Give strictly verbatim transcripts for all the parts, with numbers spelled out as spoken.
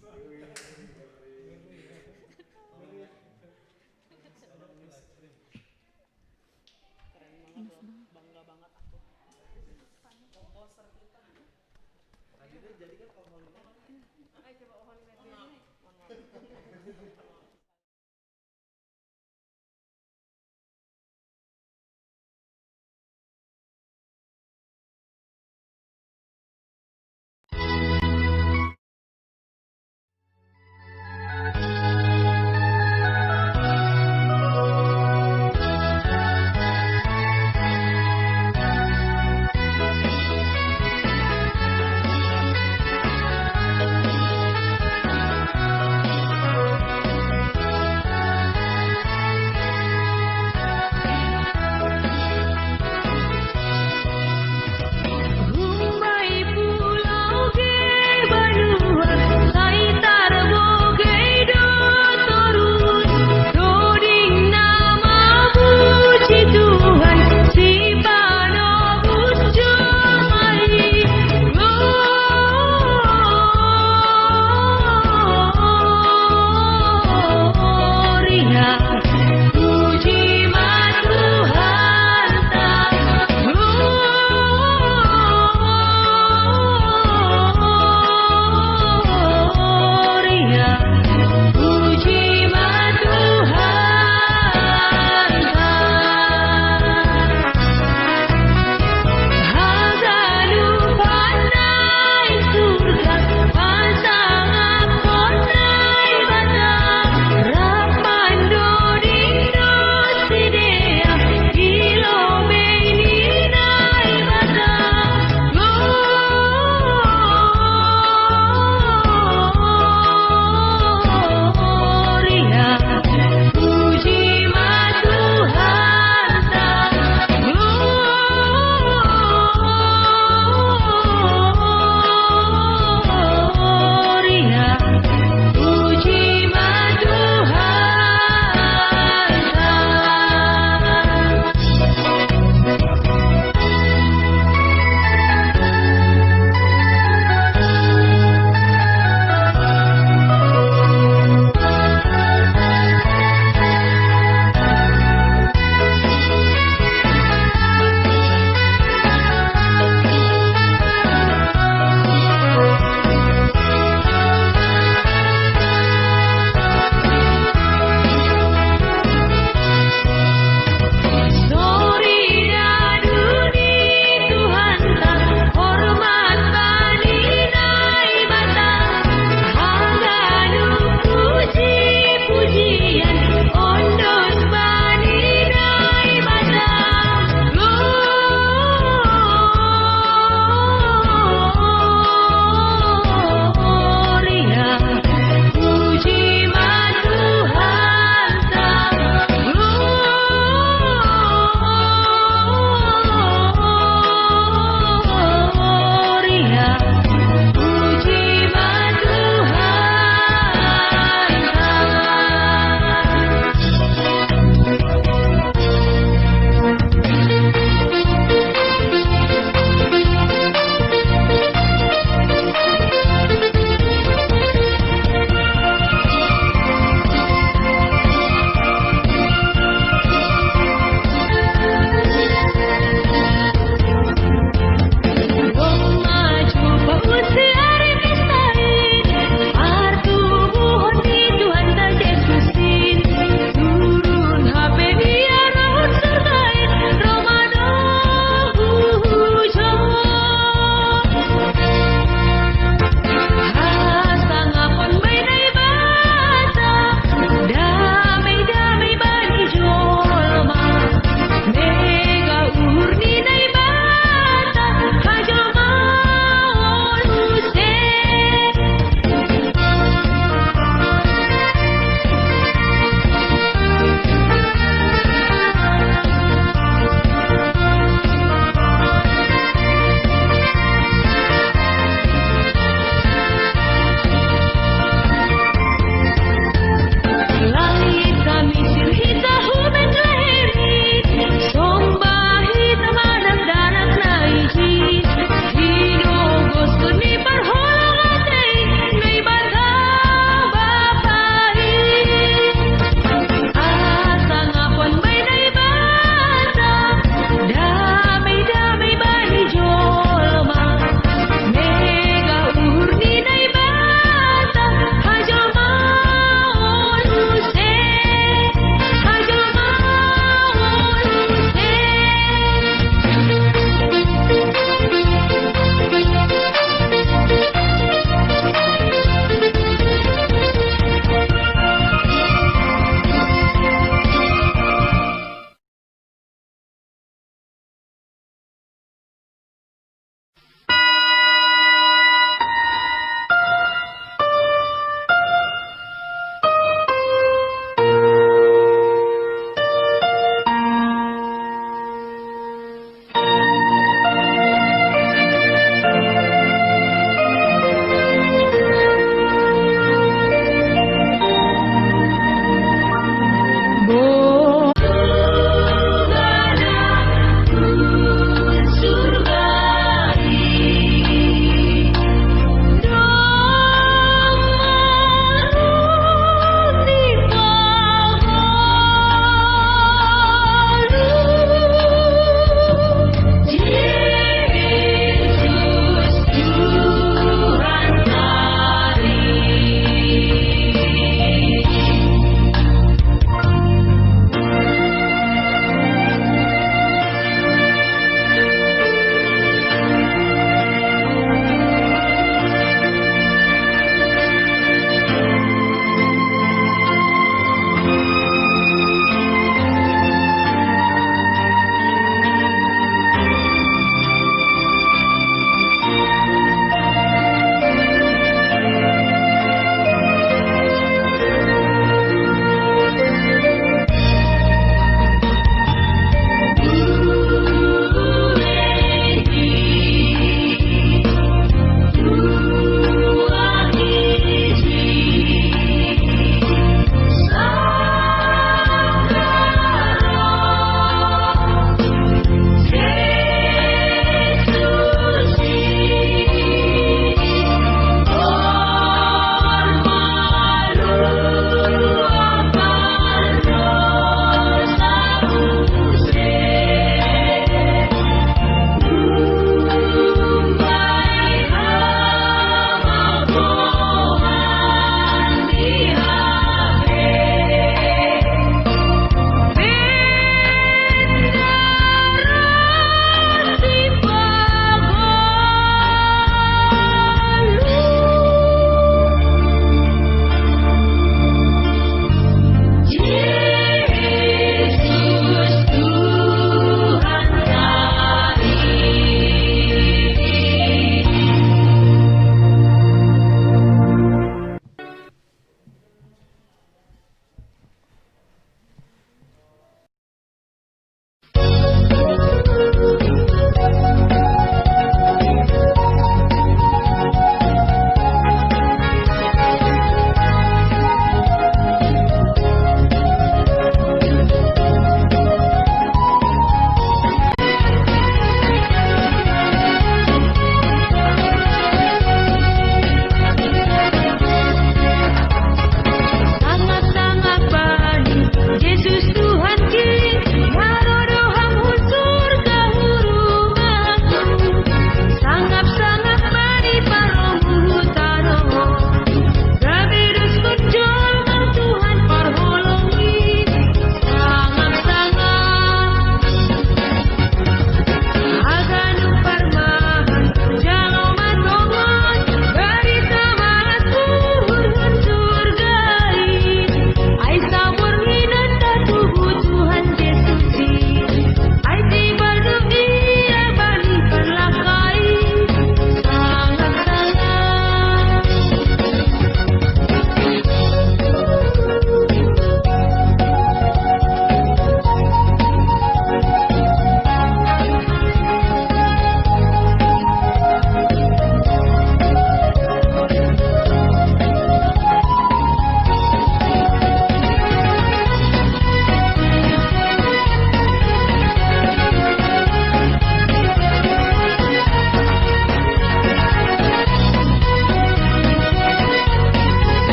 Keren banget loh, bangga banget aku. Komposer kita. Akhirnya jadi kan Om Holiday. Ayo coba Om Holiday. Mohon maaf. Mohon maaf.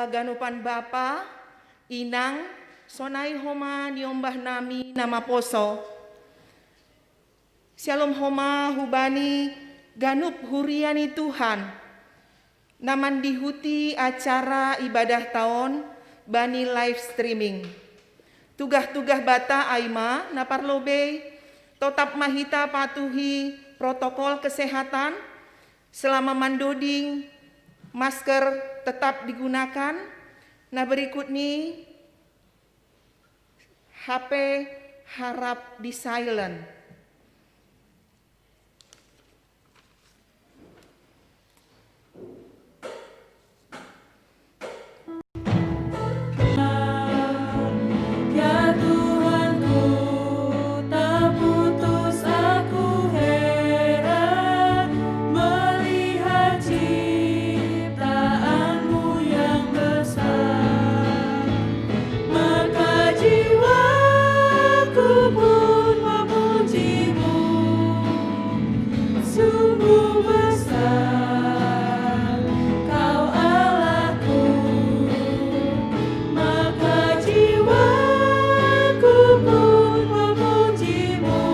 ganupan bapa, inang, sonai homa niombah nami na maposo. Syalom homa hubani ganup huria ni Tuhan na mandihuti acara ibadah taon bani live streaming. Tugah-tugah bata ai ma na parlobei, totap ma hita patuhi protokol kesehatan, selama mandoding, masker tetap digunakan. Nah, berikut ni H P harap di silent. Ya Tuhanku, tak putus aku heran melihat ciptaanmu yang besar. Maka jiwaku pun memujimu. Sungguh besar Kau Allahku, maka jiwaku pun memujimu.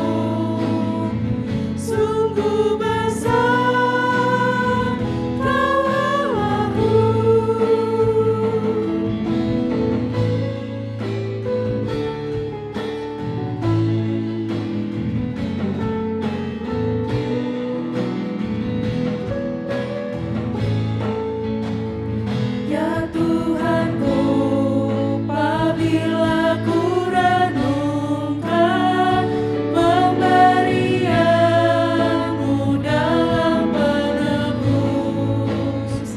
Sungguh besar Kau Allahku. Ya Tuhanku, apabila ku renungkan pemberianmu dalam penebus,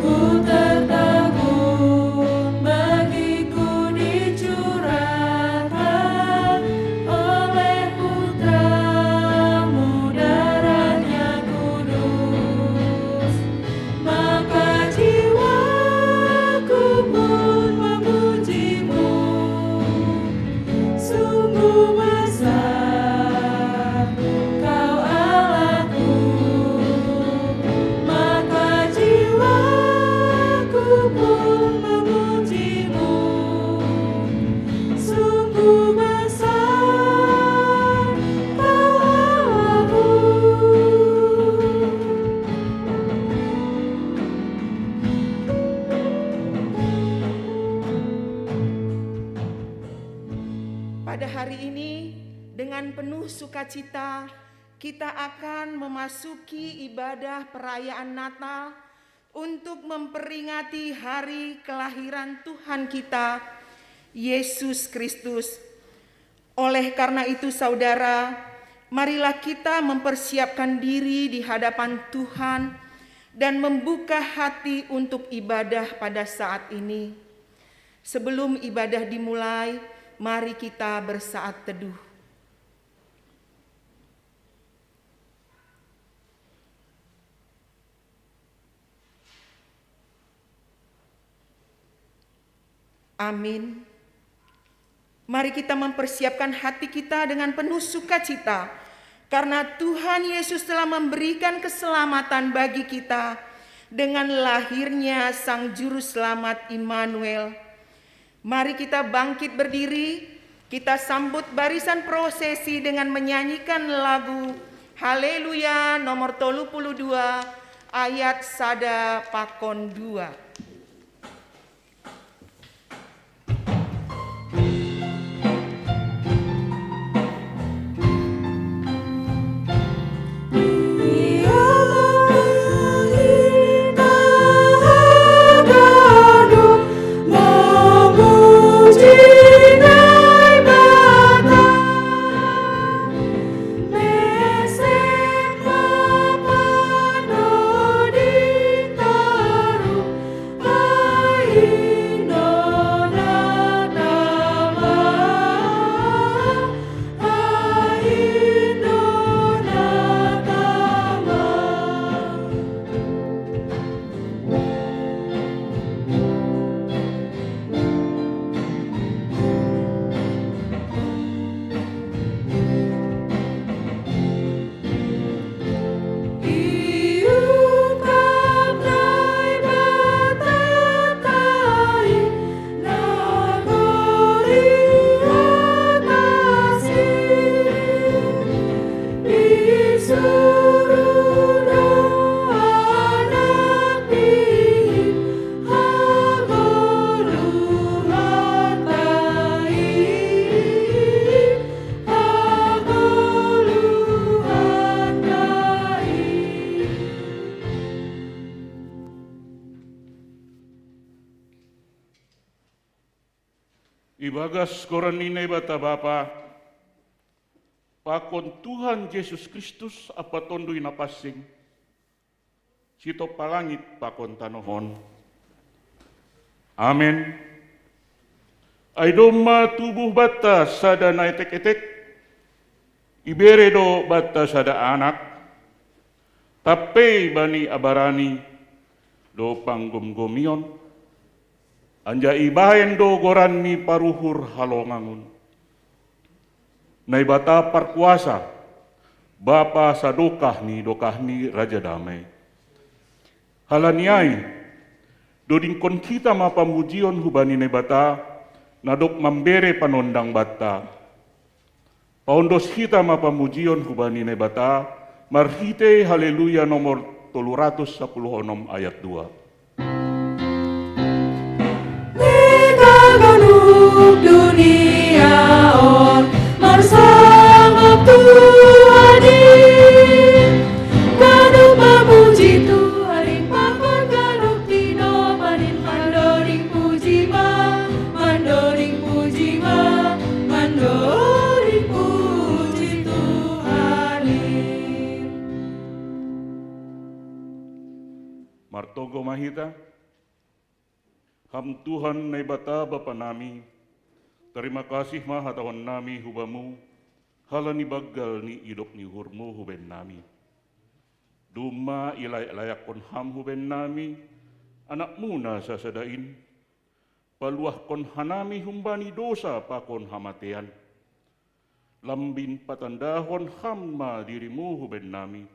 ku tertegun bagiku dicurahkan oleh Putramu darahnya kudus. Maka jiwaku pun memujimu. Sungguh besar Kau Allahku, maka jiwaku pun memujimu. Sungguh besar Kau Allahku. Pada hari ini, dengan penuh sukacita, kita akan memasuki ibadah perayaan Natal untuk memperingati hari kelahiran Tuhan kita, Yesus Kristus. Oleh karena itu, saudara, marilah kita mempersiapkan diri di hadapan Tuhan dan membuka hati untuk ibadah pada saat ini. Sebelum ibadah dimulai, mari kita bersaat teduh. Amin. Mari kita mempersiapkan hati kita dengan penuh sukacita, karena Tuhan Yesus telah memberikan keselamatan bagi kita dengan lahirnya Sang Juru Selamat Immanuel. Mari kita bangkit berdiri, kita sambut barisan prosesi dengan menyanyikan lagu Haleluya nomor tolu puluh dua, ayat sada pakon dua. Ibagas goran ni Naibata Bapa, pakon Tuhan Jesus Kristus ampa Tonduy Napansing, sitompa langit pakon tanoh on. Amen. Ai domma tubuh banta sada na etek-etek, ibere do banta sada anak, tampei bani abarani do panggomgomion, anjaha ibahen do goranni paruhur halongangon. Naibata parkuasa, Bapa sadokah ni dokahni, Raja Damai. Halani ai, dodingkon hita ma pamujion hubani Naibata, na dob mambere panondang banta. Paondos hita ma pamujion hubani Naibata marhitei Haleluya nomor tolu ratus sapuluh onom ayat dua. Di ganup dunia on marsangap Tuhan i, ganup mamuji Tuhan i, pakon ganup tinopa in, mandoding puji ma, mandoding puji ma, mandoding puji Tuhan i. Martonggo ma hita. Ham Tuhan Naibata Bapa nami, tarima kasih ma hatahon nami hu Bamu, halani banggal ni idop ni uhurMu hu bennami. Domma ilayak-layakkon Ham hu bennami, AnakMu na sasada in, paluahkon hanami humbani dosa pakon hamatean. Lambin patandahon Ham ma diriMu hu bennami,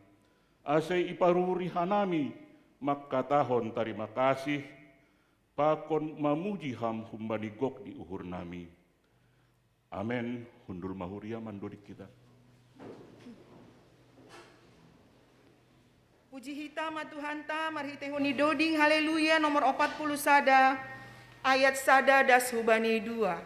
ase iparuhuri hanami mangkatahon tarima kasih, pakon mamuji Ham humbani gok ni uhurnami. Amen. Hundul ma huria mandoding hita. Puji hita ma Tuhanta marhiteihon ni doding Haleluya nomor opat puluh sada, ayat sada das hubani dua.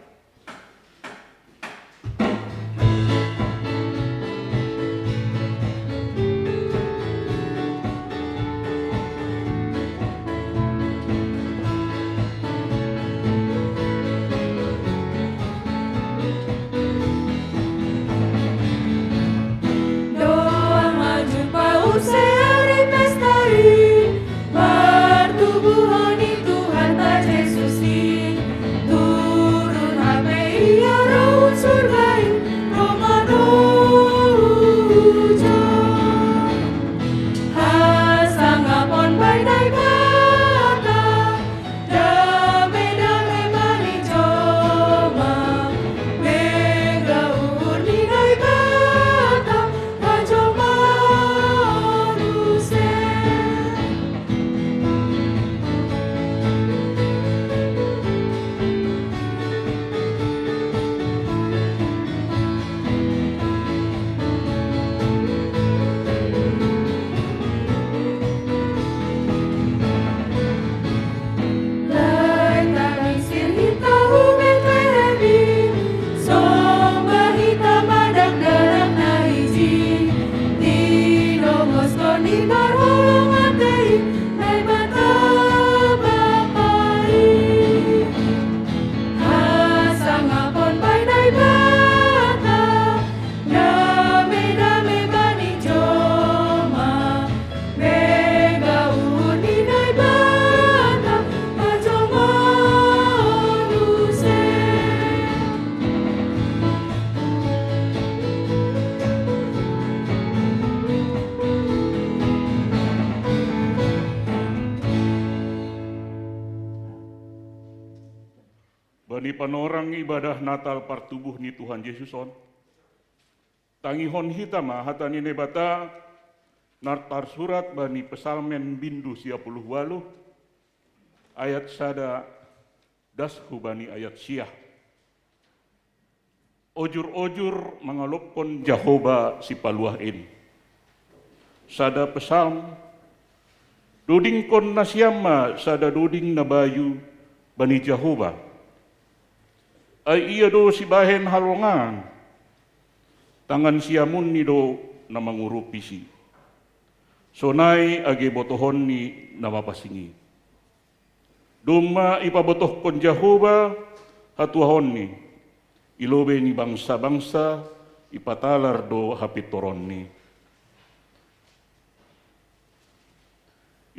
Doang ma jumpa use ari pesta i, partubuhon ni Tuhanta Jesus i, turun hape Ia ro hu surga i, ro ma ro hujan. Hasangapon bani Naibata, dame-dame bani jolma, mega uhur ni Naibata, hajomaon use. Lae, tamingsir hita hu Betlehem i, somba hita ma dakdanak na iji, tinongoskon ni parholong atei, Naibata Bapa i. Hasangapon bani Naibata, dame-dame bani jolma, mega uhur ni Naibata, hajomaon use. Bani panorang ibadah Natal partubuh ni Tuhan Jesus on, tangihon hita ma hata ni Naibata na tarsurat bani Psalmen bindu sia puluh ualuh, ayat sada das hubani ayat sia. Ojur-ojur mangalopkon Jahowa Sipaluah in. Sada psalm. Dodingkon nasiam ma sada doding na bayu bani Jahowa. Ai Ia do sibahen halongangan, tangan siamunNi do na mangurupisi. Sonai age botohonNi na mapansing i. Domma ipabotohkon Jahowa Hatuaonni, i lobei ni bangsa-bangsa, ipatalar do hapintoronni.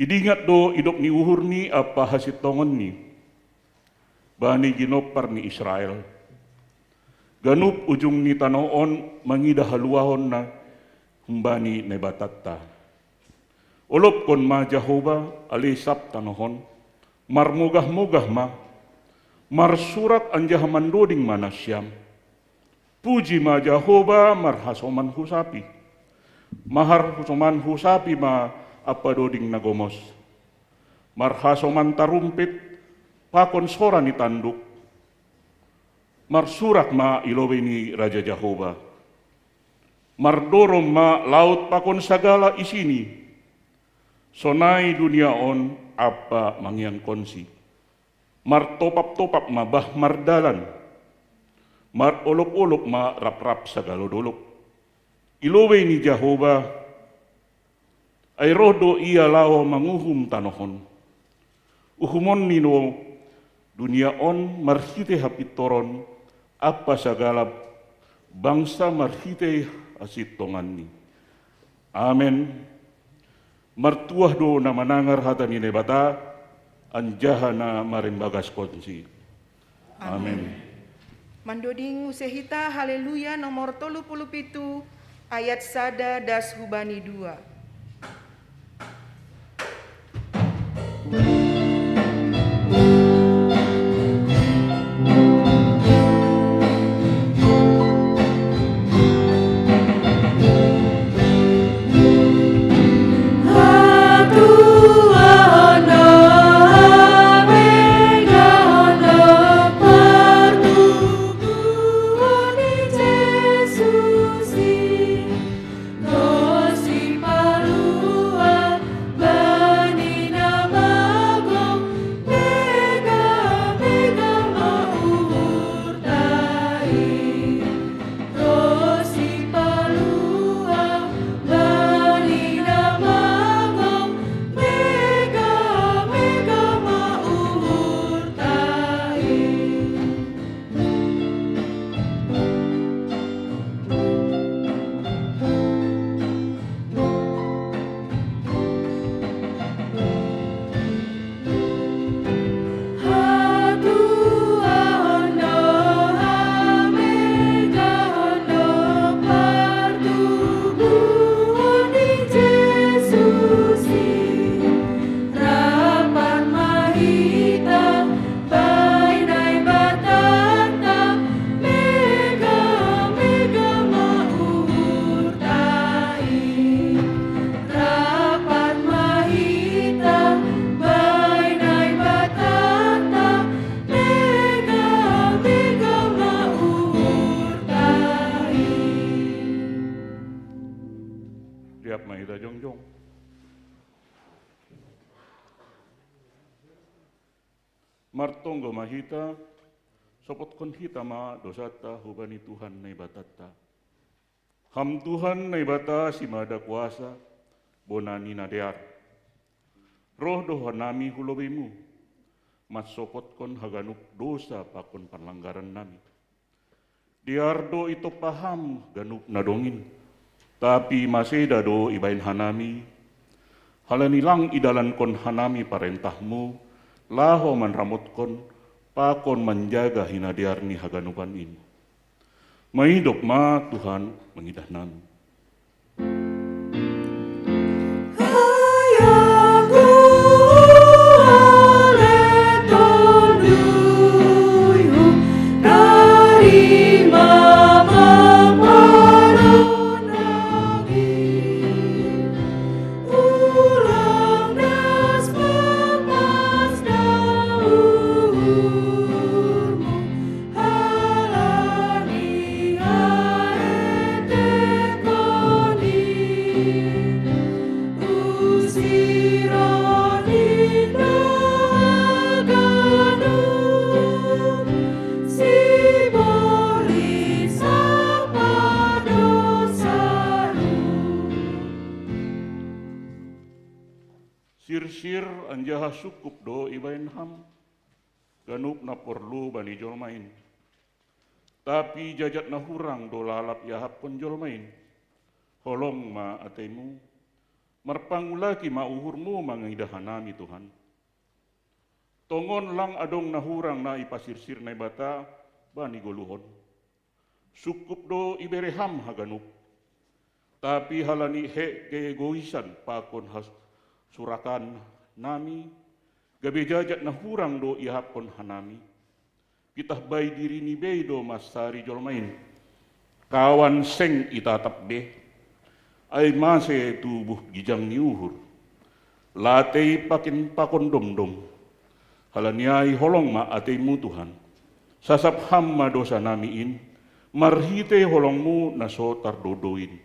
Idingat do idop ni uhurni ampa hasintongonni bani ginompar ni Israel. Ganup ujung ni tanoh on mangidah haluahonna humbani Naibatanta. Olopkon ma Jahowa, ale sab tanoh on, marmogah-mogah ma, marsurak anjaha mandoding ma nasiam. Puji ma Jahowa marhasoman husapi. Marhasoman husapi ma ampa doding na gomos. Marhasoman tarumpit pakon sora ni tanduk. Marsurak ma i lobei ni Raja Jahowa. Mardorong ma laut pakon sagala isini. Sonai dunia on ampa mangeankonsi. Martopap-topap ma bah mardalan. Marolop-olop ma rap-rap sagalo dolok. I lobei ni Jahowa, ai roh do ia laho manguhum tanoh on. Uhumonni do dunia on marhitei hapintoron ampa sagala bangsa marhitei hasintonganni. Amen. Martuah do na manangar hata ni Naibata, anjaha na marimbagaskonsi. Amen. Mandoding use hita Haleluya nomor tolu puluh pitu, ayat sada das hubani dua. Riap ma hita jongjong. Martonggo ma hita, sopotkon hita ma dosanta hubani Tuhan Naibatanta. Ham Tuhan Naibata simada kuasa, bona ni na dear. Roh do hanami hu lobeimu, mansopotkon haganup dosa pakon parlanggarannami. Dear do itompa ham ganup na dongin, tapi maseda do ibahen hanami, halani lang idalankon hanami parentahmu, laho manramotkon pakon manjaga hinadear ni haganupan in. Maidop ma Tuhan mangidah nami. Sirsir anjaha sungkup do ibahen ham. Ganup na porlu bani jolma in. Tapi jajat na hurang do lalap iahapkon jolma in. Holong ma atemu, marpangulaki ma uhurmu mangidah hanami Tuhan. Tongon lang adong na hurang na ipasirsir Naibata bani goluhon. Sungkup do ibere ham haganup. Tapi halani he keegoisan pakon hasurakan nami, gabe jajat na hurang do iahapkon hanami. Pitah bai diri ni bei do masari jolma in. Kawan seng itatap be. Ai mase tubuh gijang ni uhur. Latei pakin pakon domdom. Halani ai holong ma ateimu Tuhan. Sasap ham ma dosa nami in. Marhite holongmu na so tardodo in.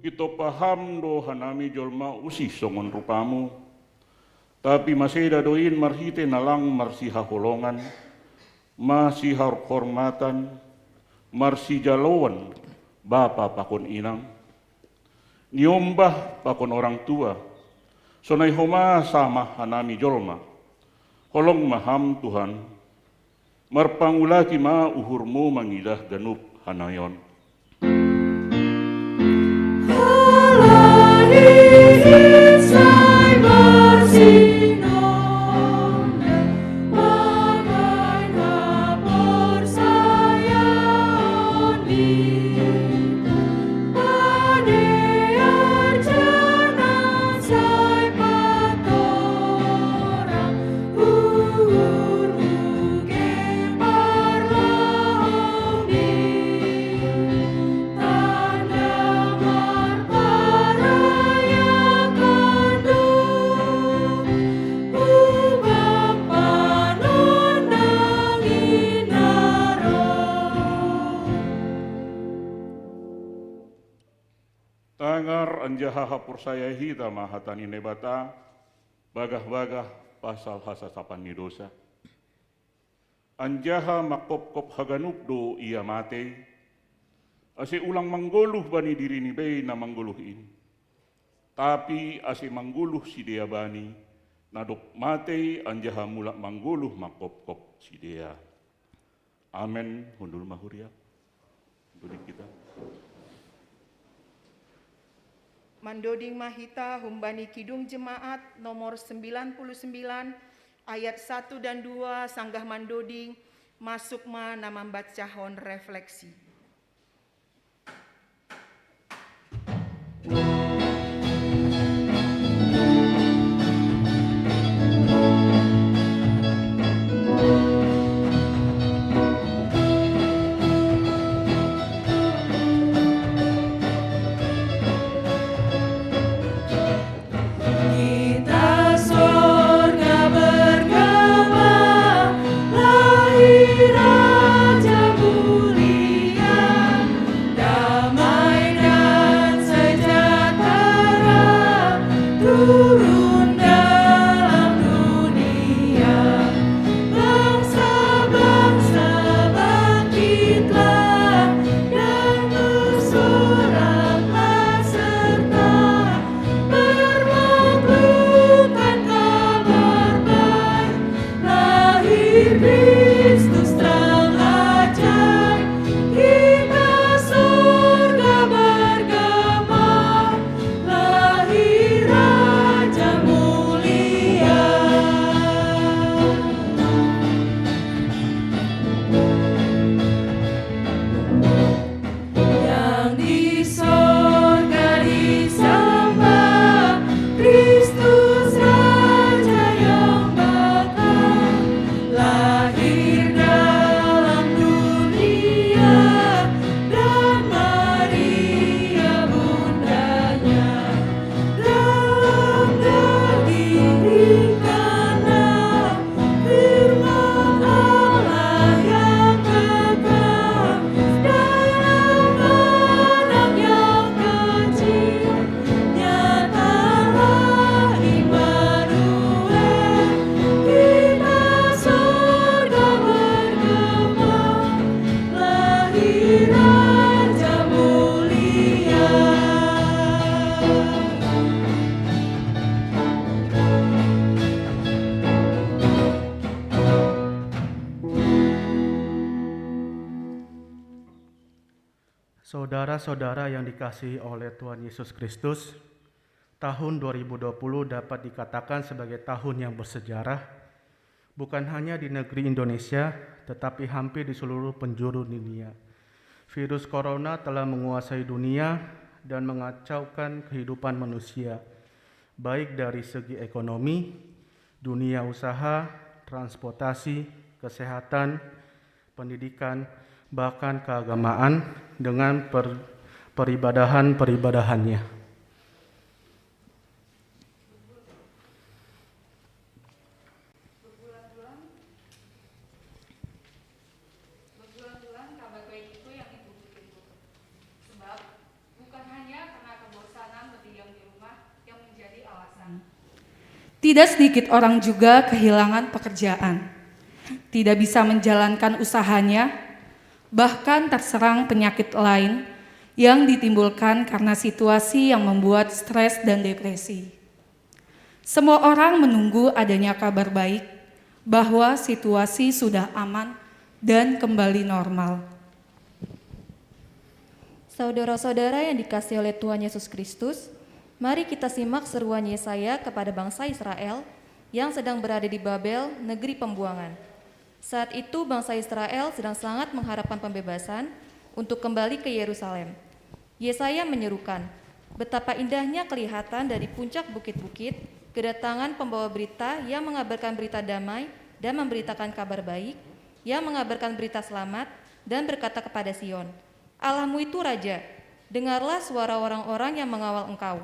Ito paham do hanami jolma usih songon rupamu, tapi maseda do in marhite na lang marsihaholongan, masihormatan, marsijaloon, bapa pakon inang, niombah pakon orang tua, sonai homa sama hanami jolma. Holong ma ham Tuhan, marpangulaki ma uhurmu mangidah ganup hanayon. Tangar anjaha haporsaya hita ma hata ni Naibata, bagah-bagah pasal hasasapan ni dosa. Anjaha mangkopkop haganup do ia matei, ase ulang manggoluh bani diri ni bei na manggoluh in, tapi ase manggoluh sidea bani, na dob matei anjaha mulak manggoluh mangkopkop sidea. Amen. Hundul ma huria. Hundul kita. Mandoding ma hita humbani Kidung Jemaat nomor sembilan puluh sembilan, ayat satu dan dua, sanggah mandoding, masuk ma na mambacahon refleksi. Saudara-saudara yang dikasihi oleh Tuhan Yesus Kristus, tahun dua ribu dua puluh dapat dikatakan sebagai tahun yang bersejarah, bukan hanya di negeri Indonesia, tetapi hampir di seluruh penjuru dunia. Virus corona telah menguasai dunia dan mengacaukan kehidupan manusia, baik dari segi ekonomi, dunia usaha, transportasi, kesehatan, pendidikan, bahkan keagamaan dengan per-, peribadahan-peribadahannya. Tidak sedikit orang juga kehilangan pekerjaan, tidak bisa menjalankan usahanya, bahkan terserang penyakit lain yang ditimbulkan karena situasi yang membuat stres dan depresi. Semua orang menunggu adanya kabar baik bahwa situasi sudah aman dan kembali normal. Saudara-saudara yang dikasihi oleh Tuhan Yesus Kristus, mari kita simak seruan Yesaya kepada bangsa Israel yang sedang berada di Babel, negeri pembuangan. Saat itu bangsa Israel sedang sangat mengharapkan pembebasan untuk kembali ke Yerusalem. Yesaya menyerukan, "Betapa indahnya kelihatan dari puncak bukit-bukit kedatangan pembawa berita yang mengabarkan berita damai dan memberitakan kabar baik, yang mengabarkan berita selamat dan berkata kepada Sion, 'Allahmu itu raja.' Dengarlah suara orang-orang yang mengawal engkau.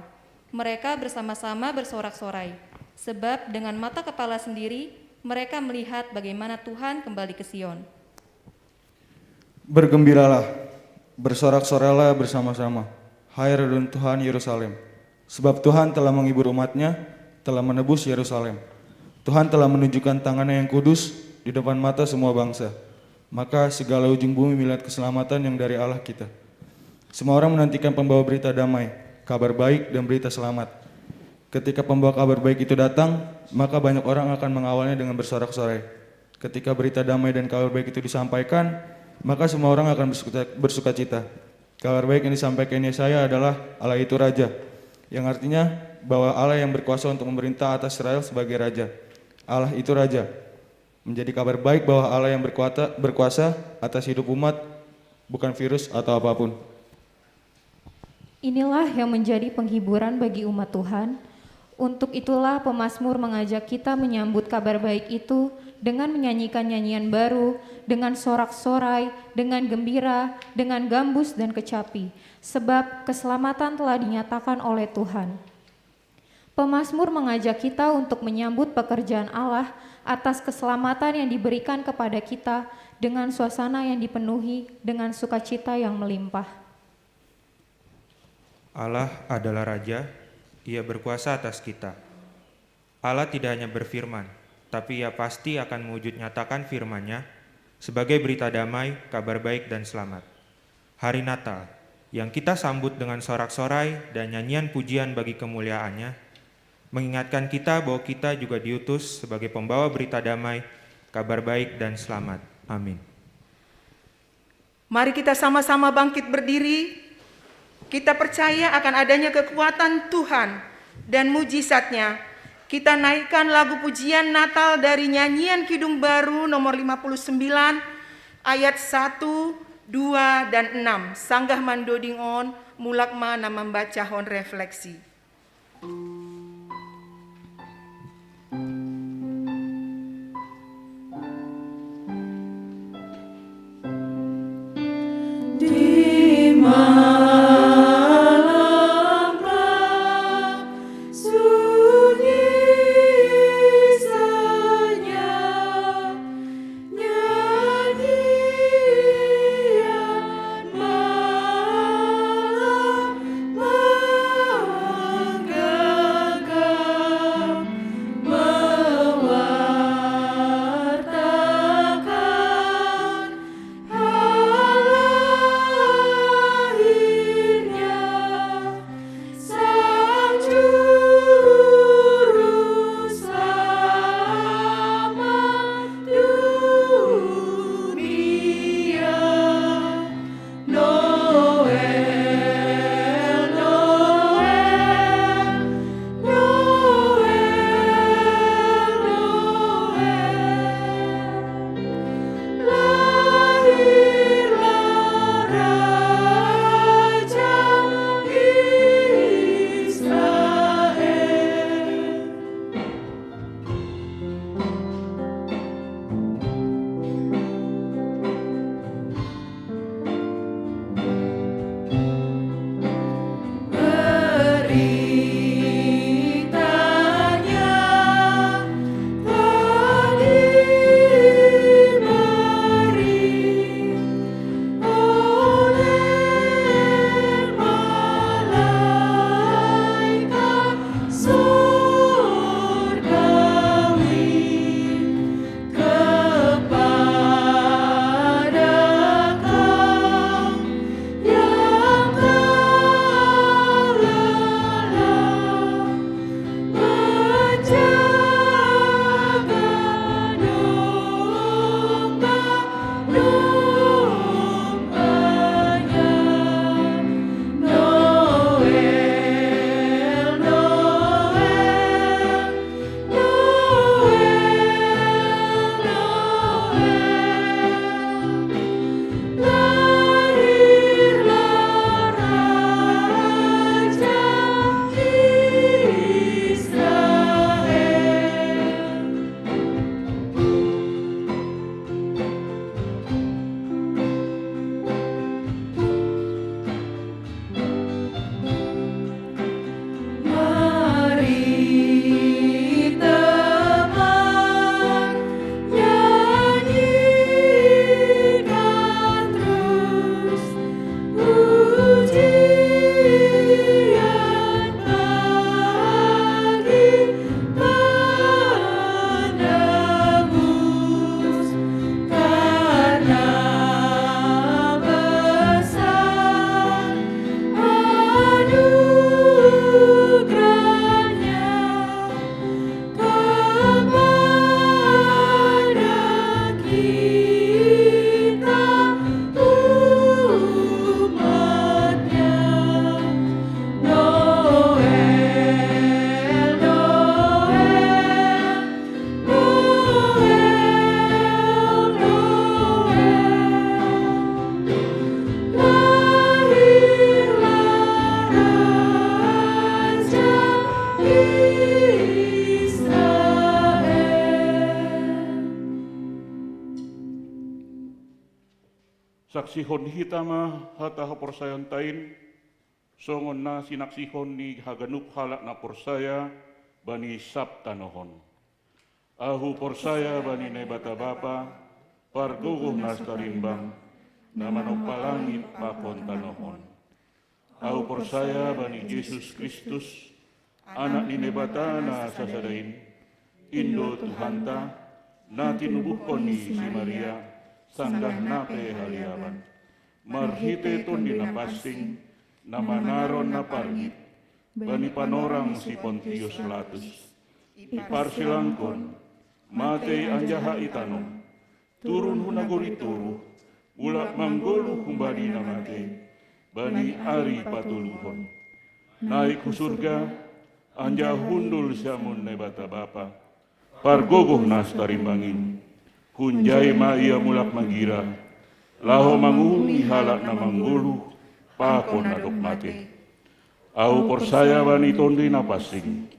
Mereka bersama-sama bersorak-sorai, sebab dengan mata kepala sendiri mereka melihat bagaimana Tuhan kembali ke Sion." Bergembiralah, bersorak-sorailah bersama-sama, hai radun Tuhan Yerusalem. Sebab Tuhan telah menghibur umat-Nya, telah menebus Yerusalem. Tuhan telah menunjukkan tangan-Nya yang kudus di depan mata semua bangsa. Maka segala ujung bumi melihat keselamatan yang dari Allah kita. Semua orang menantikan pembawa berita damai, kabar baik dan berita selamat. Ketika pembawa kabar baik itu datang, maka banyak orang akan mengawalnya dengan bersorak-sorai. Ketika berita damai dan kabar baik itu disampaikan, maka semua orang akan bersuka, bersuka cita. Kabar baik yang disampaikan Yesaya adalah Allah itu Raja, yang artinya bahwa Allah yang berkuasa untuk memerintah atas Israel sebagai Raja. Allah itu Raja. Menjadi kabar baik bahwa Allah yang berkuata, berkuasa atas hidup umat, bukan virus atau apapun. Inilah yang menjadi penghiburan bagi umat Tuhan. Untuk itulah pemazmur mengajak kita menyambut kabar baik itu dengan menyanyikan nyanyian baru, dengan sorak-sorai, dengan gembira, dengan gambus dan kecapi, sebab keselamatan telah dinyatakan oleh Tuhan. Pemazmur mengajak kita untuk menyambut pekerjaan Allah atas keselamatan yang diberikan kepada kita dengan suasana yang dipenuhi dengan sukacita yang melimpah. Allah adalah Raja, Ia berkuasa atas kita. Allah tidak hanya berfirman, tapi Ia pasti akan mewujud nyatakan firman-Nya sebagai berita damai, kabar baik, dan selamat. Hari Natal, yang kita sambut dengan sorak-sorai dan nyanyian pujian bagi kemuliaan-Nya, mengingatkan kita bahwa kita juga diutus sebagai pembawa berita damai, kabar baik, dan selamat. Amin. Mari kita sama-sama bangkit berdiri. Kita percaya akan adanya kekuatan Tuhan dan mujizatnya. Kita naikkan lagu pujian Natal dari nyanyian Kidung Baru nomor lima puluh sembilan, ayat satu, dua, dan enam. Sanggah mandoding on, mulak ma na mambacahon refleksi. Saksihon hita ma hata haporsayaonta in, songon na sinaksihon ni haganup halak na porsaya bani sab tanoh on. Ahu porsaya bani Naibata Bapa, pargogoh na tarimbang, na manompa langit pakon tanoh on. Ahu porsaya bani Jesus Kristus, Anak ni Naibata na sasada in, in do Tuhanta, na tinubuhkon ni si Maria, sanggah na pe haliaban. Marhite Tondi Napansing, na manaron na parngit, bani panorang si Pontius Pilatus. Iparsilangkon, matei anjaha itanom, turun hu nagori toruh, mulak manggoluh humbani na matei, bani ari patoluhon. Naik hu surga, anjaha hundul siamun Naibata Bapa, pargogoh na tarimbang in. Hunjai ma Ia mulak magira, laho manguhumi halak na manggoluh pakon na dob matei. Ahu porsaya bani Tondi Napansing,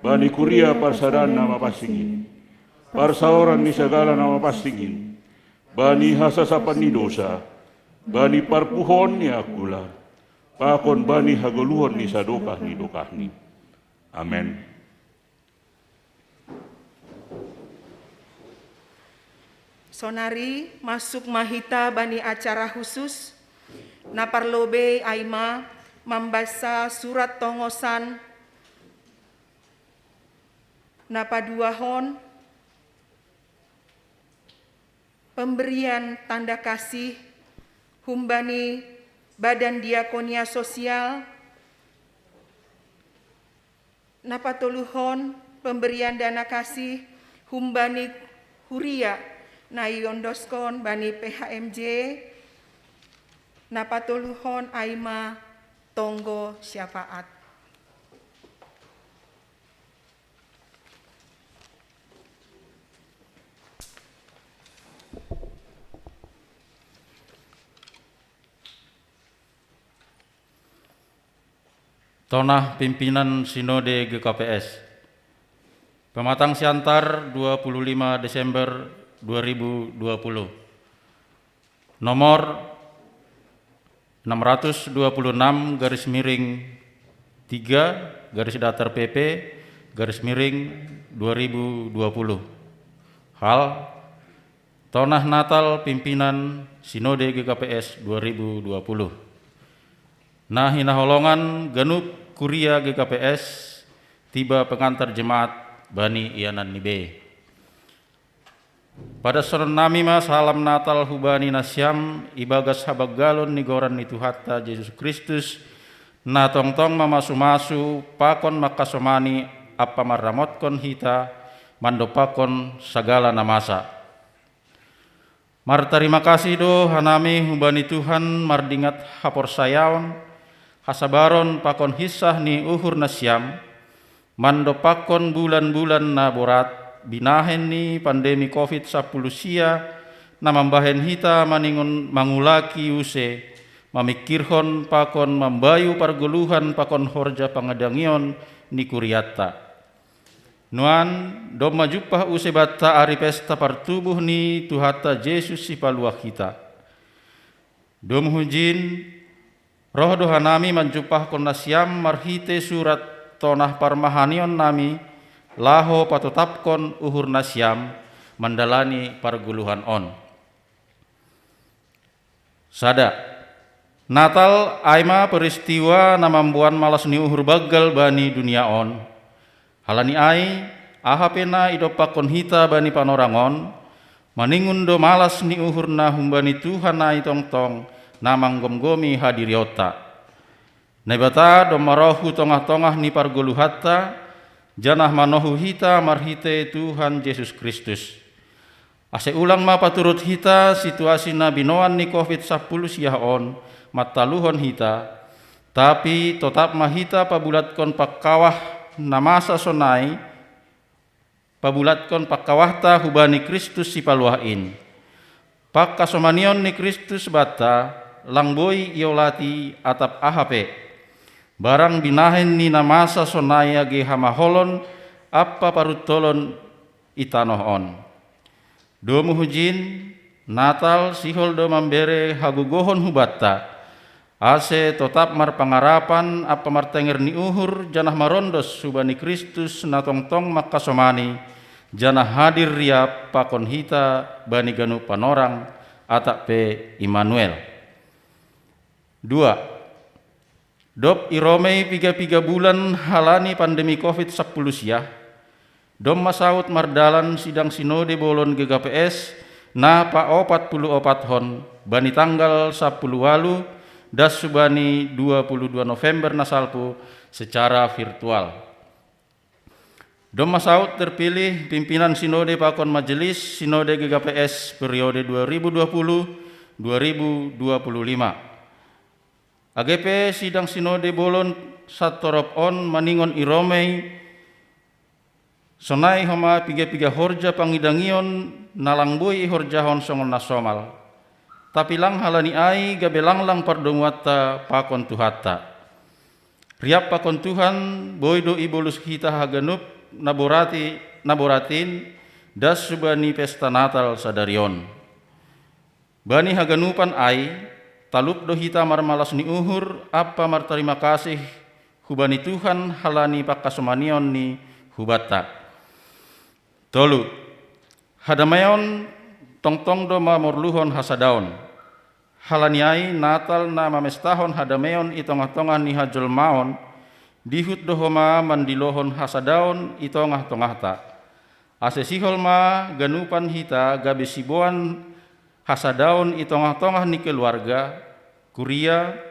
bani kuria parsadaan na mapansing in, parsaoran ni sagala na mapansing in, bani hasasapan ni dosa, bani parpuhoon ni angkula, pakon bani hagoluhon ni sadokah ni dokahni. Amen. Sonari masuk ma hita bani acara khusus, na parlobei ai ma mambasa surat tongosan na paduahon pemberian tanda kasih humbani Badan Diakonia Sosial, na patoluhon pemberian dana kasih humbani huria na iondoskon bani P H M J, na patoluhon ai ma tonggo syafaat. Tonah Pimpinan Sinode G K P S. Pematang Siantar, dua puluh lima Desember dua ribu dua puluh. Nomor enam ratus dua puluh enam garis miring tiga garis datar P P garis miring dua ribu dua puluh. Hal: Tonah Natal Pimpinan Sinode G K P S dua ribu dua puluh. Na hinaholongan ganup kuria G K P S, tiba pengantar jemaat bani ianan ni be. Padashonon nami ma salam Natal hubani nasiam ibagas habanggalon ni goran ni Tuhanta Jesus Kristus, na tongtong mamasu-masu pakon mangkasomani ampa marramotkon hita mandompakkon sagala na masa. Martarima kasih do hanami hubani Tuhan mardingat haporsayaon, hasabaron pakon hinsah ni uhur nasiam, mandompakkon bulan-bulan na borat, binahen ni pandemi covid sampulu sia, na mambahen hita maningon mangulaki use, mamingkirhon pakon mambayu pargoluhan pakon horja pangadangion ni kurianta. Nuan, domma jumpah use banta ari pesta partubuh ni Tuhanta Jesus Sipaluah hita. Domu hujin, roh do hanami manjumpahkon nasiam marhite surat tonah parmahanion nami, laho patotapkon uhur nasiam mandalani pargoluhan on. Sada. Natal ai ma peristiwa na mamboan malas ni uhur banggal bani dunia on. Halani ai, aha pe na idompakkon hita bani panorang on, maningon do malas ni uhurna humbani Tuhan ai tongtong na manggomgomi hadirionta. Naibata domma roh hu tongah-tongah ni pargoluhanta, janah manohu hita marhite Tuhan Jesus Kristus. Ase ulang ma paturut hita situasi na binoan ni covid sampulu sia on mantaluhon hita, tapi totap ma hita pabulatkon pangkawah na masa sonai, pabulatkon pangkawahta hubani Kristus Sipaluah in. Pangkasomanion ni Kristus banta, lang boi iolati atap aha pe. Barang binahen ni na masa sonai age hamaholon ampa paruntolon i tanoh on. Domu hujin, Natal sihol do mambere hagogohon hubanta, ase totap marpangarapan ampa martenger ni uhur janah marondos hubani Kristus na tongtong mangkasomani, janah hadir riap pakon hita bani ganup panorang, atap pe Immanuel. Dua. Dob iromei piga-piga bulan halani pandemi covid sappulu sia, domma saut mardalan sidang sinode bolon G K P S na paopat pulu opathon bani tanggal sappulu ualu das hubani dua pulu dua November na salpu secara virtual. Domma saut terpilih pimpinan sinode pakon majelis sinode G K P S periode dua ribu dua puluh dua ribu dua puluh lima. Age pe sidang sinode bolon santorop on maningon iromei, sonai homa piga-piga horja pangidangion na lang boi ihorjahon songon na somal. Tapi lang halani ai gabe langlang pardomuanta pakon Tuhanta. Riap pakon Tuhan, boi do ibolus hita haganup na borati, na boratin, das hubani pesta Natal sadari on. Bani haganupan ai, talup do hita marmalas ni uhur ampa martarima kasih hubani Tuhan halani pangkasomanion ni hubanta. Tolu. Hadameon tongtong do mamorluhon hasadaon. Halani ai Natal na mamestahon hadameon i tongah-tongah ni hajolmaon, dihut do homa mandilohon hasadaon i tongah-tongahta. Ase sihol ma ganupan hita gabe siboan hasadaon i tongah-tongah ni keluarga, kuria,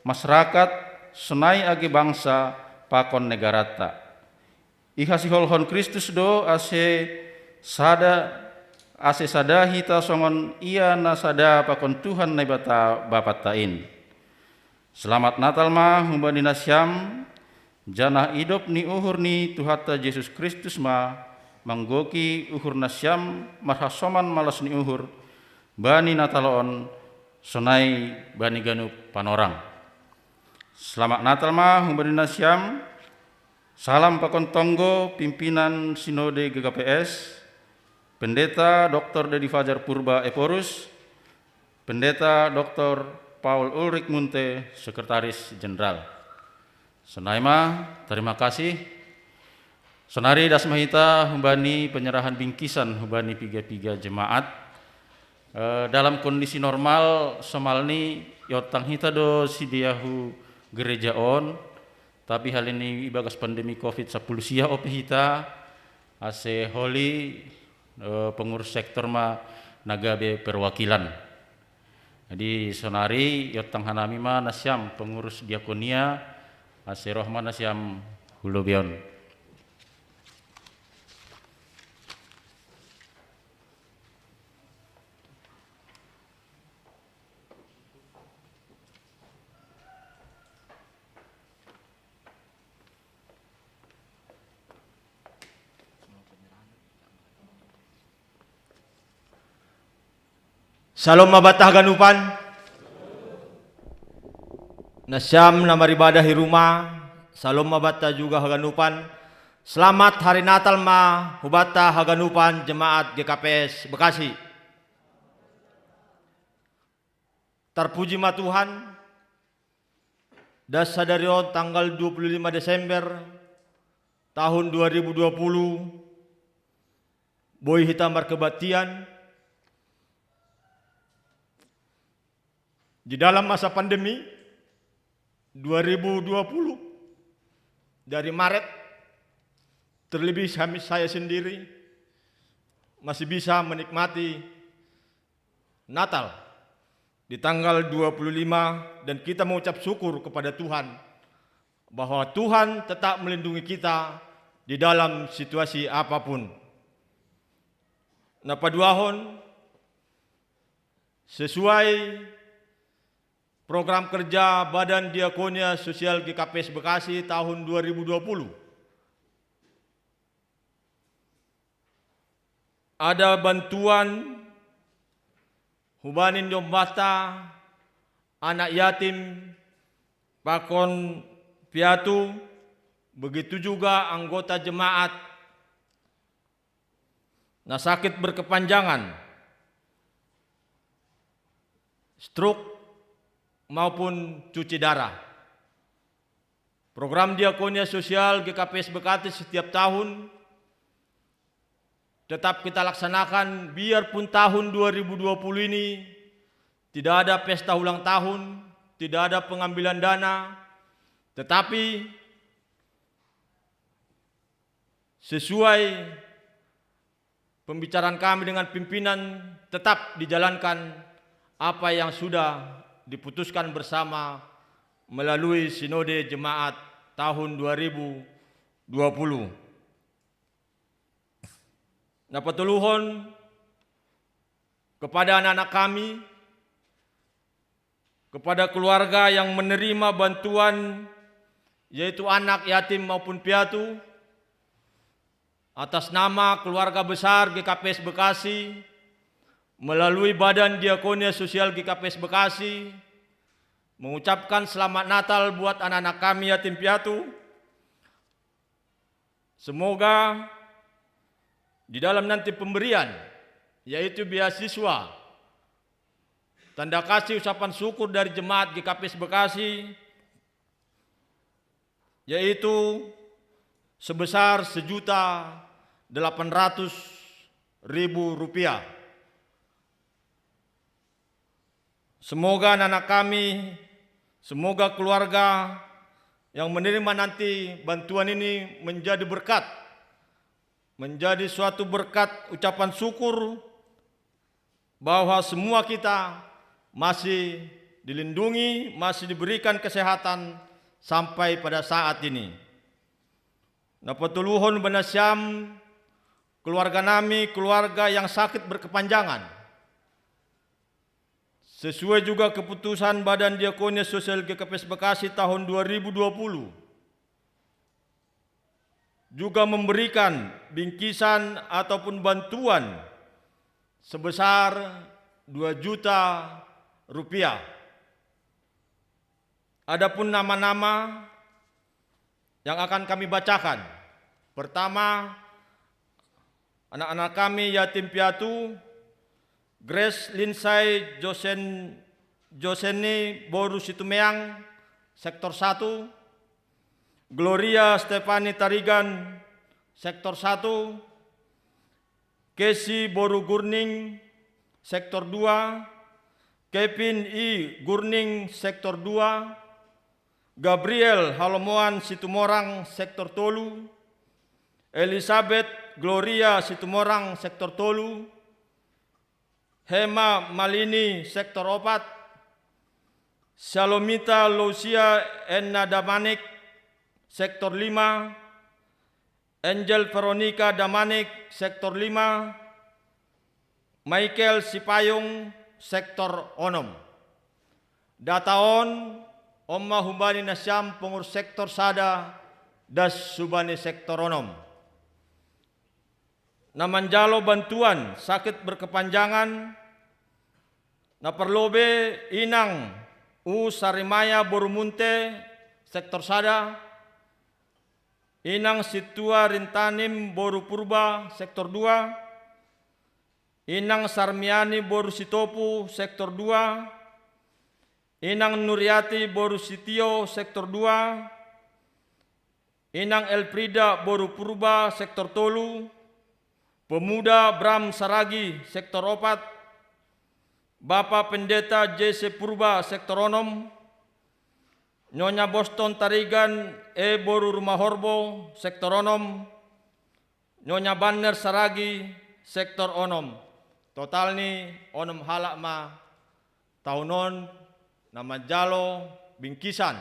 masarakat, sonai age bangsa pakon negaranta. Ihasiholhon Kristus do ase sada, ase sada hita songon Ia na sada pakon Tuhan Naibata Bapanta in. Selamat Natal ma hubani nasiam, janah idop ni uhur ni Tuhanta Jesus Kristus ma manggoki uhur nasiam marhasoman malas ni uhur bani Natal on, sonai bani ganup panorang. Selamat Natal ma hubani nasiam. Salam pakon tonggo pimpinan Sinode G K P S, Pendeta Doktor Dedi Fajar Purba Ephorus, Pendeta Doktor Paul Ulrich Munthe, Sekretaris Jenderal. Sonai ma, terima kasih. Sonari das ma hita hubani penyerahan bingkisan hubani piga-piga jemaat. Eh, dalam kondisi normal, somalni iontang hita do sidea hu gereja on, tapi halani ibagas pandemi covid sappulu sia ope hita, ase holi, eh, pengurus sektor ma na gabe perwakilan. Jadi sonari iontang hanami ma nasiam pengurus diakonia, ase roh ma nasiam hu lobi on. Salom ma banta haganupan. Nasiam na maribadah i rumah, salom ma banta juga haganupan. Selamat Hari Natal ma hubanta haganupan jemaat G K P S Bekasi. Tarpuji ma Tuhan, das sadari on tanggal dua puluh lima Desember tahun dua ribu dua puluh, boi hita markebaktian di dalam masa pandemi dua ribu dua puluh, dari Maret, terlebih kami, saya sendiri, masih bisa menikmati Natal di tanggal dua puluh lima, dan kita mengucap syukur kepada Tuhan bahwa Tuhan tetap melindungi kita di dalam situasi apapun. Na paduahon, sesuai program kerja Badan Diakonia Sosial G K P S Bekasi tahun dua ribu dua puluh, ada bantuan hubani ni ombasta, anak yatim, pakon piatu, begitu juga anggota jemaat na sakit berkepanjangan. stroke, maupun cuci darah. Program Diakonia Sosial G K P S Bekasi setiap tahun tetap kita laksanakan, biarpun tahun dua ribu dua puluh ini tidak ada pesta ulang tahun, tidak ada pengambilan dana, tetapi sesuai pembicaraan kami dengan pimpinan, tetap dijalankan apa yang sudah diputuskan bersama melalui Sinode Jemaat tahun dua ribu dua puluh. Napatuluhon kepada anak-anak kami, kepada keluarga yang menerima bantuan, yaitu anak yatim maupun piatu, atas nama keluarga besar G K P S Bekasi, melalui Badan Diakonia Sosial G K P S Bekasi, mengucapkan selamat Natal buat anak-anak kami yatim piatu. Semoga di dalam nanti pemberian, yaitu beasiswa, tanda kasih ucapan syukur dari jemaat G K P S Bekasi, yaitu sebesar sejuta delapan ratus ribu rupiah. Semoga anak-anak kami, semoga keluarga yang menerima nanti bantuan ini menjadi berkat, menjadi suatu berkat ucapan syukur bahwa semua kita masih dilindungi, masih diberikan kesehatan sampai pada saat ini. Napatuluhon banasiam keluarga nami, keluarga yang sakit berkepanjangan. Sesuai juga keputusan Badan Diakonia Sosial G K P S Bekasi tahun dua ribu dua puluh, juga memberikan bingkisan ataupun bantuan sebesar dua juta rupiah. Adapun nama-nama yang akan kami bacakan. Pertama, anak-anak kami yatim piatu, Grace Linsai Josen, Joseni Boru Situmeang, sektor satu, Gloria Stefani Tarigan, sektor satu, Kesi Boru Gurning, sektor dua, Kevin I Gurning, sektor dua, Gabriel Halomoan Situmorang, sektor tolu, Elizabeth Gloria Situmorang, sektor tolu, Hema Malini, sektor opat, Salomita Lucia Enna Damanik, sektor lima, Angel Veronica Damanik, sektor lima, Michael Sipayung, sektor onom. Data on, omma hubani nasiam pengurus sektor sada das hubani sektor onom. Na manjalo bantuan sakit berkepanjangan, na parlobe inang U Sarimaya Boru Munte, sektor sada, inang Situa Rintanim Boru Purba, sektor dua, inang Sarmiani Boru Sitopu, sektor dua, inang Nuriati Boru Sitio, sektor dua, inang Elfrida Boru Purba, sektor tolu, pemuda Bram Saragi, sektor opat, Bapak Pendeta J C Purba, sektor onom, Nyonya Boston Tarigan E Boru Rumahorbo, sektor onom, Nyonya Banner Saragi, sektor onom. Totalni onom halak ma tahun on na manjalo bingkisan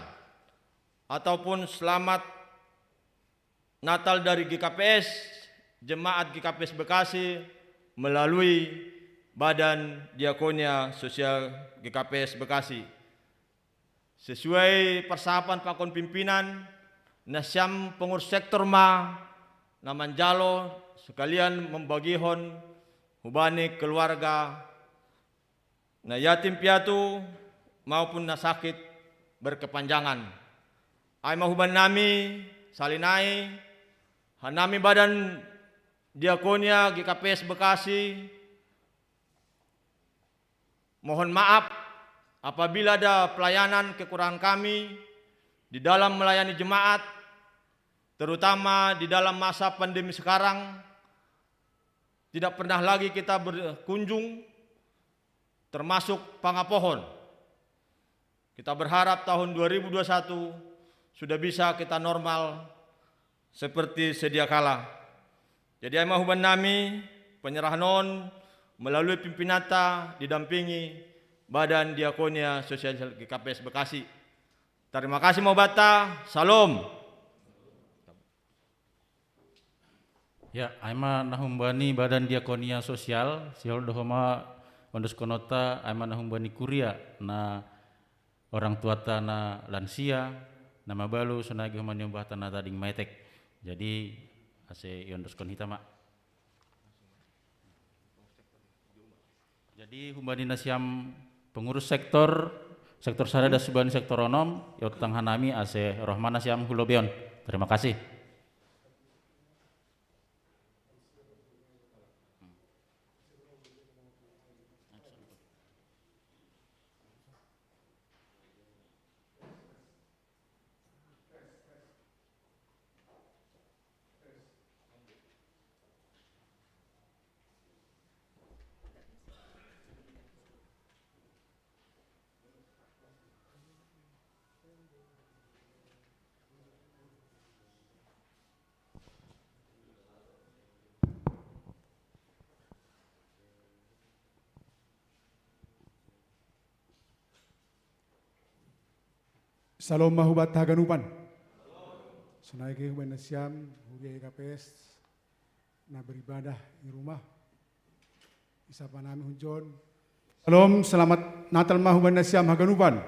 ataupun selamat Natal dari G K P S, jemaat G K P S Bekasi melalui Badan Diakonia Sosial G K P S Bekasi. Sesuai persahapan pakon pimpinan, nasiam pengurus sektor ma na manjalo sekalian membagihon hubani keluarga na yatim piatu maupun na sakit berkepanjangan. Ai ma hubani nami, salinai, hanami Badan Diakonia G K P S Bekasi, mohon maaf Apabila ada pelayanan kekurangan kami di dalam melayani jemaat, terutama di dalam masa pandemi sekarang, tidak pernah lagi kita berkunjung, termasuk pangapohon. Kita berharap tahun dua ribu dua puluh satu sudah bisa kita normal seperti sedia kala. Jadi ai ma huban nami, penyerahan on melalui pimpinanta didampingi Badan Diakonia Sosial G K P S Bekasi. Terima kasih ma hubanta, Salom. Ya, ai ma na humbani Badan Diakonia Sosial, sihol do homa iondoskononta, ai ma na humbani kuria, na orang tuata na lansia, na mabalu, sonai ge homa niombahta na tading maetek. Jadi, ase iondoskon hita ma. Jadi humbani nasiam pengurus sektor, sektor sada das humbani sektor onom, iotang hanami ase roh ma nasiam hu lobion. Terima kasih. Salom ma hubanta haganupan. Sonai ge humbani nasiam huria G K P S na beribadah di rumah. Isapa nami hunjon. Salom, selamat Natal ma humbani nasiam haganupan.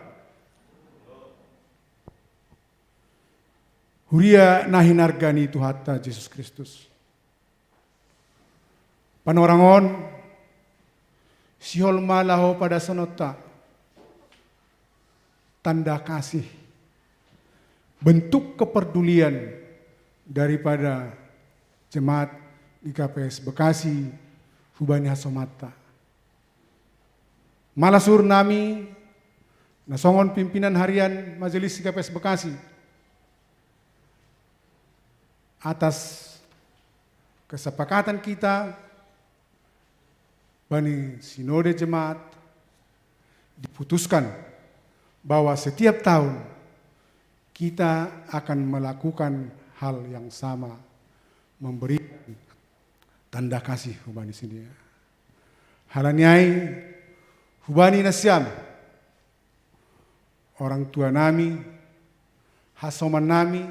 Huria na hinarga ni Tuhanta Jesus Kristus. Panorang on sihol ma laho padasononta tanda kasih, bentuk kepedulian daripada jemaat G K P S Bekasi hubani hasomanta. Malas uhur nami na songon pimpinan harian Majelis G K P S Bekasi atas kesepakatan kita bani Sinode Jemaat diputuskan bahwa setiap tahun kita akan melakukan hal yang sama, memberikan tanda kasih hubani sidea. Halani ai hubani nasiam, orang tua nami, hasoman nami,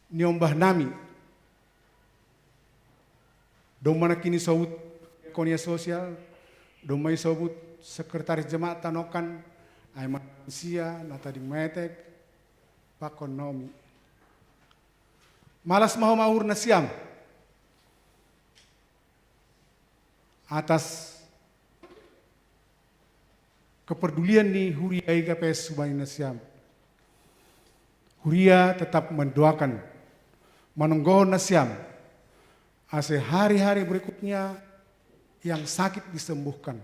niombah nami, domma nangkin isobut diakonia sosial, domma isobut sekretaris jemaat tanokan, ai ma lansia, na tading maetek, pakon nomi. Malas ma homa uhur nasiam atas kepedulian ni huria G K P S hubani nasiam. Huria tetap mendoakan, manonggohon nasiam, ase hari-hari berikutnya yang sakit disembuhkan,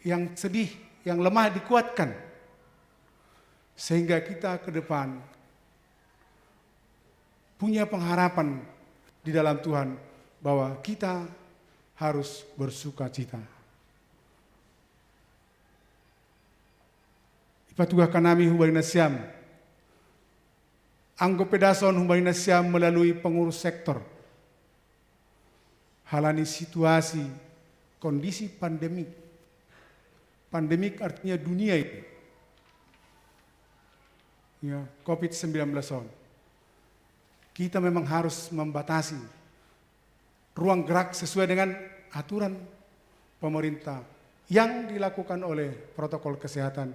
yang sedih, yang lemah dikuatkan, sehingga kita ke depan punya pengharapan di dalam Tuhan bahwa kita harus bersuka cita. Ipatugahkan nami hubani nasiam, anggo pedason hubani nasiam melalui pengurus sektor. Halani situasi, kondisi pandemik. Pandemik artinya dunia ini. Ya, covid sembilan belas on. Kita memang harus membatasi ruang gerak sesuai dengan aturan pemerintah yang dilakukan oleh protokol kesehatan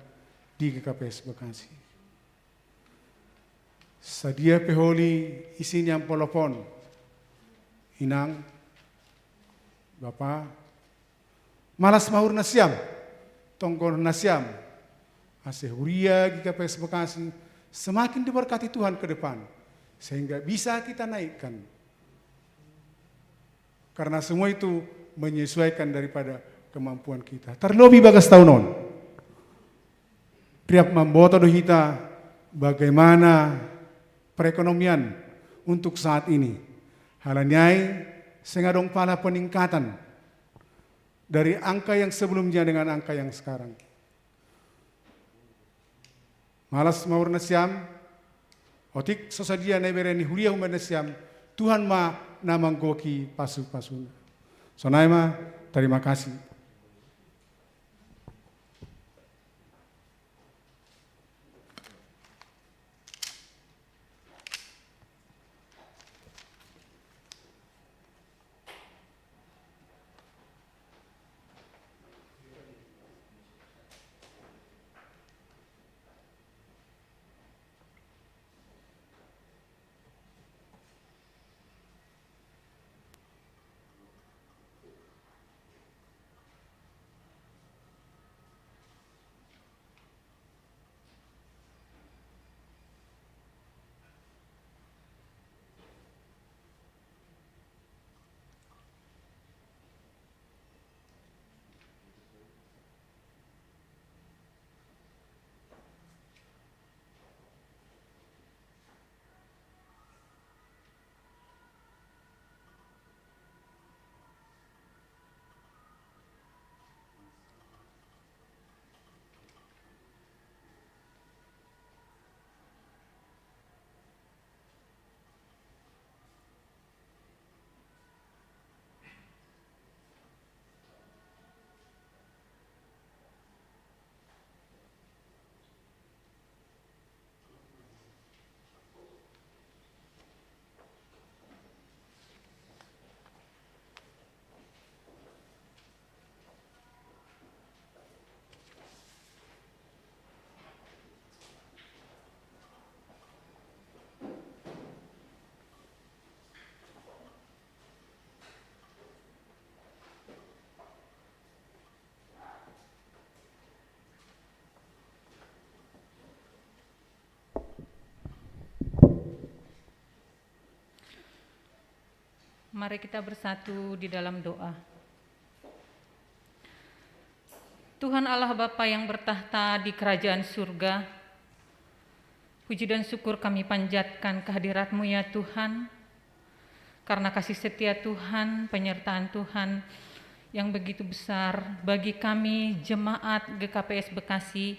di G K P S Bekasi. Sadia pe holi isi ni ampolop on, inang, bapa, malas ma uhur nasiam, tonggohon nasiam, ase huria G K P S Bekasi semakin diberkati Tuhan ke depan, sehingga bisa kita naikkan. Karena semua itu menyesuaikan daripada kemampuan kita. Terlebih bagas tahun on. Riap mamboto do hita bagaimana perekonomian untuk saat ini. Hal ni ai seng adong pala peningkatan dari angka yang sebelumnya dengan angka yang sekarang. Malas ma uhur nasiam, otik so sadia na ibere ni huria humbani nasiam, Tuhan ma na manggohi pasu-pasuna. Sonai ma, terima kasih. Mari kita bersatu di dalam doa. Tuhan Allah Bapa yang bertakhta di kerajaan surga, puji dan syukur kami panjatkan kehadirat-Mu ya Tuhan, karena kasih setia Tuhan, penyertaan Tuhan yang begitu besar bagi kami jemaat G K P S Bekasi.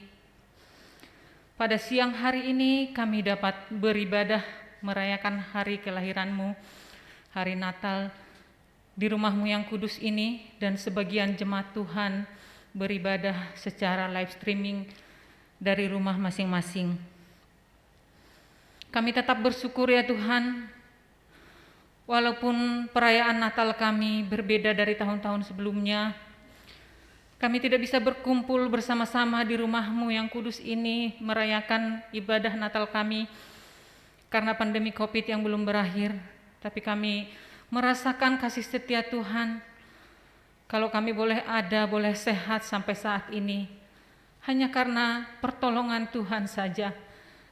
Pada siang hari ini kami dapat beribadah merayakan hari kelahiran-Mu, hari Natal, di rumah-Mu yang kudus ini, dan sebagian jemaat Tuhan beribadah secara live streaming dari rumah masing-masing. Kami tetap bersyukur ya Tuhan, walaupun perayaan Natal kami berbeda dari tahun-tahun sebelumnya, kami tidak bisa berkumpul bersama-sama di rumah-Mu yang kudus ini merayakan ibadah Natal kami karena pandemi covid yang belum berakhir. Tapi kami merasakan kasih setia Tuhan. Kalau kami boleh ada, boleh sehat sampai saat ini, hanya karena pertolongan Tuhan saja.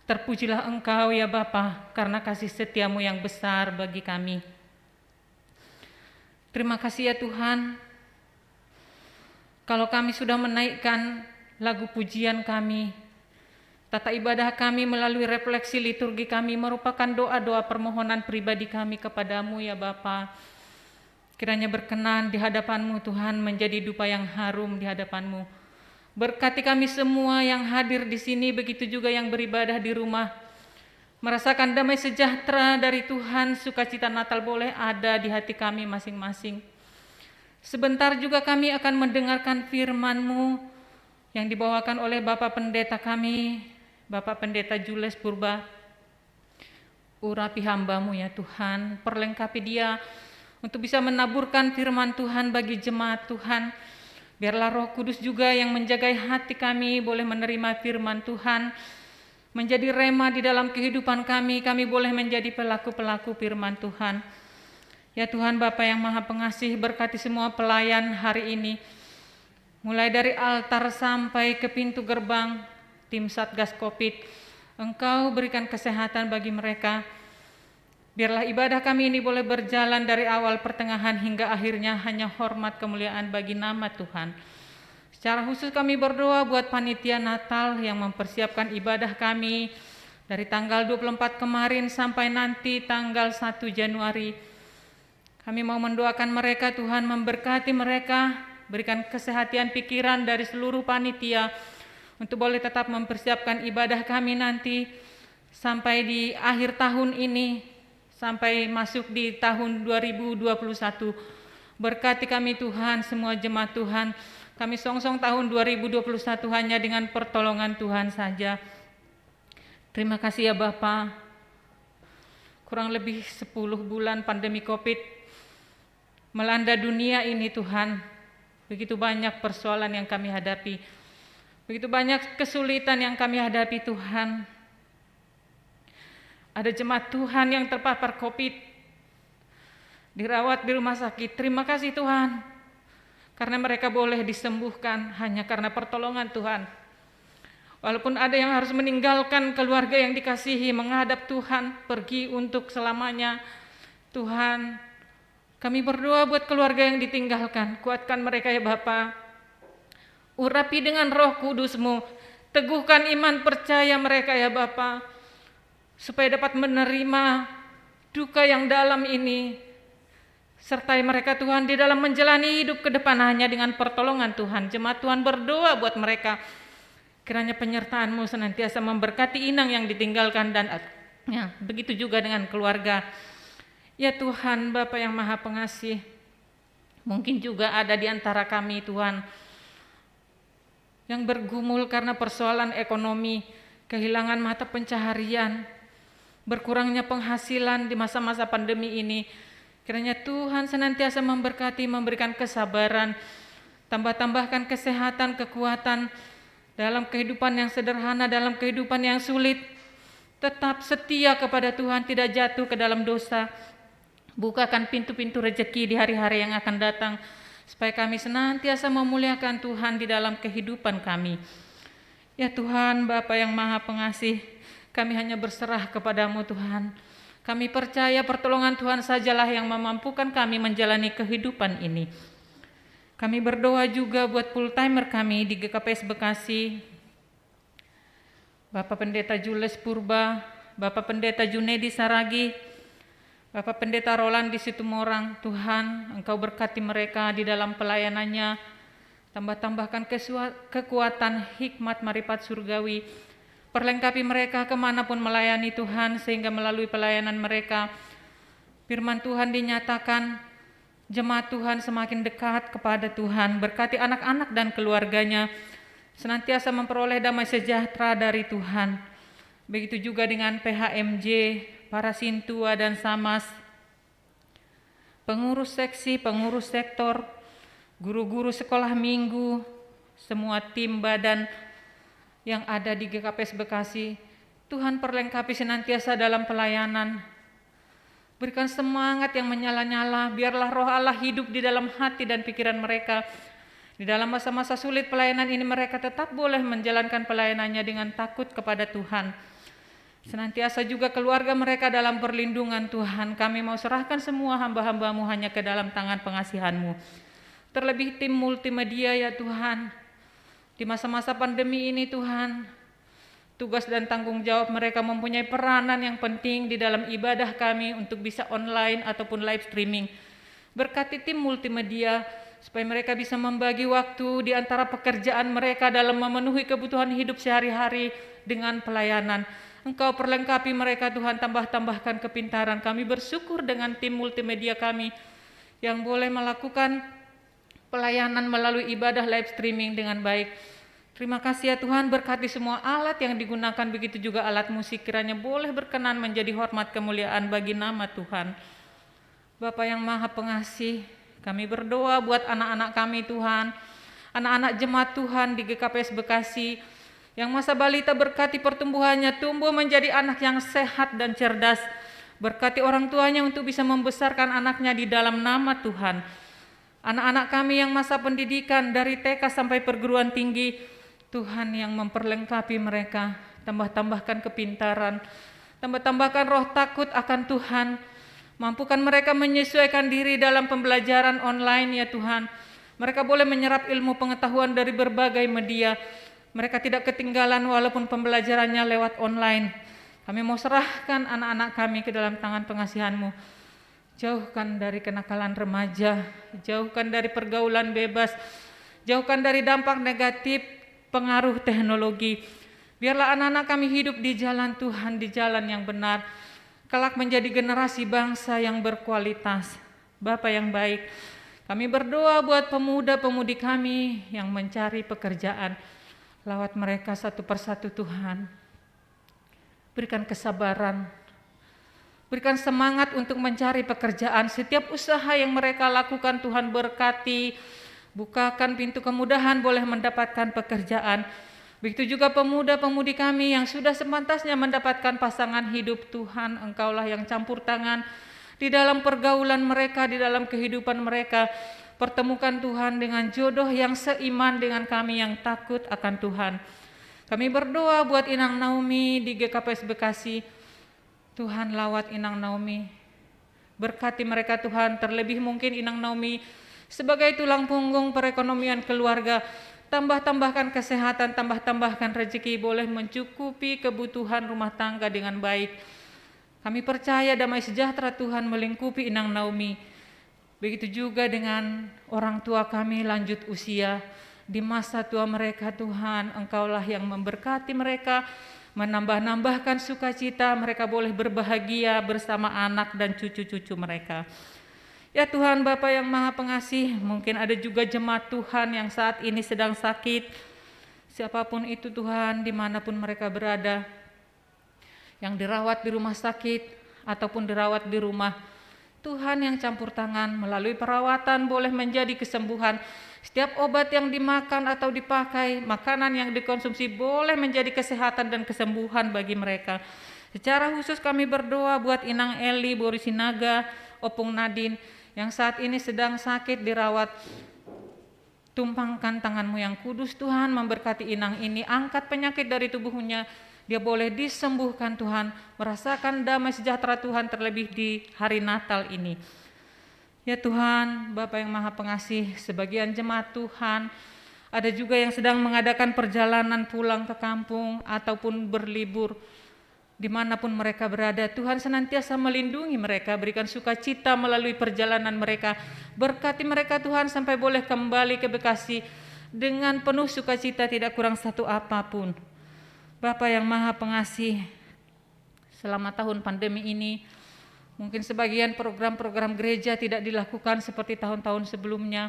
Terpujilah Engkau ya Bapa, karena kasih setia-Mu yang besar bagi kami. Terima kasih ya Tuhan, kalau kami sudah menaikkan lagu pujian kami, tata ibadah kami melalui refleksi liturgi kami merupakan doa-doa permohonan pribadi kami kepada-Mu ya Bapa. Kiranya berkenan di hadapan-Mu Tuhan, menjadi dupa yang harum di hadapan-Mu. Berkati kami semua yang hadir di sini, begitu juga yang beribadah di rumah. Merasakan damai sejahtera dari Tuhan, sukacita Natal boleh ada di hati kami masing-masing. Sebentar juga kami akan mendengarkan firman-Mu yang dibawakan oleh Bapak Pendeta kami, Bapak Pendeta Jules Purba. Urapi hamba-Mu ya Tuhan, perlengkapi dia untuk bisa menaburkan firman Tuhan bagi jemaat Tuhan. Biarlah Roh Kudus juga yang menjagai hati kami boleh menerima firman Tuhan, menjadi rema di dalam kehidupan kami, kami boleh menjadi pelaku-pelaku firman Tuhan. Ya Tuhan, Bapa yang Maha Pengasih, berkati semua pelayan hari ini. Mulai dari altar sampai ke pintu gerbang, tim Satgas covid, Engkau berikan kesehatan bagi mereka. Biarlah ibadah kami ini boleh berjalan dari awal pertengahan hingga akhirnya hanya hormat kemuliaan bagi nama Tuhan. Secara khusus kami berdoa buat panitia Natal yang mempersiapkan ibadah kami dari tanggal dua puluh empat kemarin sampai nanti tanggal satu Januari. Kami mau mendoakan mereka, Tuhan memberkati mereka, berikan kesehatan pikiran dari seluruh panitia untuk boleh tetap mempersiapkan ibadah kami nanti sampai di akhir tahun ini, sampai masuk di tahun dua ribu dua puluh satu. Berkati kami Tuhan, semua jemaat Tuhan. Kami songsong tahun dua ribu dua puluh satu hanya dengan pertolongan Tuhan saja. Terima kasih ya Bapa. Kurang lebih sepuluh bulan pandemi Covid melanda dunia ini, Tuhan. Begitu banyak persoalan yang kami hadapi. Begitu banyak kesulitan yang kami hadapi, Tuhan. Ada jemaat Tuhan yang terpapar Covid, dirawat di rumah sakit. Terima kasih Tuhan, karena mereka boleh disembuhkan hanya karena pertolongan Tuhan. Walaupun ada yang harus meninggalkan keluarga yang dikasihi, menghadap Tuhan, pergi untuk selamanya, Tuhan, kami berdoa buat keluarga yang ditinggalkan. Kuatkan mereka ya Bapa. Urapi dengan Roh Kudus-Mu. Teguhkan iman percaya mereka ya Bapa, supaya dapat menerima duka yang dalam ini. Sertai mereka Tuhan di dalam menjalani hidup ke depan hanya dengan pertolongan Tuhan. Jemaat Tuhan berdoa buat mereka. Kiranya penyertaan-Mu senantiasa memberkati inang yang ditinggalkan dan ya, begitu juga dengan keluarga. Ya Tuhan, Bapa yang Maha Pengasih, mungkin juga ada di antara kami, Tuhan, yang bergumul karena persoalan ekonomi, kehilangan mata pencaharian, berkurangnya penghasilan di masa-masa pandemi ini. Kiranya Tuhan senantiasa memberkati, memberikan kesabaran, tambah-tambahkan kesehatan, kekuatan dalam kehidupan yang sederhana, dalam kehidupan yang sulit. Tetap setia kepada Tuhan, tidak jatuh ke dalam dosa. Bukakan pintu-pintu rezeki di hari-hari yang akan datang, supaya kami senantiasa memuliakan Tuhan di dalam kehidupan kami. Ya Tuhan, Bapa yang Maha Pengasih, kami hanya berserah kepada-Mu Tuhan. Kami percaya pertolongan Tuhan sajalah yang memampukan kami menjalani kehidupan ini. Kami berdoa juga buat full timer kami di G K P S Bekasi, Bapak Pendeta Jules Purba, Bapak Pendeta Junedi Saragi, Bapak Pendeta Roland di Situmorang. Tuhan, Engkau berkati mereka di dalam pelayanannya. Tambah-tambahkan kesua- kekuatan, hikmat, maripat surgawi. Perlengkapi mereka kemanapun melayani Tuhan, sehingga melalui pelayanan mereka, firman Tuhan dinyatakan, jemaat Tuhan semakin dekat kepada Tuhan. Berkati anak-anak dan keluarganya, senantiasa memperoleh damai sejahtera dari Tuhan. Begitu juga dengan P H M J, para sintua dan samas, pengurus seksi, pengurus sektor, guru-guru sekolah minggu, semua tim badan yang ada di G K P S Bekasi. Tuhan, perlengkapi senantiasa dalam pelayanan. Berikan semangat yang menyala-nyala, biarlah Roh Allah hidup di dalam hati dan pikiran mereka. Di dalam masa-masa sulit pelayanan ini, mereka tetap boleh menjalankan pelayanannya dengan takut kepada Tuhan. Senantiasa juga keluarga mereka dalam perlindungan Tuhan. Kami mau serahkan semua hamba-hambamu hanya ke dalam tangan pengasihanmu. Terlebih tim multimedia ya Tuhan. Di masa-masa pandemi ini Tuhan, tugas dan tanggung jawab mereka mempunyai peranan yang penting di dalam ibadah kami untuk bisa online ataupun live streaming. Berkati tim multimedia, supaya mereka bisa membagi waktu di antara pekerjaan mereka dalam memenuhi kebutuhan hidup sehari-hari dengan pelayanan. Engkau perlengkapi mereka Tuhan, tambah-tambahkan kepintaran. Kami bersyukur dengan tim multimedia kami yang boleh melakukan pelayanan melalui ibadah live streaming dengan baik. Terima kasih ya Tuhan, berkati semua alat yang digunakan, begitu juga alat musik, kiranya boleh berkenan menjadi hormat kemuliaan bagi nama Tuhan. Bapa yang Maha Pengasih, kami berdoa buat anak-anak kami Tuhan, anak-anak jemaat Tuhan di G K P S Bekasi, yang masa balita berkati pertumbuhannya, tumbuh menjadi anak yang sehat dan cerdas. Berkati orang tuanya untuk bisa membesarkan anaknya di dalam nama Tuhan. Anak-anak kami yang masa pendidikan dari T K sampai perguruan tinggi, Tuhan yang memperlengkapi mereka, tambah-tambahkan kepintaran, tambah-tambahkan roh takut akan Tuhan, mampukan mereka menyesuaikan diri dalam pembelajaran online ya Tuhan, Mereka boleh menyerap ilmu pengetahuan dari berbagai media. Mereka tidak ketinggalan walaupun pembelajarannya lewat online. Kami mau serahkan anak-anak kami ke dalam tangan pengasihan-Mu. Jauhkan dari kenakalan remaja, jauhkan dari pergaulan bebas, jauhkan dari dampak negatif pengaruh teknologi. Biarlah anak-anak kami hidup di jalan Tuhan, di jalan yang benar. Kelak menjadi generasi bangsa yang berkualitas. Bapa yang baik, kami berdoa buat pemuda-pemudi kami yang mencari pekerjaan. Lawat mereka satu persatu, Tuhan. Berikan kesabaran. Berikan semangat untuk mencari pekerjaan. Setiap usaha yang mereka lakukan, Tuhan berkati. Bukakan pintu kemudahan boleh mendapatkan pekerjaan. Begitu juga pemuda-pemudi kami yang sudah sepantasnya mendapatkan pasangan hidup. Tuhan, Engkaulah yang campur tangan di dalam pergaulan mereka, di dalam kehidupan mereka. Pertemukan, Tuhan, dengan jodoh yang seiman dengan kami yang takut akan Tuhan. Kami berdoa buat Inang Naomi di G K P S Bekasi. Tuhan, lawat Inang Naomi. Berkati mereka, Tuhan, terlebih mungkin Inang Naomi sebagai tulang punggung perekonomian keluarga. Tambah-tambahkan kesehatan, tambah-tambahkan rezeki, boleh mencukupi kebutuhan rumah tangga dengan baik. Kami percaya damai sejahtera Tuhan melingkupi Inang Naomi. Begitu juga dengan orang tua kami lanjut usia. Di masa tua mereka, Tuhan, Engkaulah yang memberkati mereka, menambah-nambahkan sukacita, mereka boleh berbahagia bersama anak dan cucu-cucu mereka. Ya Tuhan, Bapa yang Maha Pengasih, mungkin ada juga jemaat Tuhan yang saat ini sedang sakit. Siapapun itu, Tuhan, dimanapun mereka berada, yang dirawat di rumah sakit ataupun dirawat di rumah, Tuhan yang campur tangan melalui perawatan boleh menjadi kesembuhan. Setiap obat yang dimakan atau dipakai, makanan yang dikonsumsi boleh menjadi kesehatan dan kesembuhan bagi mereka. Secara khusus kami berdoa buat Inang Eli Borisinaga, Opung Nadin, yang saat ini sedang sakit dirawat. Tumpangkan tangan-Mu yang kudus, Tuhan, memberkati Inang ini, angkat penyakit dari tubuhnya, dia boleh disembuhkan, Tuhan, merasakan damai sejahtera Tuhan, terlebih di hari Natal ini. Ya Tuhan, Bapa yang Maha Pengasih, sebagian jemaat Tuhan, ada juga yang sedang mengadakan perjalanan pulang ke kampung ataupun berlibur. Dimanapun mereka berada, Tuhan senantiasa melindungi mereka, berikan sukacita melalui perjalanan mereka. Berkati mereka, Tuhan, sampai boleh kembali ke Bekasi dengan penuh sukacita, tidak kurang satu apapun. Bapa yang Maha Pengasih, selama tahun pandemi ini, mungkin sebagian program-program gereja tidak dilakukan seperti tahun-tahun sebelumnya.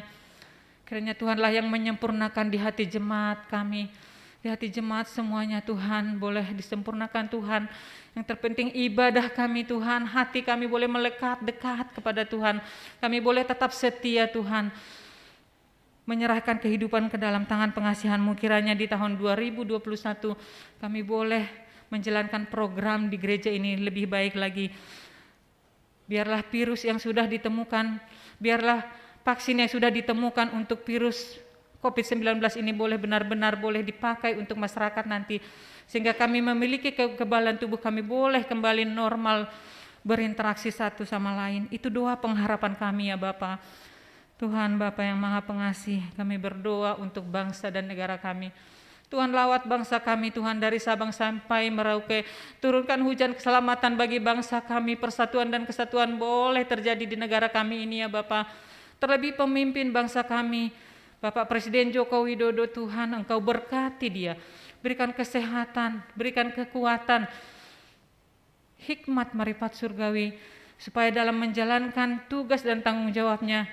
Kiranya Tuhanlah yang menyempurnakan di hati jemaat kami, di hati jemaat semuanya, Tuhan, boleh disempurnakan, Tuhan. Yang terpenting ibadah kami, Tuhan, hati kami boleh melekat dekat kepada Tuhan. Kami boleh tetap setia, Tuhan, menyerahkan kehidupan ke dalam tangan pengasihan-Mu. Kiranya di tahun dua ribu dua puluh satu kami boleh menjalankan program di gereja ini lebih baik lagi. Biarlah virus yang sudah ditemukan, biarlah vaksin yang sudah ditemukan untuk virus covid sembilan belas ini boleh benar-benar boleh dipakai untuk masyarakat nanti, sehingga kami memiliki kekebalan tubuh, kami boleh kembali normal berinteraksi satu sama lain. Itu doa pengharapan kami, ya Bapa. Tuhan, Bapa yang Maha Pengasih, kami berdoa untuk bangsa dan negara kami. Tuhan, lawat bangsa kami, Tuhan, dari Sabang sampai Merauke. Turunkan hujan keselamatan bagi bangsa kami, persatuan dan kesatuan boleh terjadi di negara kami ini, ya Bapa. Terlebih pemimpin bangsa kami, Bapak Presiden Joko Widodo, Tuhan, Engkau berkati dia. Berikan kesehatan, berikan kekuatan, hikmat marifat surgawi, supaya dalam menjalankan tugas dan tanggung jawabnya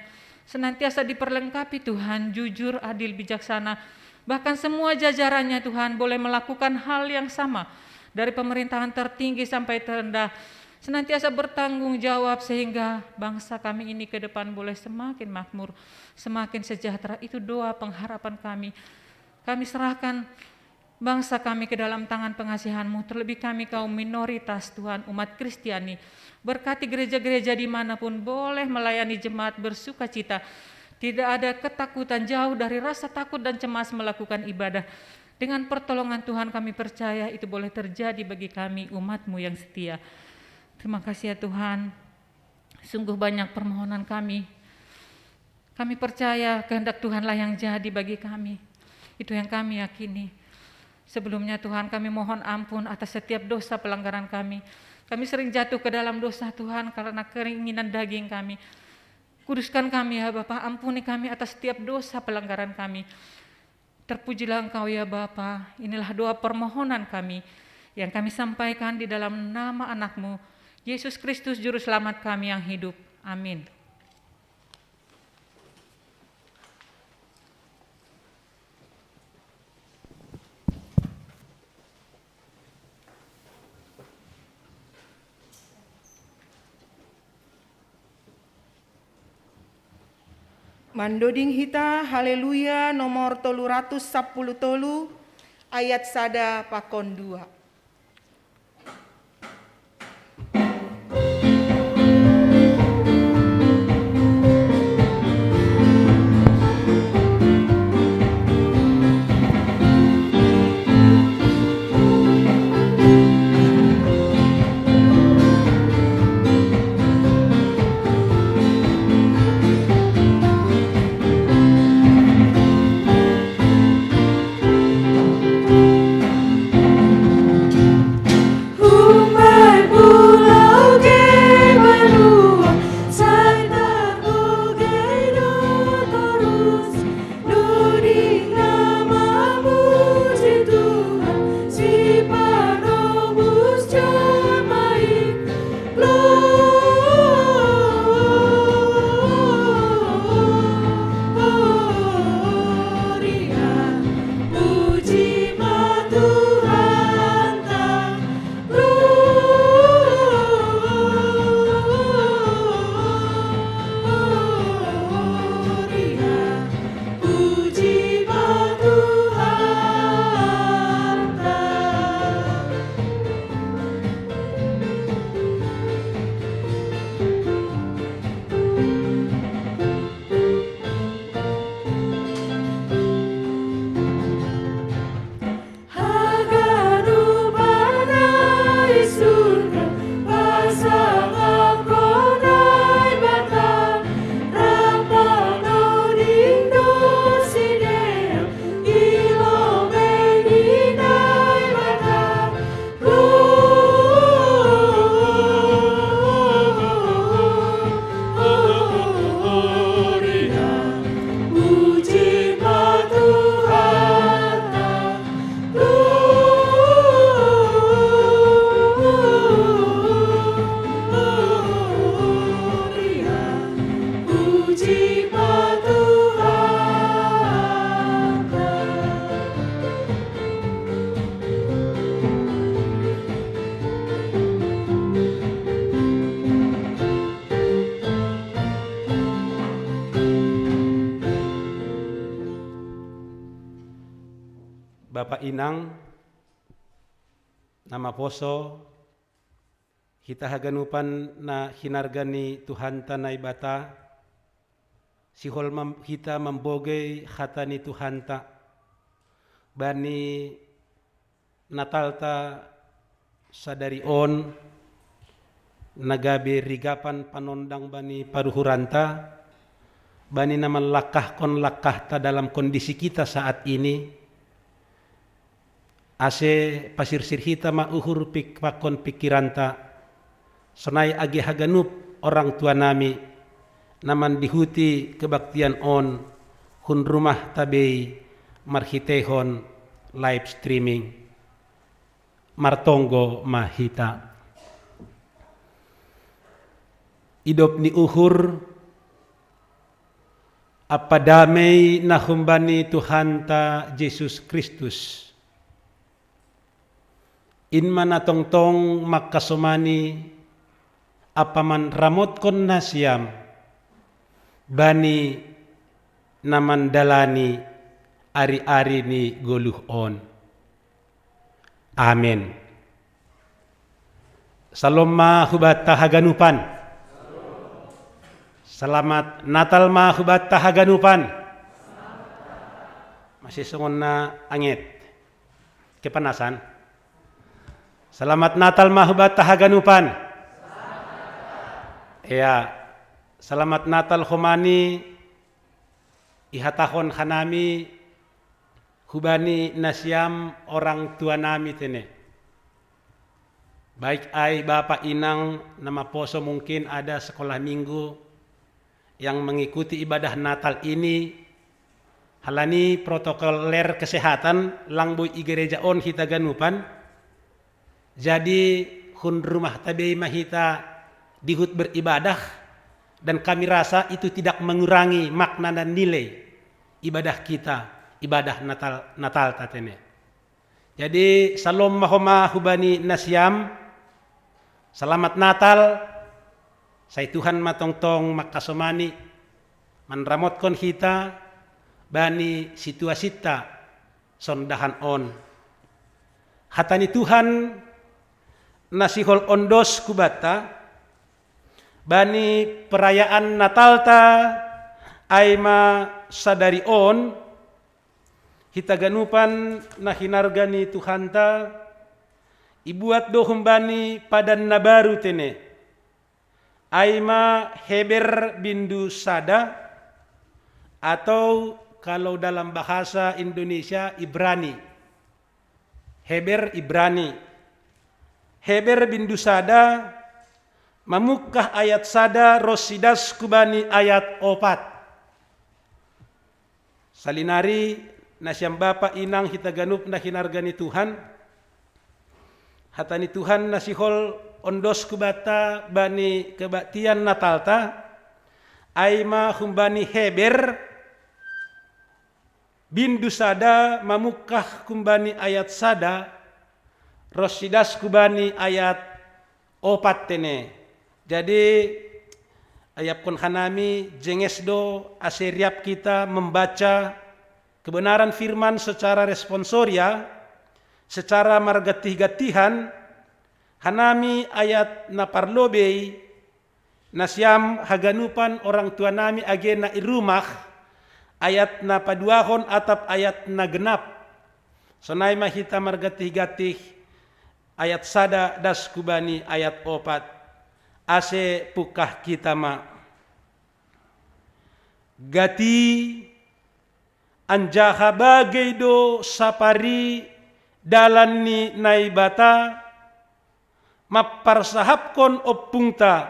senantiasa diperlengkapi, Tuhan, jujur, adil, bijaksana. Bahkan semua jajarannya, Tuhan, boleh melakukan hal yang sama, dari pemerintahan tertinggi sampai terendah, senantiasa bertanggung jawab sehingga bangsa kami ini ke depan boleh semakin makmur, semakin sejahtera. Itu doa pengharapan kami. Kami serahkan bangsa kami ke dalam tangan pengasihan-Mu, terlebih kami kaum minoritas, Tuhan, umat Kristiani. Berkati gereja-gereja di mana pun boleh melayani jemaat bersukacita. Tidak ada ketakutan, jauh dari rasa takut dan cemas melakukan ibadah. Dengan pertolongan Tuhan, kami percaya itu boleh terjadi bagi kami, umat-Mu yang setia. Terima kasih, ya Tuhan. Sungguh banyak permohonan kami. Kami percaya kehendak Tuhanlah yang jadi bagi kami. Itu yang kami yakini. Sebelumnya Tuhan, kami mohon ampun atas setiap dosa pelanggaran kami. Kami sering jatuh ke dalam dosa Tuhan karena keinginan daging kami. Kuduskan kami ya Bapa, ampuni kami atas setiap dosa pelanggaran kami. Terpujilah Engkau ya Bapa. Inilah doa permohonan kami yang kami sampaikan di dalam nama Anakmu, Yesus Kristus Juru Selamat kami yang hidup. Amin. Mandoding hita Haleluya nomor tolu ratus sapuluh tolu, ayat sada pakon dua. Bapa inang, na maposo, hita haganupan na hinarga ni Tuhanta Naibata, sihol mam-, hita mambogei hata ni Tuhanta. Bani Natalta sadari on, na gabe rigapan panondang bani paruhuranta, bani na manlangkahkon langkahta dalam kondisi kita saat ini, ase pasirsir hita ma uhur pik-, pakon pikiranta, sonai age haganup orang tua nami, na mandihuti kebaktian on, hun rumahta bei marhiteihon live streaming. Martonggo ma hita. Idop ni uhur, ampa damei na humbani Tuhanta Jesus Kristus, in ma na tongtong mangkasomani ampa manramotkon nasiam bani na mandalani ari-ari ni goluh on. Amen. Salom ma hubanta haganupan. Selamat Natal ma hubanta haganupan. Masih songon na anget. Kepanasan. Selamat Natal ma hubanta haganupan. Ya, selamat Natal homani Ihatahon hanami hubani nasiam orang tua nami tene. Baik ai bapa inang na maposo, mungkin ada sekolah minggu yang mengikuti ibadah Natal ini, halani protokoler kesehatan lang boi i gereja on hita ganupan. Jadi hun rumah tabei ma hita dihut beribadah, dan kami rasa itu tidak mengurangi makna dan nilai ibadah kita, ibadah Natal, Natal tatene. Jadi salom mahoma hubani nasiam, selamat Natal. Sai Tuhan matongtong makasomani manramotkon hita bani situasita sondahan on. Hatani Tuhan nasihol ondos kubata bani perayaan Natalta, aima sadari on hita ganupan na hinarga ni Tuhanta, ibuat do humbani padan na baru tene, aima Heber bindu sada, atau kalau dalam bahasa Indonesia Ibrani. Heber Ibrani. Heber bindu sada, mamukah ayat sada ros sidas kubani ayat opat. Salinari nasiam bapa inang hita ganup na hinarga ni Tuhan, hatani Tuhan nasihol ondos kubata bani kebaktian Natalta, aima humbani Heber bindu sada mamukah kumbani ayat sada ros sidas kubani ayat opat tene. Jadi ayapkon hanami jenges do ase riap kita membaca kebenaran firman secara responsoria, secara margatih-gatihan. Hanami ayat na parlobei, nasiam haganupan orang tua nami age na i rumah, ayat na paduahon atap ayat na genap. Sonai ma hita margatih-gatih ayat sada das kubani ayat opat, ase pukah kita ma. Gati anjaha bagei do sapari dalan ni Naibata, mamparsahapkon ompungta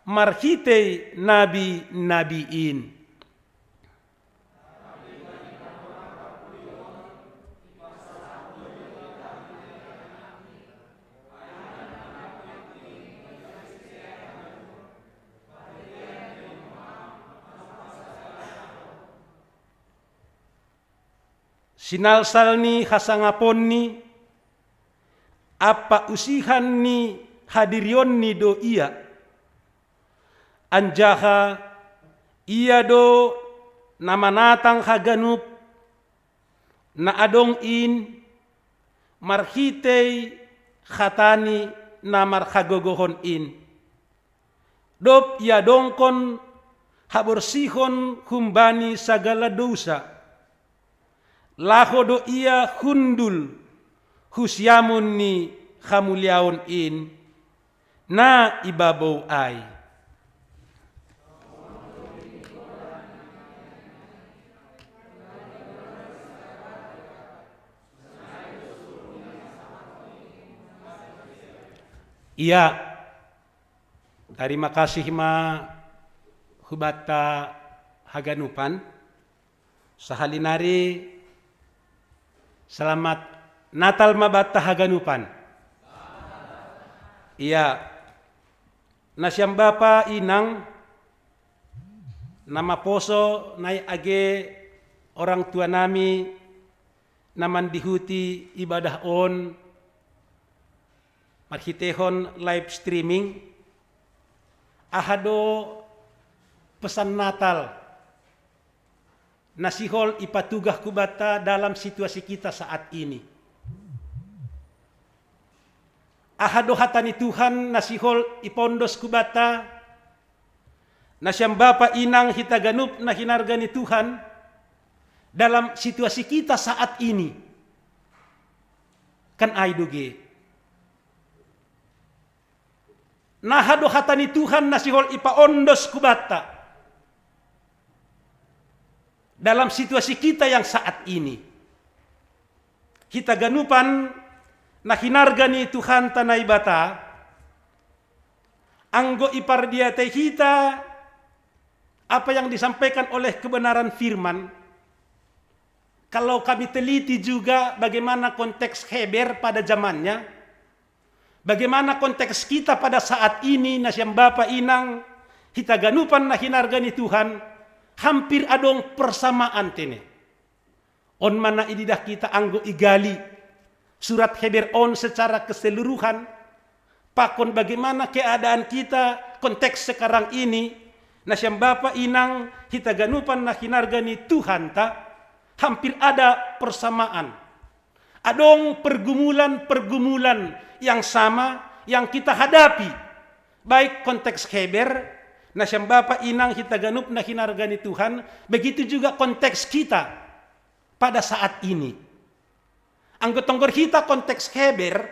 marhitei nabi-nabi in. Sinalsal ni hasangaponni ampa usihan ni hadirionni do ia. Anjaha ia do na manatang haganup na adong in marhitei hatani na marhagogohon in. Dob iadongkon haborsihon humbani sagala dousa, laho do ia hundul hu siamun ni hamuliaon in na ibabou ai. Ia, tarima kasih ma hubanta haganupan. Sahali nari selamat Natal ma banta haganupan. Ia, nasiam bapa inang na maposo nai age orang tua nami na mandihuti ibadah on marhitehon live streaming, aha do pesan Natal na sihol ipatugah kubanta dalam situasi kita saat ini? Aha do hata ni Tuhan na sihol ipondos kubanta, nasiam bapa inang hita ganup na hinarga ni Tuhan, dalam situasi kita saat ini? Kan ai do ge. Naha do hata ni Tuhan na sihol ipaondos kubanta? Dalam situasi kita yang saat ini, hita ganupan na hinarga ni Tuhanta Naibata, anggo ipardiatei hita apa yang disampaikan oleh kebenaran firman, kalau kami teliti juga bagaimana konteks Heber pada zamannya, bagaimana konteks kita pada saat ini, na sian bapa inang, hita ganupan na hinarga ni Tuhan, hampir adong persamaan tene. On ma na ididah kita anggo igali surat Heber on secara keseluruhan, pakon bagaimana keadaan kita, konteks sekarang ini, na sian bapa inang, hita ganupan na hinarga ni Tuhanta, hampir ada persamaan. Adong pergumulan-pergumulan yang sama yang kita hadapi, baik konteks Heber, na sian bapa inang, hita ganup na hinarga ni Tuhan, begitu juga konteks kita pada saat ini. Anggo tonggor hita konteks Heber,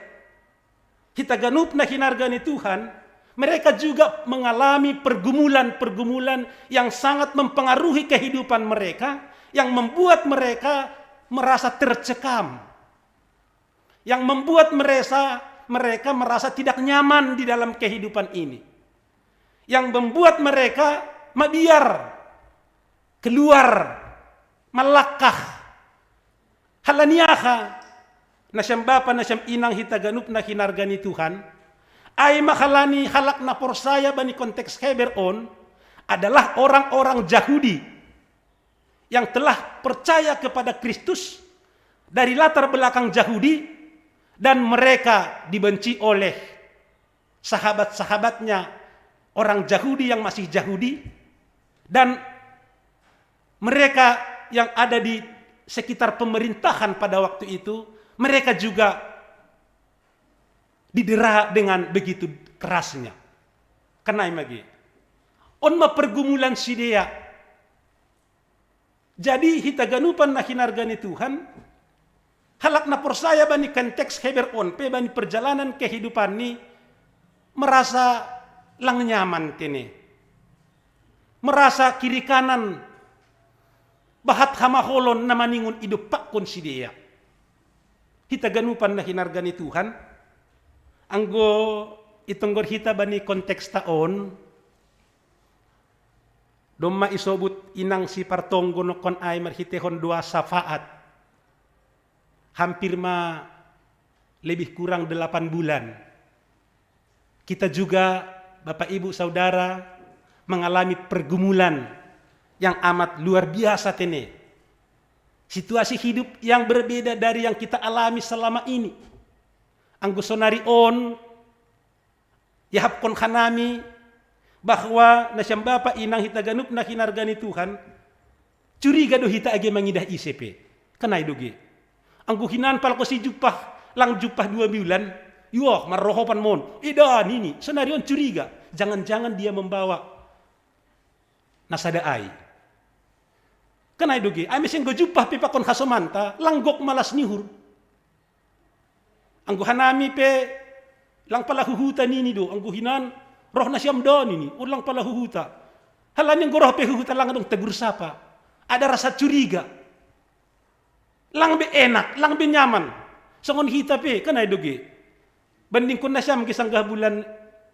hita ganup na hinarga ni Tuhan, mereka juga mengalami pergumulan-pergumulan yang sangat mempengaruhi kehidupan mereka, yang membuat mereka merasa tercekam, yang membuat mereka, mereka merasa tidak nyaman di dalam kehidupan ini, yang membuat mereka mabiar, keluar, malangkah. Halani aha? Na sian bapa, na sian inang, hita ganup na hinarga ni Tuhan, ai ma halani halak na porsaya bani konteks Heber on adalah orang-orang Jahudi yang telah percaya kepada Kristus dari latar belakang Jahudi, dan mereka dibenci oleh sahabat-sahabatnya, orang Jahudi yang masih Jahudi, dan mereka yang ada di sekitar pemerintahan pada waktu itu, mereka juga didera dengan begitu kerasnya. Kenai magi. On ma pergumulan sidea. Jadi hita ganupan na hinarga ni Tuhan, halak na porsaya bani konteks Heber on pe, bani perjalanan kehidupan ni, merasa lang nyaman tene. Merasa kiri kanan, bahat hamaholon na maningon idompakkon sidea. Hita ganupan na hinarga ni Tuhan, anggo itonggor hita bani konteksta on, domma isobut inang si partonggo nongkon ai marhitehon doa syafaat. Hampir ma lebih kurang delapan bulan. Kita juga, Bapak Ibu Saudara, mengalami pergumulan yang amat luar biasa tene. Situasi hidup yang berbeda dari yang kita alami selama ini. Anggo sonari on, iahapkon hanami bahwa na sian bapa inang, hita ganup na hinarga ni Tuhan, curiga do hita age mangidah ise pe. Kenai do ge. Anggo hinan pala ho si jumpah, lang jumpah dua bulan, iwah marrohopan mon. Eda nini, sonari on curiga. Jangan-jangan dia membawa na sada ai. Kenai do ge, ai mese anggo jumpah pe pakon hasomanta, lang gok malas ni uhur. Anggo hanami pe, lang pala huhuta nini do, anggo hinan roh na sian da nini, on lang pala huhuta. Halani anggo roh pe huhuta lang adong tegur sapa. Ada rasa curiga. Lang be enak, lang be nyaman. Songon hita pe, kenai do ge. Bandingkon na sian ge sanggah bulan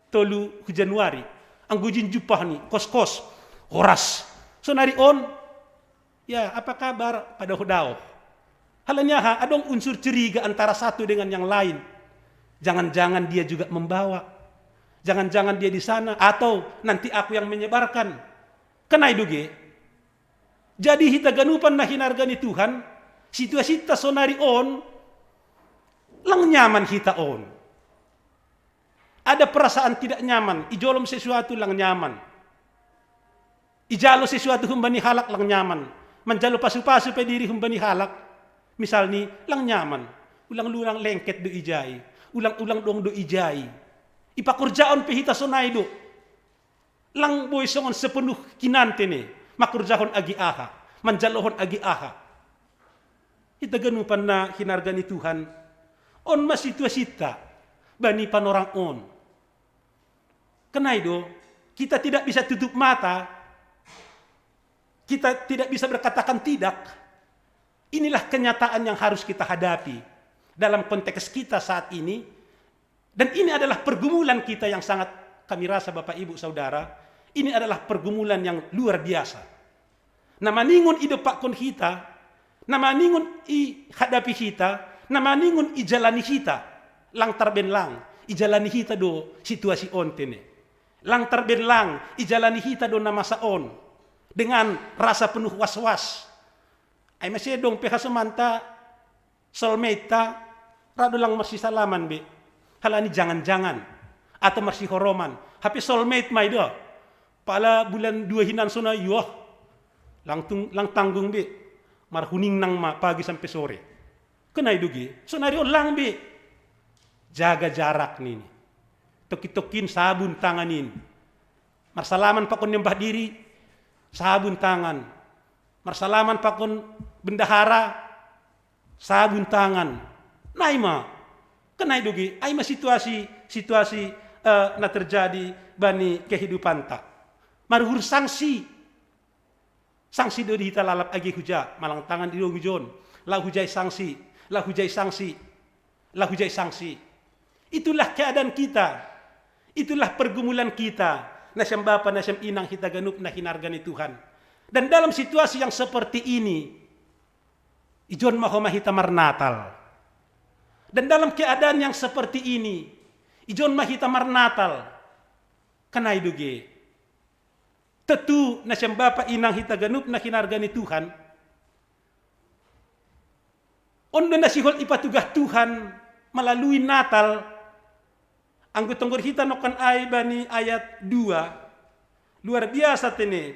tolu hu Januari. Anggo jin jumpah ni, kos-kos, horas. Sonari on, ya, apa kabar? Padaoh-daoh. Halani aha? Adong unsur curiga antara satu dengan yang lain. Jangan-jangan dia juga membawa. Jangan-jangan dia di sana, atau nanti aku yang menyebarkan. Kenai do ge. Jadi hita ganupan na hinarga ni Tuhan, situasinta sonari on, lang nyaman hita on. Ada perasaan tidak nyaman, ijolom sesuatu lang nyaman. Ijalo sesuatu humbani halak lang nyaman. Manjalo pasu-pasu pe diri humbani halak, misal ni, lang nyaman. Ulang-ulang lengket do ijai. Ulang-ulang dong do ijai. Ipakorjaon pe hita sonai do. Lang boi songon sepenuh hinan tene, makorjahon agi aha, manjalohon agi aha. Hita ganupan na hinarga ni Tuhan, on ma situasinta bani panorang on. Kenai do, kita tidak bisa tutup mata. kita tidak bisa berkatakan tidak. Inilah kenyataan yang harus kita hadapi dalam konteks kita saat ini. Dan ini adalah pergumulan kita yang sangat, kami rasa, Bapak, Ibu, Saudara, ini adalah pergumulan yang luar biasa. Na maningon idopakkon hita, na maningon ihadapi hita, na maningon ijalani hita, lang tarbenlang ijalani hita do situasi on tene. Lang tarbenlang ijalani hita do na masa on dengan rasa penuh was-was. Ai masedong pe hasomanta, soulmate-ta, ra do lang marsisalaman be. Halani jangan-jangan. Atau marsihoroman. Hape soulmate ma i do. Pala bulan dua hinan sona, yoh. Lang, tung, lang tanggung be. Marhuningnang ma pagi sampe sore. Kenai do ge. Sonari on lang be. Jaga jarak nini. Tokin-tokin sabun tangan in. Marsalaman pakon nian bah diri, sabun tangan. Marsalaman pakon bendahara, sabun tangan. Nai ma. Kenai do ge. Ai ma situasi, situasi eh, na terjadi bani kehidupanta. Maruhur sanksi. Sanksi do di hita lalap age huja, malang tangan di dong hujon. Lau hujai sanksi, lau hujai sanksi, lau hujai sanksi. Itulah keadaan kita. Itulah pergumulan kita. Nasiam bapa, nasiam inang, hita ganup na hinarga ni Tuhan. Dan dalam situasi yang seperti ini, ijon ma homa hita marnatal. Dan dalam keadaan yang seperti ini, ijon ma hita marnatal. Kenai do ge. Tetu nasiam bapa inang, hita ganup na hinarga ni Tuhan. On do na sihol ipatugah Tuhan melalui Natal. Anggo tonggor hita nongkan ai bani ayat dua. Luar biasa tene.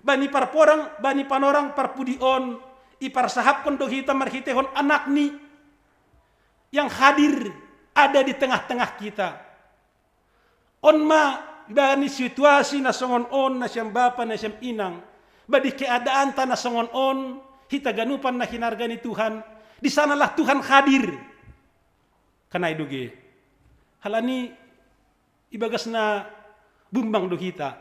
Bani parporang, bani panorang parpudi on, iparsahapkon do hita marhitehon anakni yang hadir ada di tengah-tengah kita. On ma bani situasi na songon on, nasiam bapa, nasiam inang, bani keadaanta na songon on, hita ganupan na hinarga ni Tuhan, di sanalah Tuhan hadir. Kenai do ge. Halani ibagas na bumbang do hita.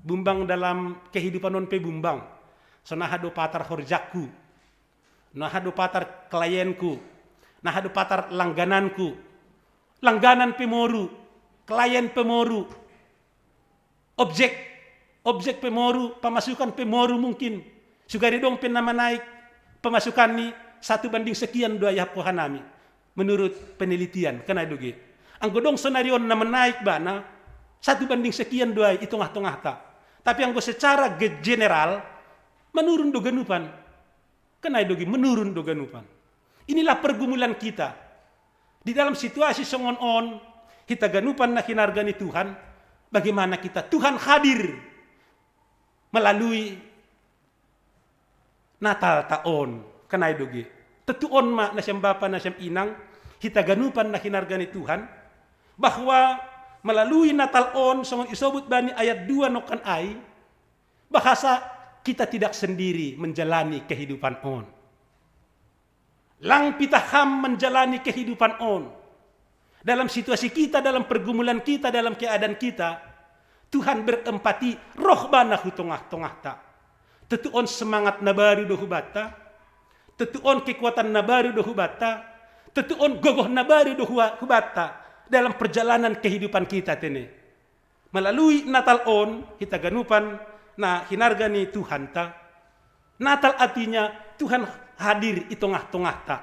Bumbang dalam kehidupan on pe bumbang. Sonaha do patar horjakku. Naha do patar klienku. Naha do patar langgananku. Langganan pe moru, klien pe moru, objek, objek pe moru, pemasukan pe moru mungkin. Sugari dong pe na manaek pemasukanni, satu banding sekian do ai, happo hanami. Menurut penelitian, kenai do ge. Anggo dong sonari on na manaek bana, satu banding sekian do ai i tongah-tongahta. Tapi anggo secara ge-, general, menurun do ganupan. Kenai do ge, menurun do ganupan. Inilah pergumulan kita. Di dalam situasi songon on, hita ganupan na hinarga ni Tuhan, bagaimana kita, Tuhan hadir melalui Natalta on. Kenai do ge. Tetu on ma nasiam bapa, nasiam inang, hita ganupan na hinarga ni Tuhan, bahwa melalui Natal on, songon isobut bani ayat dua nongkan ai, bahasa kita tidak sendiri menjalani kehidupan on. Lang pitah ham menjalani kehidupan on. Dalam situasi kita, dalam pergumulan kita, dalam keadaan kita, Tuhan berempati, roh bana hu tongah-tongahta. Tetu on semangat na baru do hubanta, tetu on kekuatan na baru do hubanta, tetu on gogoh na baru do hua-, hubanta dalam perjalanan kehidupan kita tene. Melalui Natal on, hita ganupan na hinarga ni Tuhanta. Natal artinya Tuhan hadir i tongah-tongahta.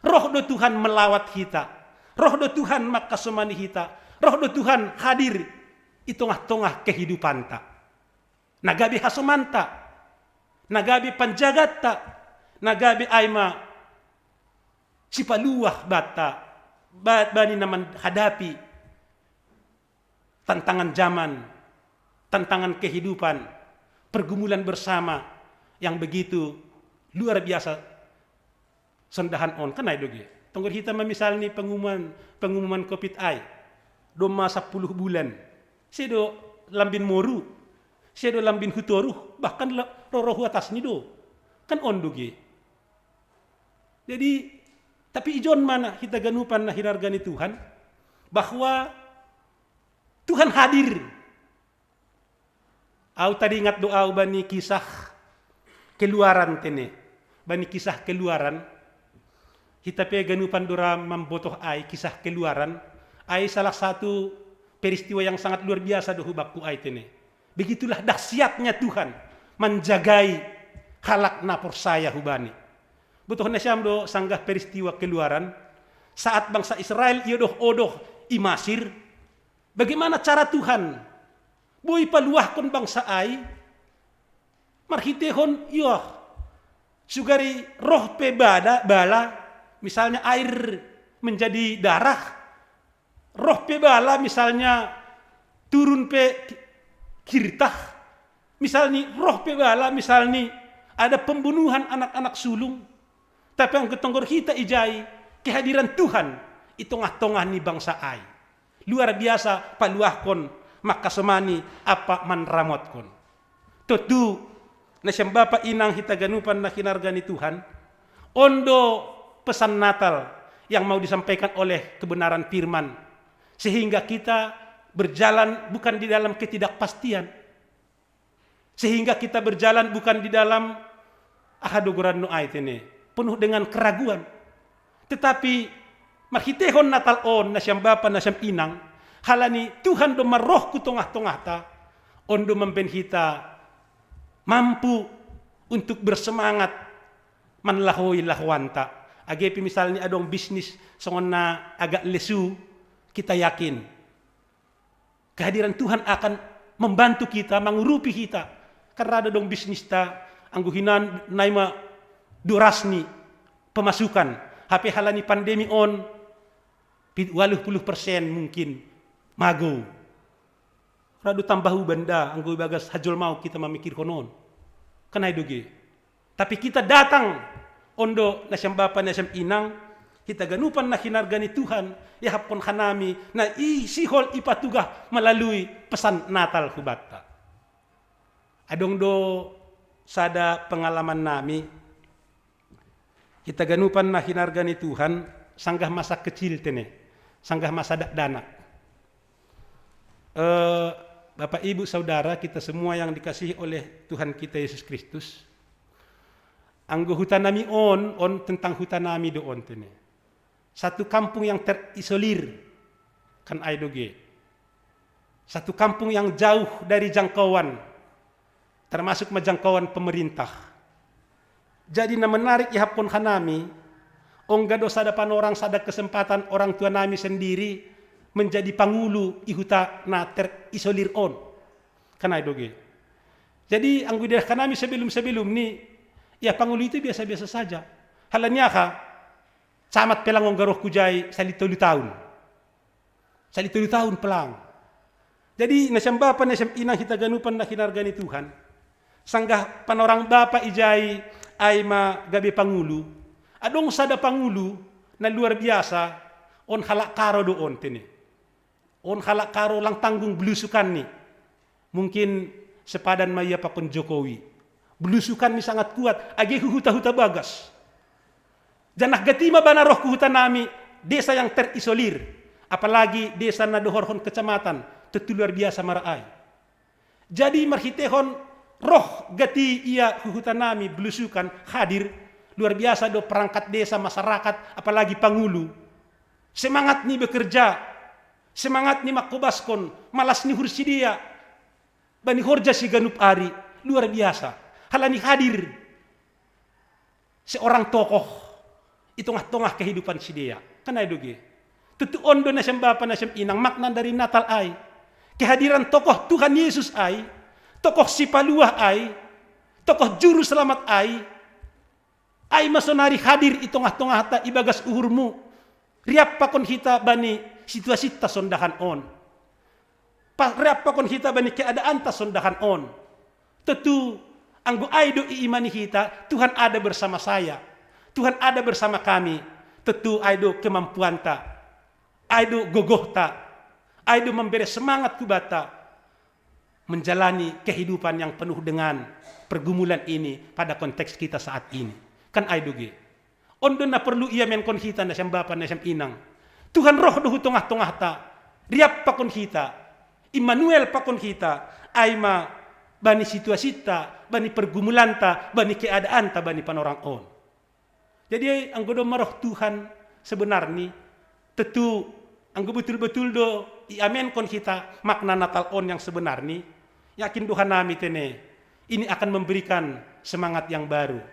Roh do Tuhan melawat hita. Roh do Tuhan mangkasomani hita. Roh do Tuhan hadir i tongah-tongah kehidupanta. Na gabe hasomanta, na gabe panjagatta, na gabe ai ma sipaluah banta, ba-, bani na menghadapi tantangan zaman, tantangan kehidupan, pergumulan bersama yang begitu luar biasa sondahan on, kenai do ge. Tonggor hita ma misal ni pengumuman, pengumuman covid ai. Domma sappuluh bulan. Sedo lambin moru, sedo lambin hutoruh, bahkan la-, roro hu atasni do. Kan on do ge. Jadi, tapi ijon ma na hita ganupan na hinarga ni Tuhan, bahwa Tuhan hadir. Au tadi ingat do au bani kisah Keluaran tene. Bani kisah Keluaran, hita pe ganupan dora mambotoh ai kisah Keluaran, ai salah satu peristiwa yang sangat luar biasa do hubakku ai tene. Begitulah dahsyatnya Tuhan manjagai halak na porsaya hubani. Botoh nasiam do sanggah peristiwa Keluaran, saat bangsa Israel iodoh-odoh i Masir, bagaimana cara Tuhan boi paluahkon bangsa ai, marhitehon iyo, sugari roh pe bala, bala, misalnya air menjadi darah, roh pe bala misalnya turun pe ki-, kirtah, misalnya roh pe bala, misalnya ada pembunuhan anak-anak sulung. Tapi anggo tonggor hita ijai kehadiran Tuhan i tongah-tongah ni bangsa ai. Luar biasa paluahkon, mangkasomani ampa manramotkon. Tontu, nasiam bapa inang hita ganupan na hinarga ni Tuhan, on do pesan Natal yang mau disampaikan oleh kebenaran firman, sehingga kita berjalan bukan di dalam ketidakpastian, sehingga kita berjalan bukan di dalam aha do goranna ai tene, penuh dengan keraguan. Tetapi marhitehon Natal on, nasiam bapa, nasiam inang, halani Tuhan do marroh hu tongah-tongahta, on do mambahen hita mampu untuk bersemangat manlahoi lahoanta. Age pe misalnya adong bisnis songon na agak lesu, kita yakin kehadiran Tuhan akan membantu kita, mangurupi hita. Kan rada dong bisnista, anggo hinan nai ma duras ni pemasukan. Hape halani pandemi on, pit-, waluh puluh persen mungkin magou. Radu tambah uban da, anggo ibagas hajolmaon hita mamikirhon on. Kan ai doge. Tapi kita datang, on do nasiam bapa, nasiam inang, hita ganupan na hinarga ni Tuhan, iahapkon hanami, na i sihol ipatugah melalui pesan Natal hubanta. Adong do sada pengalaman nami, hita ganupan na hinarga ni Tuhan, sanggah masa kecil tene, sanggah masa dakdanak. Eh, Bapak, Ibu, Saudara, kita semua yang dikasihi oleh Tuhan kita Yesus Kristus, anggo hutanami on, on tentang hutanami do on tene. Satu kampung yang terisolir, kan ai doge. Satu kampung yang jauh dari jangkauan, termasuk ma jangkauan pemerintah. Jadi na menarik iahapkon hanami, ongga do sada panorang, sada kesempatan orang tua nami sendiri menjadi pangulu i huta na terisolir on. Kan ai doge. Jadi anggo idadah hanami sebelum-sebelum ni, ya pangulu itu biasa-biasa saja. Halani aha, camat pe lang ongga roh hujai sali tolu taon. Sali tolu taon pe lang. Jadi nasiam bapa, nasiam inang hita ganupan na hinarga ni Tuhan, sanggah panorang bapa ijai ai ma gabe pangulu, adong sada pangulu na luar biasa, on halak Karo do on tene. On halak Karo lang tanggung belusukanni. Mungkin sepadan ma ia pakon Jokowi. Belusukanni sangat kuat, age hu huta-huta bagas. Janah gati ma bana roh hu hutanami, desa yang terisolir, apalagi desa na dohorhon kecamatan, tontu luar biasa ma ra ai. Jadi marhitehon roh gati ia hu hutanami belusukan hadir, luar biasa do perangkat desa, masyarakat, apalagi pangulu. Semangat ni bekerja, semangat ni mangkobaskon, malas ni uhur sidea, bani horja siganup ari, luar biasa. Halani hadir seorang tokoh i tongah-tongah kehidupan sidea. Kan ai doge. Tontu on do nasiam bapa, nasiam inang, makna dari Natal ai. Kehadiran tokoh Tuhan Yesus ai, tokoh sipaluah ai, tokoh juru selamat ai, ai ma sonari hadir i tongah-tongahta ibagas uhurmu. Riap pakon hita bani situasinta sondahan on. Pa-, riap pakon hita bani keadaanta sondahan on. Tontu anggo ai do iimani hita, Tuhan ada bersama saya, Tuhan ada bersama kami, tontu ai do kemampuanta, ai do gogohta, ai do mambere semangat hubanta menjalani kehidupan yang penuh dengan pergumulan ini pada konteks kita saat ini. Kan ai doge. On do na porlu iamenkon hita, nasiam bapa, nasiam inang. Tuhan roh do hu tongah-tongahta, riap pakon hita, Immanuel pakon hita, ai ma bani situasita, bani pergumulanta, bani keadaanta, bani panorang on. Jadi anggo do maroh Tuhan sebenarni, tentu anggo betul-betul do iamenkon hita makna Natal on yang sebenarni, yakin do hanami tene, ini akan memberikan semangat yang baru.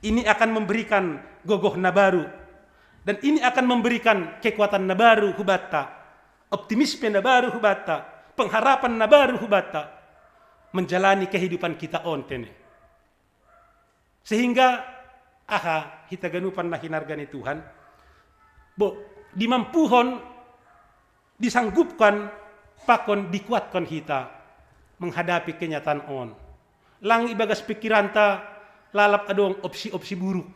Ini akan memberikan gogoh na baru. Dan ini akan memberikan kekuatan na baru hubanta, optimisme na baru hubanta, pengharapan na baru hubanta, menjalani kehidupan kita on tene. Sehingga aha, hita ganupan na hinarga ni Tuhan, bo, dimampuhon, disanggupkan, pakon dikuatkan hita menghadapi kenyataan on. Lang ibagas pikiranta lalap adong opsi-opsi buruk.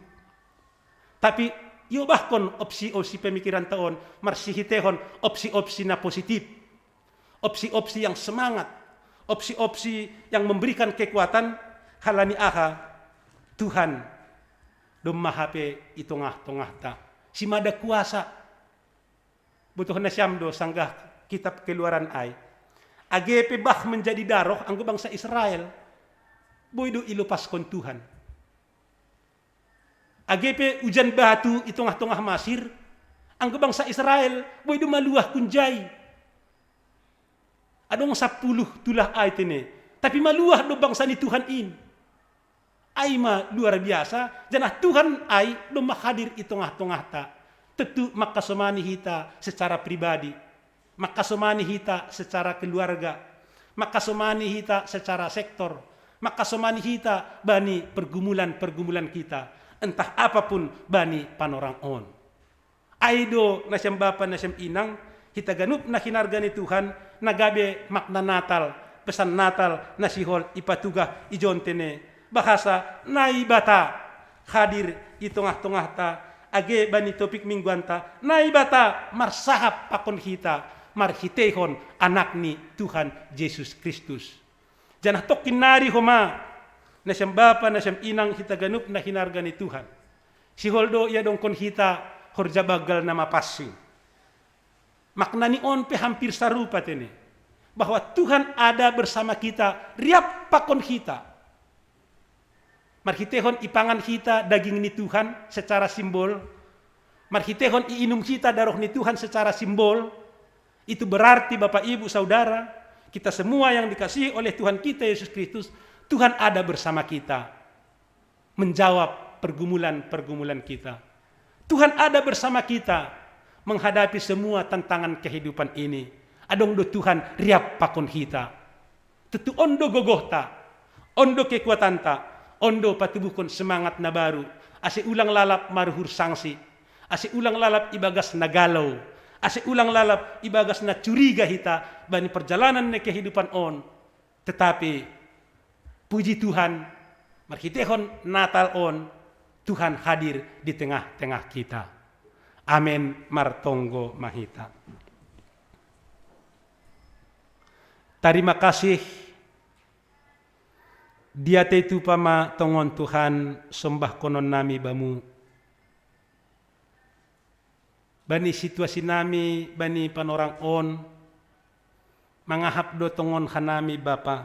Tapi iobahkon opsi-opsi pemikiranta on marsihitehon opsi-opsi na positif, opsi-opsi yang semangat, opsi-opsi yang memberikan kekuatan. Halani aha? Tuhan domma hape i tongah-tongahta, simada kuasa. Botoh nasiam do sanggah kitab Keluaran ai, age pe bah menjadi daroh anggo bangsa Israel, boi do ilopaskon Tuhan. Age pe ujan batu i tongah-tongah Masir, anggo bangsa Israel boi do maluah kunjai. Adong sapuluh tulah ai tene, tapi maluah do bangsa ni Tuhan in. Ai ma luar biasa, janah Tuhan ai domma hadir i tongah-tongahta. Tentu mangkasomani hita secara pribadi, mangkasomani hita secara keluarga, mangkasomani hita secara sektor, mangkasomani hita bani pergumulan-pergumulan kita, entah apapun bani panorang on. Ai do nasiam bapa nasiam inang, hita ganup na hinarga ni Tuhan, na gabe makna Natal, pesan Natal na sihol ipatugah i jon tene, bahasa Naibata hadir i tongah-tongahta, age bani topik mingguanta, Naibata marsahap pakon hita marhiteihon Anakni Tuhan Jesus Kristus. Janah tongkin nari homa, nasiam bapa nasiam inang hita ganup na hinarga ni Tuhan, sihol do iadongkon hita horja banggal na mapansing. Maknani on pe hampir sarupa tene, bahwa Tuhan ada bersama kita, riap pakon hita. Marhitehon ipangan hita daging ni Tuhan secara simbol, marhitehon iinum hita daroh ni Tuhan secara simbol, itu berarti Bapak Ibu Saudara, kita semua yang dikasihi oleh Tuhan kita Yesus Kristus, Tuhan ada bersama kita menjawab pergumulan-pergumulan kita. Tuhan ada bersama kita menghadapi semua tantangan kehidupan ini. Adong do Tuhan riap pakon hita. Tentu on do gogohta, on do kekuatanta, on do patubuhkon semangat na baru, ase ulang lalap maruhur sangsi, ase ulang lalap ibagas na galau, ase ulang lalap ibagas na curiga hita bani perjalanan ni kehidupan on. Tetapi puji Tuhan, marhitehon Natal on, Tuhan hadir di tengah-tengah kita. Amen. Martonggo ma hita. Tarima kasih. Diatei tupa ma tongon Tuhan sombahkonon nami Bamu. Bani situasi nami, bani panorang on, mangahap do tongon hanami Bapa.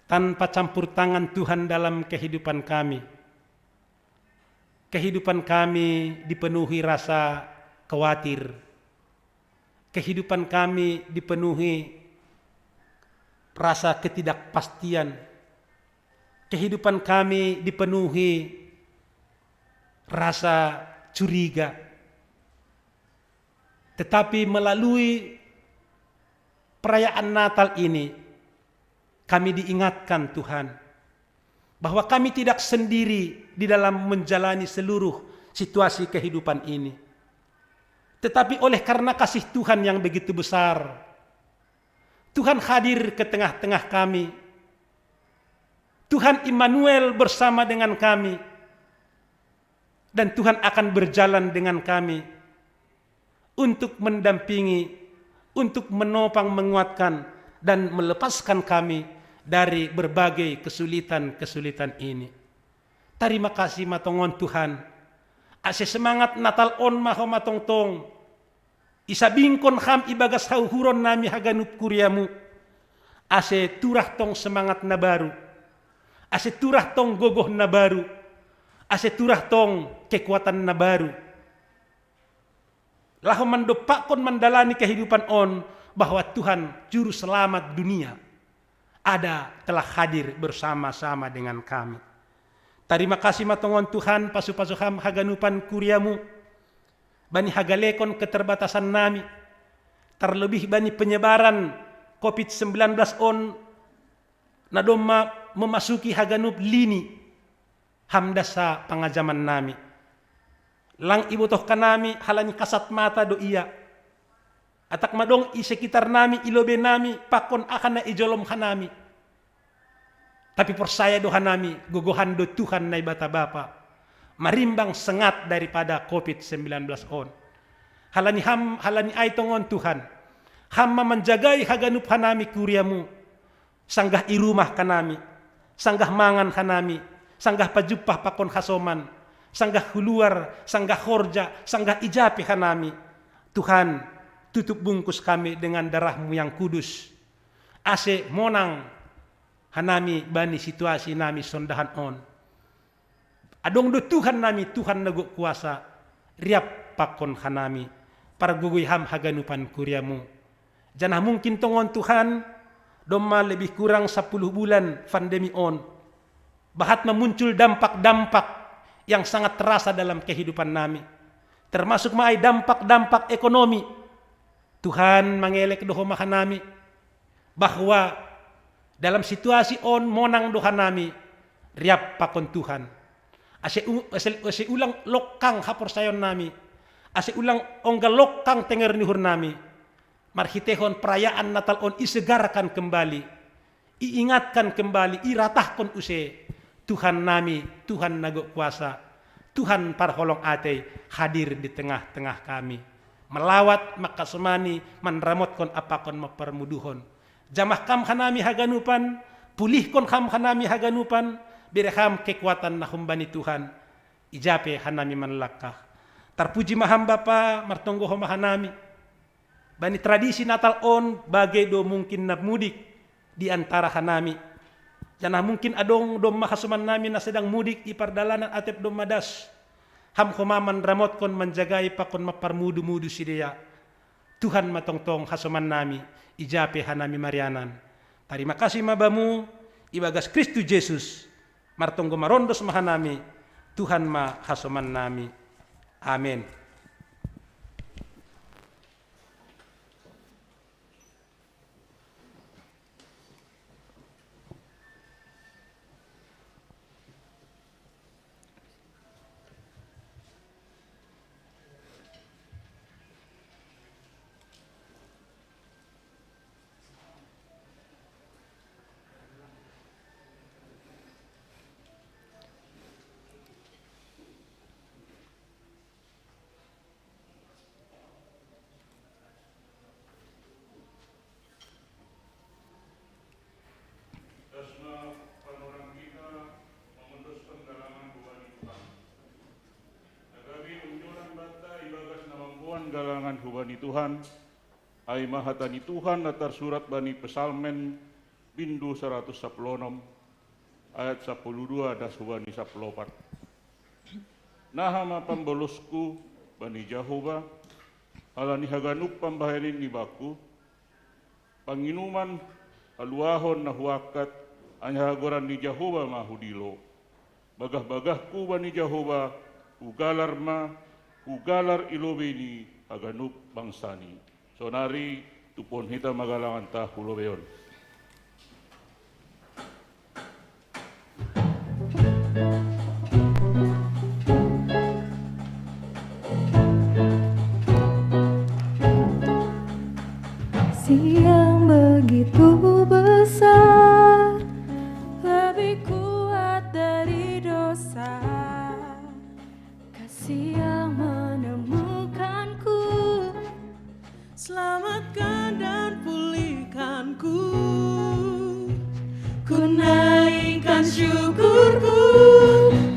Tanpa campur tangan Tuhan dalam kehidupan kami, kehidupan kami dipenuhi rasa khawatir. Kehidupan kami dipenuhi rasa ketidakpastian. Kehidupan kami dipenuhi rasa curiga. Tetapi melalui perayaan Natal ini, kami diingatkan, Tuhan, bahwa kami tidak sendiri di dalam menjalani seluruh situasi kehidupan ini. Tetapi oleh karena kasih Tuhan yang begitu besar, Tuhan hadir ke tengah-tengah kami. Tuhan Immanuel bersama dengan kami. Dan Tuhan akan berjalan dengan kami untuk mendampingi, untuk menopang, menguatkan, dan melepaskan kami dari berbagai kesulitan-kesulitan ini. Tarima kasih ma tongon Tuhan. Ase semangat Natal on ma homa tongtong isabingkon Ham ibagas hauhuron nami haganup kuriamu. Ase turah tong semangat na baru, ase turah tong gogoh na baru, ase turah tong kekuatan na baru. Laho mandompakkon mandalani kehidupan on, bahwa Tuhan Juru Selamat dunia ada, telah hadir bersama-sama dengan kami. Tarima kasih ma tongon Tuhan, pasu-pasu Ham haganupan kuriamu, bani hagalekon keterbatasan nami, terlebih bani penyebaran covid sembilan belas on, na domma memasuki haganup lini Ham dasa pangajaman nami. Lang ibotoh hanami halani kasat mata do ia. Atak madong i sekitar nami, i lobe nami, pakon aha na ijolom hanami. Tapi porsaya do hanami, gogohan do Tuhan Naibata Bapa marimbang sengat daripada covid sembilan belas on. Halani Ham, halani ai tongon Tuhan, Ham ma manjagai haganup hanami kuriamu. Sanggah i rumah hanami, sanggah mangan hanami, sanggah pajumpah pakon hasoman, sanggah huluar, sanggah horja, sanggah ijape hanami. Tuhan, tutup bungkus kami dengan darahmu yang kudus, ase monang hanami bani situasi nami sondahan on. Adong do Tuhan nami, Tuhan na gok kuasa, riap pakon hanami, pargogoi Ham haganupan kuriamu. Janah mungkin tongon Tuhan, domma lebih kurang sapuluh bulan pandemi on, bahat ma muncul dampak-dampak yang sangat terasa dalam kehidupan nami, termasuk ma ai dampak-dampak ekonomi. Tuhan, mangelek do Ho ma hanami, bahwa dalam situasi on monang do hanami, riap pakon Tuhan. Ase, u- ase, ase ulang longkang haporsayaon nami, ase ulang ongga longkang tenger ni uhur nami, marhitehon perayaan Natal on isegarkan kembali, iingatkan kembali, iratahkon use Tuhan nami, Tuhan na gok kuasa, Tuhan parholong atei hadir di tengah-tengah kami, melawat, mangkasomani, manramotkon pakon mamparmuduhon. Jamah Ham hanami haganupan, pulihkon Ham hanami haganupan, bere Ham kekuatan na humbani Tuhan, ijape hanami manlangkah. Tarpuji ma Ham Bapa, martonggo Ho ma hanami. Bani tradisi Natal on, bage do mungkin na mudik di antara hanami. Janah mungkin adong domma hasoman nami na sedang mudik i pardalanan atep domma das. Ham Ho ma manramotkon, manjagai pakon mamparmudu-mudu sidea. Tuhan ma tongtong hasoman nami, ijape hanami marianan. Tarima kasih ma Bamu, ibagas Kristus Jesus, martonggo marondos ma hanami, Tuhan ma hasoman nami. Amen. Dasma panorang kita mangondoskon galangan hubaNi Tuhan. Na gabe unjoran banta ibagas na mamboan galangan hubaNi Tuhan, ai ma hata ni Tuhan na tarsurat bani Psalmen, bindu saratus sapuluh onom, ayat sapuluh dua das hubani sapuluh opat. Naha ma pambolosku bani Jahowa, halani haganup pambahenan-Ni bakku, panginuman, haluahon na huangkat, ai hagoran ni Jahowa ma hudilo. Bagah-bagahku bani Jahowa, hugalar ma, hugalar i lobei ni haganup bangsaNi. Sonari tumpahon hita ma galanganta hu lobei on. Kasih yang begitu besar, lebih kuat dari dosa. Kasih yang menemukanku, selamatkan dan pulihkanku. Ku naikkan syukurku,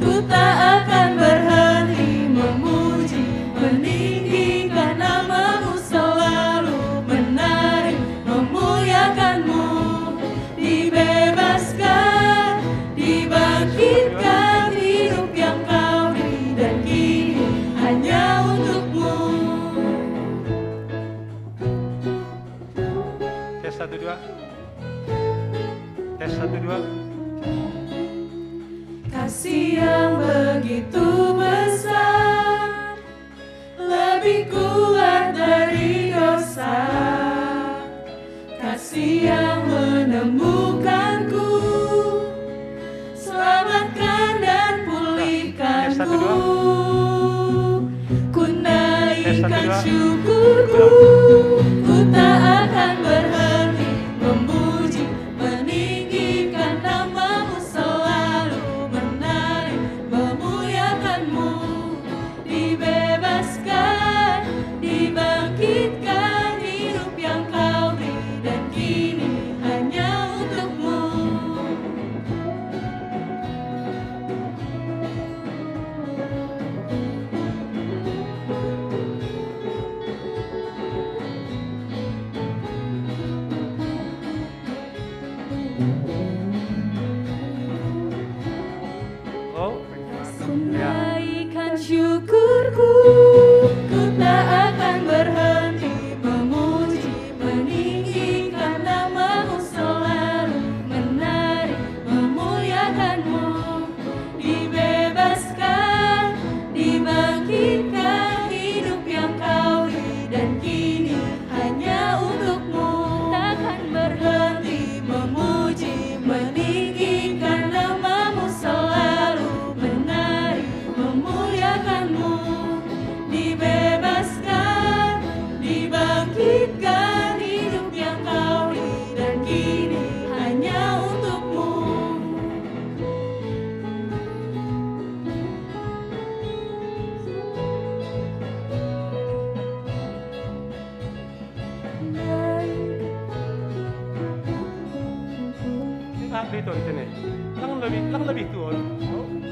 ku tak akan berhenti memuji, meninggikan nama-Mu selalu, menari, memuliakan-Mu. Satu dua. Tes satu dua. Kasih yang begitu besar, lebih kuat dari dosa. Kasih yang menemukanku, selamatkan dan pulihkanku. Ku naikkan syukurku, ku tak akan berhenti memuji, meninggikan namamu, selalu menari, memuliakanmu. Dibebaskan, dibangkitkan, hidup yang kau beri dan kini hanya untukmu. Oh, ya. Naikkan syukurku, ku tak akan berhenti memuji, meninggikan namamu, selalu menari, memuliakanmu. Dibebaskan, dibangkitkan, hidup yang kau beri dan kini hanya untukmu. Takkan berhenti memuji, meninggikan namamu, selalu menari, memuliakanmu. Dibebaskan, dibangkitkan, hidup yang kau beri dan kini hanya untukmu. Ini tahap itu, ini. Lang lebih, lang lebih tuon.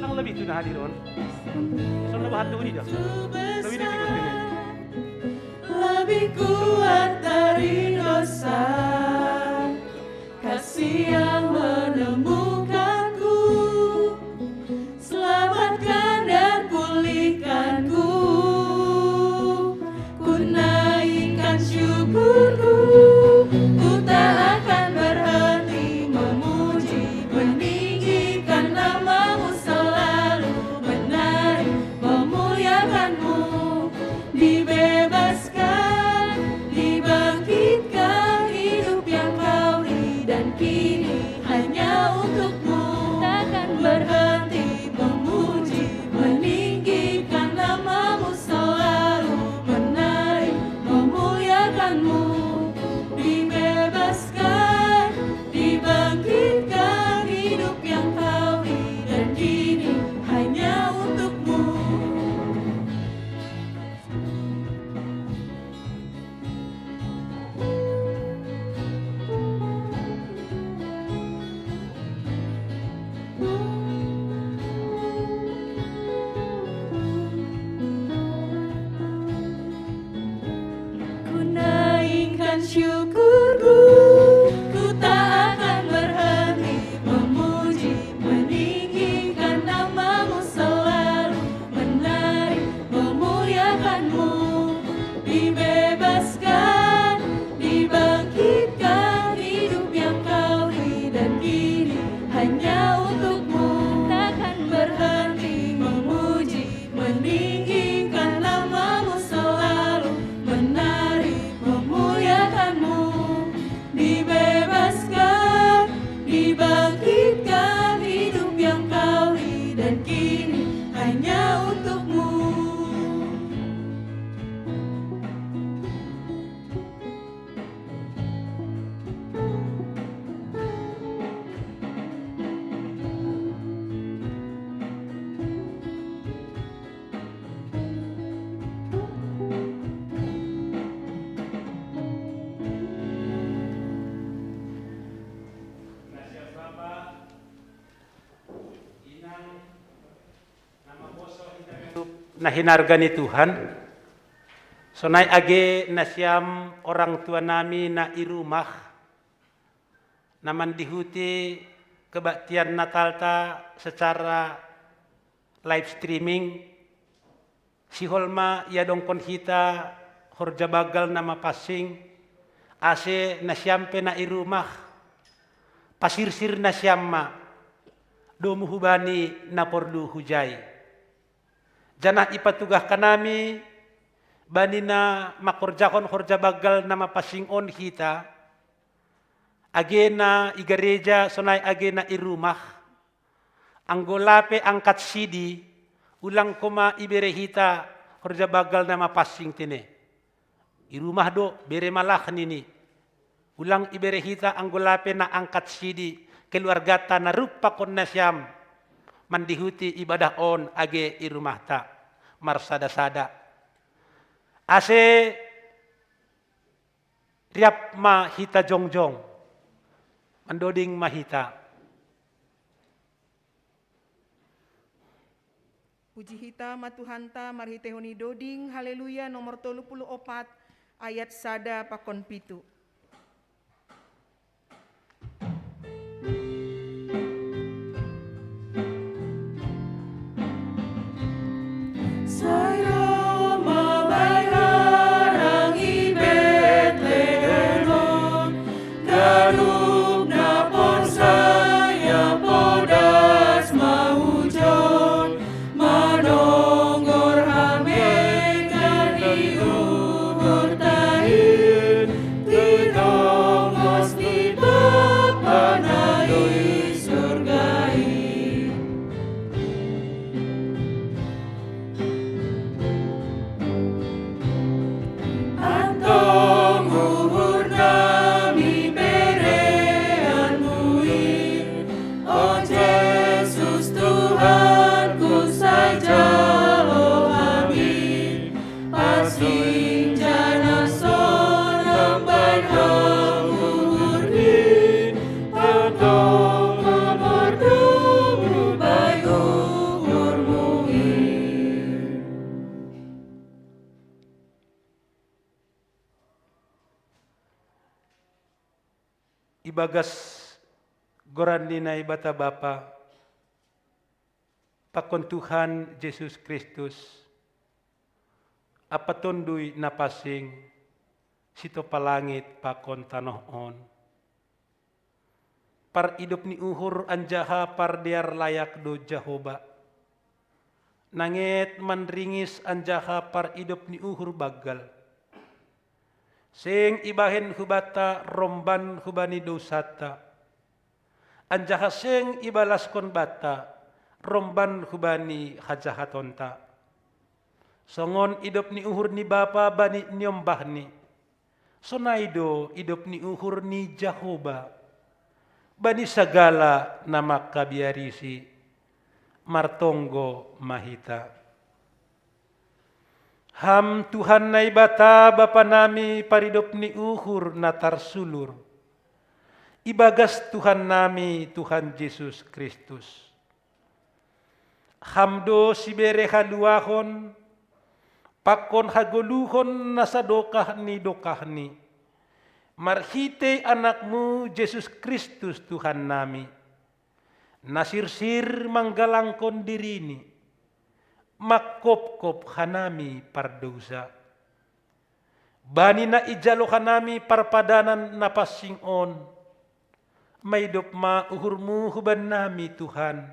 Lang lebih tuon na hadiron. Isang labahan tuon ida. Lebih dikit ini. Lebih kuat dari dosa. Kasih yang menemukanku, selamatkan dan pulihkanku. Ku naikkan syukurku, ku tak akan berhenti memuji, meninggikan namamu, selalu menari, memuliakanmu. Dibebaskan, dibangkitkan, hidup yang kau beri dan kini hanya untukmu. Takkan berhenti memuji, meninggikan namamu, selalu menari, memuliakanmu. Dibebaskan, dibangkitkan, hidup yang kau beri dan kini hanya untukmu. Ku naikkan syukurku, ku tak akan berhenti memuji, meninggikan namamu, selalu menari, memuliakanmu. Dibebaskan, dibangkitkan, hidup yang kau beri dan kini hanya untukmu. Takkan berhenti memuji, meninggikan namamu, selalu menari, memuliakanmu. Dibebaskan, dibangkitkan, hidup yang kau beri dan kini hanya untukmu. Na hinarga ni Tuhan, sonai age nasiam orang tua nami na i rumah, na mandihuti kebaktian Natalta secara live streaming, sihol ma iadongkon hita horja banggal na mapansing, Ase nasiam pe na i rumah, pasirsir nasiam ma domu hubani na porlu hujai. Janah ipatugah hanami bani na mangkorjahon horja banggal na mapansing on hita, age na i gareja sonai age na i rumah, anggo lape angkat sidi, ulang koma ibere hita horja banggal na mapansing tene. I rumah do, bere ma lah nini. Ulang ibere hita anggo lape na angkat sidi, keluargata na rup pakon nasiam mandihuti ibadah on age i rumahta marsada-sada. Ase riap ma hita jongjong, mandoding ma hita. Puji hita ma Tuhanta marhitehon i doding Haleluya nomor tolu puluh opat, ayat sada pakon pitu. Sai ro ma bahen arang i Betlehem on, ganup na porsaya podas ma hujon, manonggor hamean ni uhurta in, tinongos ni Bapa na i surga i. Antong uhur nami bereanmu i, o Jesus Tuhanku, sai jalo hami pansing janah sonang bahen uhurmi, tongtong ma mardumbai uhurmu i. Ibagas goran ni Naibata Bapa, pakon Tuhan Jesus Kristus, ampa Tonduy Na Pansing, sitopa langit pakon tanoh on. Paridop ni uhur anjaha pardear layak do Jahowa. Nanget manringis anjaha paridop ni uhur banggal. Seng ibahen hubanta romban hubani dousanta, anjaha seng ibalaskon banta romban hubani hajahatonta. Songon idop ni uhur ni Bapa bani niombahni, sonai do idop ni uhur ni Jahowa bani sagala na mangkabiarisi. Martonggo ma hita. Ham Tuhan Naibata Bapa nami, paridop ni uhur na tarsulur ibagas Tuhan nami Tuhan Jesus Kristus. Ham do sibere haluahon pakon hagoluhon na sadokah ni dokahni, marhitei AnakMu Jesus Kristus Tuhan nami, na sirsir manggalangkon diriNi, mangkopkop hanami pardousa. Bani na ijalo hanami parpadanan na pansing on, maidop ma uhurMu hubannami, Tuhan.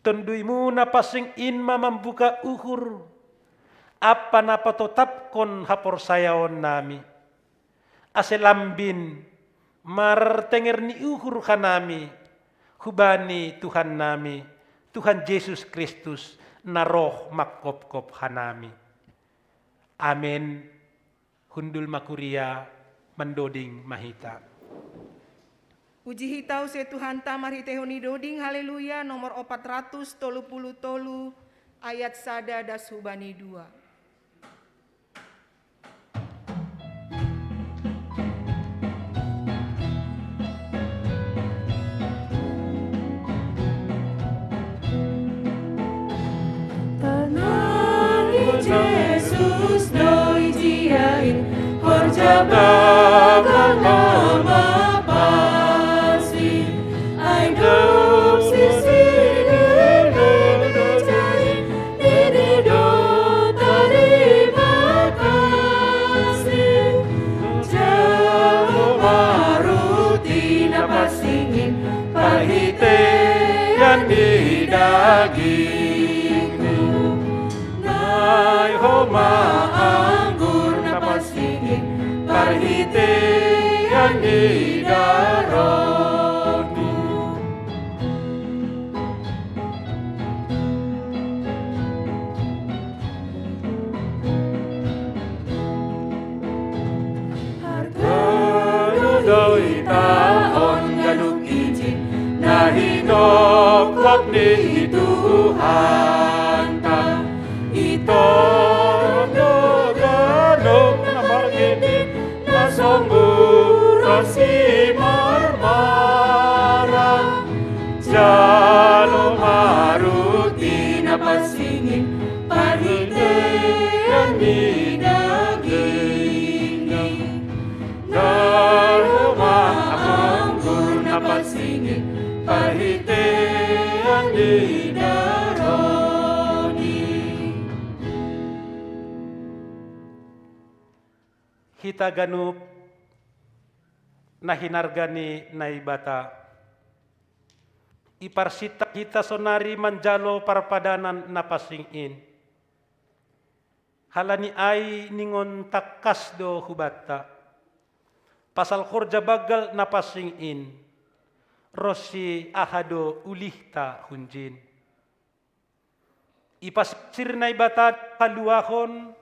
TonduyMu na pansing in ma mambuka uhur ampa na patotapkon haporsayaonnami, ase lambin martenger ni uhur hanami hubani Tuhannami, Tuhan Jesus Kristus, na roh mangkopkop hanami. Amen. Hundul ma kuria, mandoding ma hita. Puji hita use Tuhanta marhiteihon ni doding Haleluya nomor opat ratus tolu puluh tolu, ayat sada das hubani dua. Tanani Jesus do ijia in, horja banggal na mapansing, ai dob sisidi nini do tarima kasih. Anggur na pasingin, parhitean ni darohni. Hargado daw i taon ganup ijin, na hinopkop ni Tuhanta. I taon do ganup na margitip, na songguran si Marmara. Jalo ma ruti na pasingin, parhitean ni dagingni. Jalo ma anggur na pasingin, parhitean ni darohni. Hita ganup na hinarga ni Naibata, iparsinta hita sonari manjalo parpadanan na pasingin. Halani ai ningon tangkas do hubanta pasal horja banggal na pasingin, ronsi aha do ulihta hunjin. Ipasirsir Naibata haluahon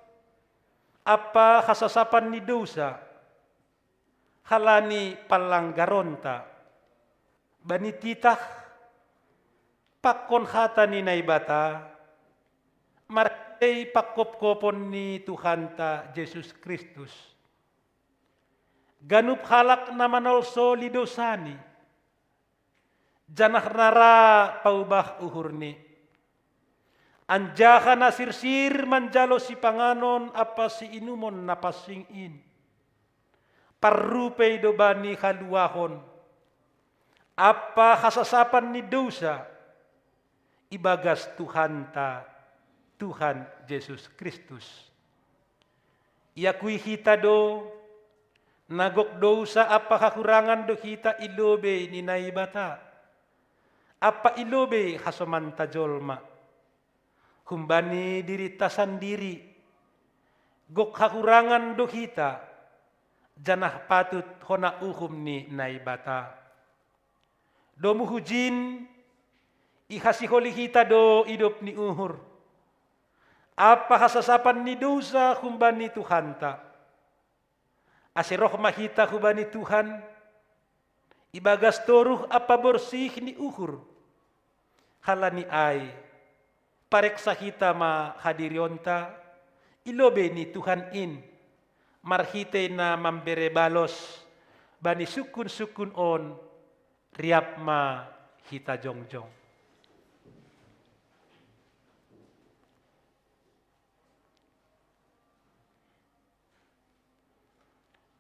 ampa hasasapan ni dousa, halani panlanggaronta. Bani titah, pangkon hata ni Naibata, marhitei pangkopkopon ni Tuhanta Jesus Kristus. Ganup halak na manolsoli dousani, janah na ra paubah uhurni, anjaha na sirsir manjalo sipanganon ampa siinumon na pansing in, parrupei do bani haluahon ampa hasasapan ni dousa ibagas Tuhanta, Tuhan Jesus Kristus. Iakui hita do, na gok dousa ampa hahurangan do hita i lobei ni Naibata ampa i lobei hasomanta jolma. Humbani dirinta sandiri, gok hahurangan do hita, janah patut hona uhum ni Naibata. Domu hujin, ihasiholi hita do idop ni uhur ampa hasasapan ni dousa humbani Tuhanta, ase roh ma hita hubani Tuhan ibagas toruh ampa borsih ni uhur. Halani ai, pareksa hita ma hadirionta i lobei ni Tuhan in, marhitei na mambere balos bani sungkun-sungkun on. Riap ma hita jongjong.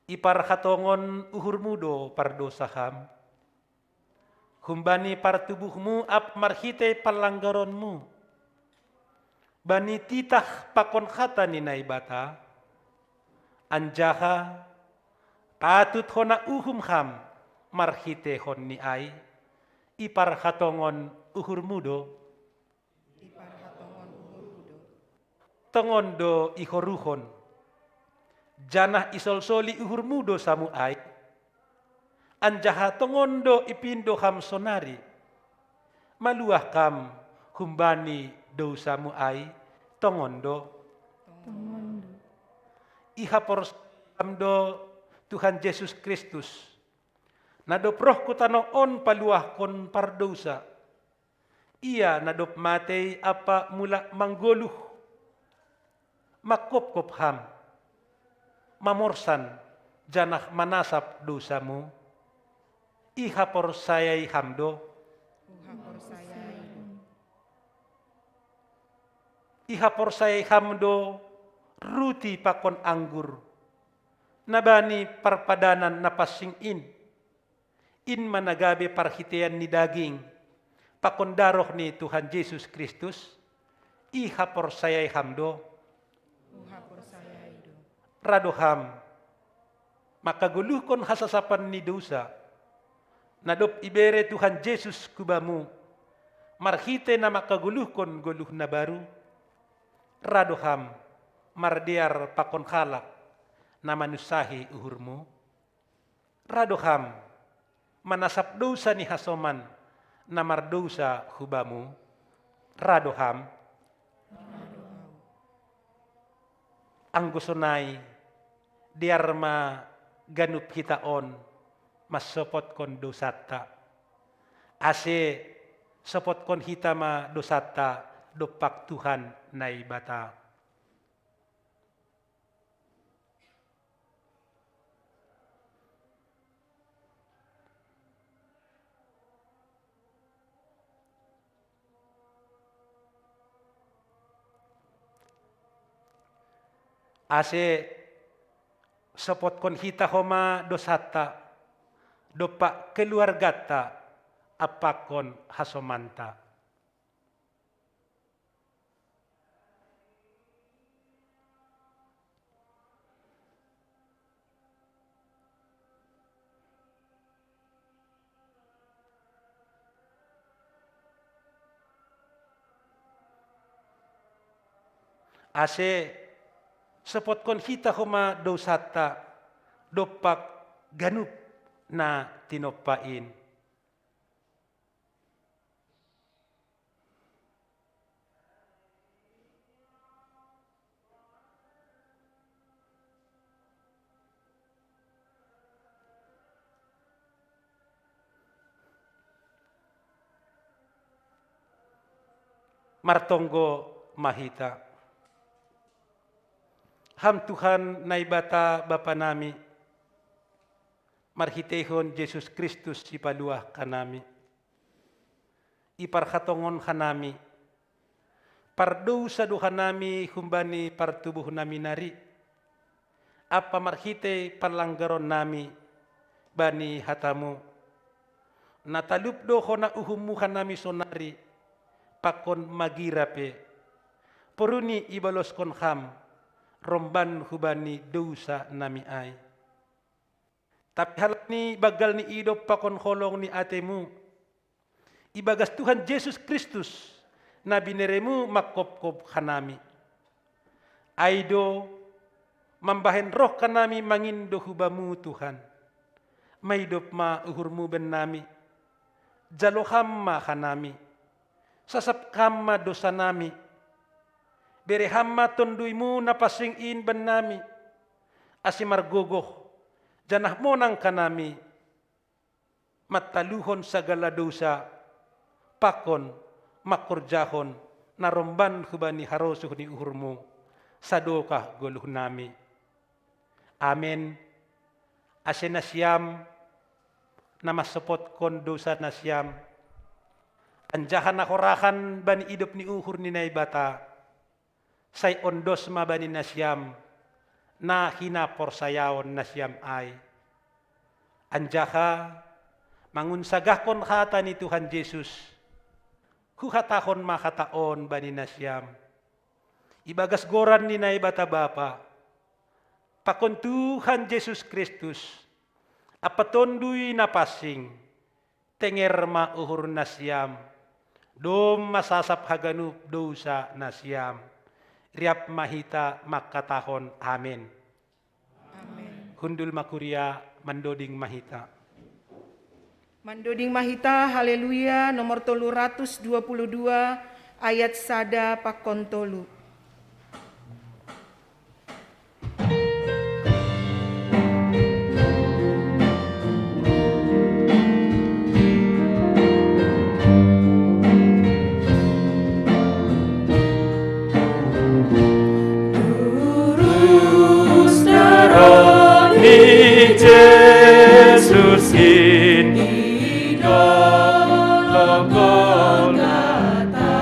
Iparhatongon uhurmu do pardousa ham, humbani partubuhmu ampa marhitei panlanggaronmu, bani titah pakon hata ni Naibata, anjaha patut hona uhum ham marhiteihon ni ai, iparhatongon uhurmu do. Iparhatongon uhurmu do. Tongon do ihoruhon, janah isolsoli uhurmu dousamu ai, anjaha tongon do ipindo ham sonari. Maluah kam humbani dousamu ai, tongon do. Tongon do. Ihaporsayai ham do Tuhan Jesus Kristus, na dob roh hu tanoh on paluahkon pardousa. Ia na dob matei ampa mulak manggoluh, mangkopkop ham, mamorsan janah manasap dousamu. Ihaporsayai ham do. Ihaporsayai do. Ihaporsayai ham do ruti pakon anggur, na bani parpadanan na pansing in. In ma na gabe parhiteian ni daging pakon daroh ni Tuhan Jesus Kristus. Ihaporsayai ham do. Ihaporsayai do. Ra do ham mangkagoluhkon hasasapan ni dousa, na dob ibere Tuhan Jesus hu bamu, marhitei na mangkagoluhkon goluh na baru. Ra do ham mardear pakon halak na manunsahi uhurmu? Ra do ham manasap dousa ni hasoman na mardousa hu bamu? Ra do ham? Anggo sonai, dear ma ganup hita on mansopotkon dousanta. Ase sopotkon hita ma dousanta dompak Tuhan Naibata. Ase sopotkon hita homa dousanta dompak keluarganta ampakon hasomanta. Ase sopotkon hita homa dousanta dompak ganup na tinompa in. Martonggo ma hita. Ham Tuhan Naibata Bapa nami, marhiteihon Jesus Kristus Sipaluah hanami, iparhatongon hanami, pardousa do hanami humbani partubuh nami nari, ampa marhitei parlanggaron nami bani hatamu. Na talup do hona uhummu hanami sonari, pakon magira pe, poruni ibaloskon ham romban hubani dousa nami ai. Tapi halani banggal ni idop pakon holong ni atemu, ibagas Tuhan Jesus Kristus, na bineremu mangkopkop hanami. Ai do, mambahen roh hanami mangindo hu Bamu Tuhan. Maidop ma uhurmu bennami. Jalo ham ma hanami. Sasap ham ma dousa nami. Bere ham ma tonduymu na pansing in bennami. Ase margogoh, janah monang hanami mantaluhon sagala dousa, pakon mangkorjahon na romban hubani harosuh ni uhurmu, sadokah goluh nami. Amen. Ase nasiam, na mansopotkon dousa nasiam, anjaha na horahan bani idop ni uhur ni Naibata, sai ondos ma bani nasiam na hinaporsayaon nasiam ai. Anjaha mangunsagahkon hata ni Tuhan Jesus, huhatahon ma hata on bani nasiam. Ibagas goran ni Naibata Bapa, pakon Tuhan Jesus Kristus, ampa Tonduy Na Pansing, tenger ma uhur nasiam, domma sasap haganup dousa nasiam. Riap ma hita mangkatahon amen. Amen. Hundul ma kuria, mandoding ma hita. Mandoding ma hita, Haleluya, nomor tolu ratus dua puluh dua, ayat sada pakon tolu. Durus darah ni Jesus in di dolok Golgata.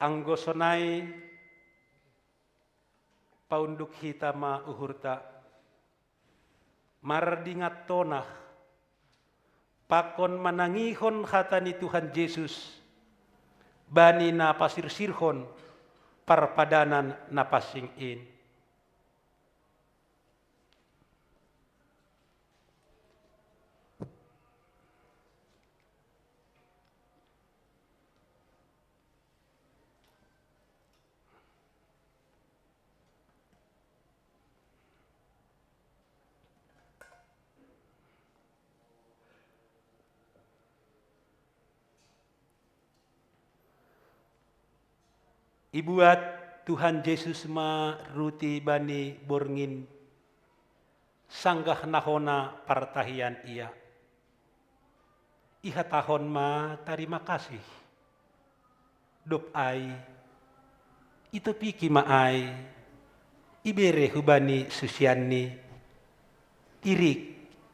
Anggo sonai paunduk hita ma uhurta, mardingat tona, pakon manangihon hata ni Tuhan Jesus, bani na pasirsirhon parpadanan na pansing in. Ibuat Tuhan Jesus ma ruti bani borngin, sanggah na hona partahian ia. Ihatahon ma tarima kasih. Dob ai, itopiki ma ai, ibere hubani susianni, irik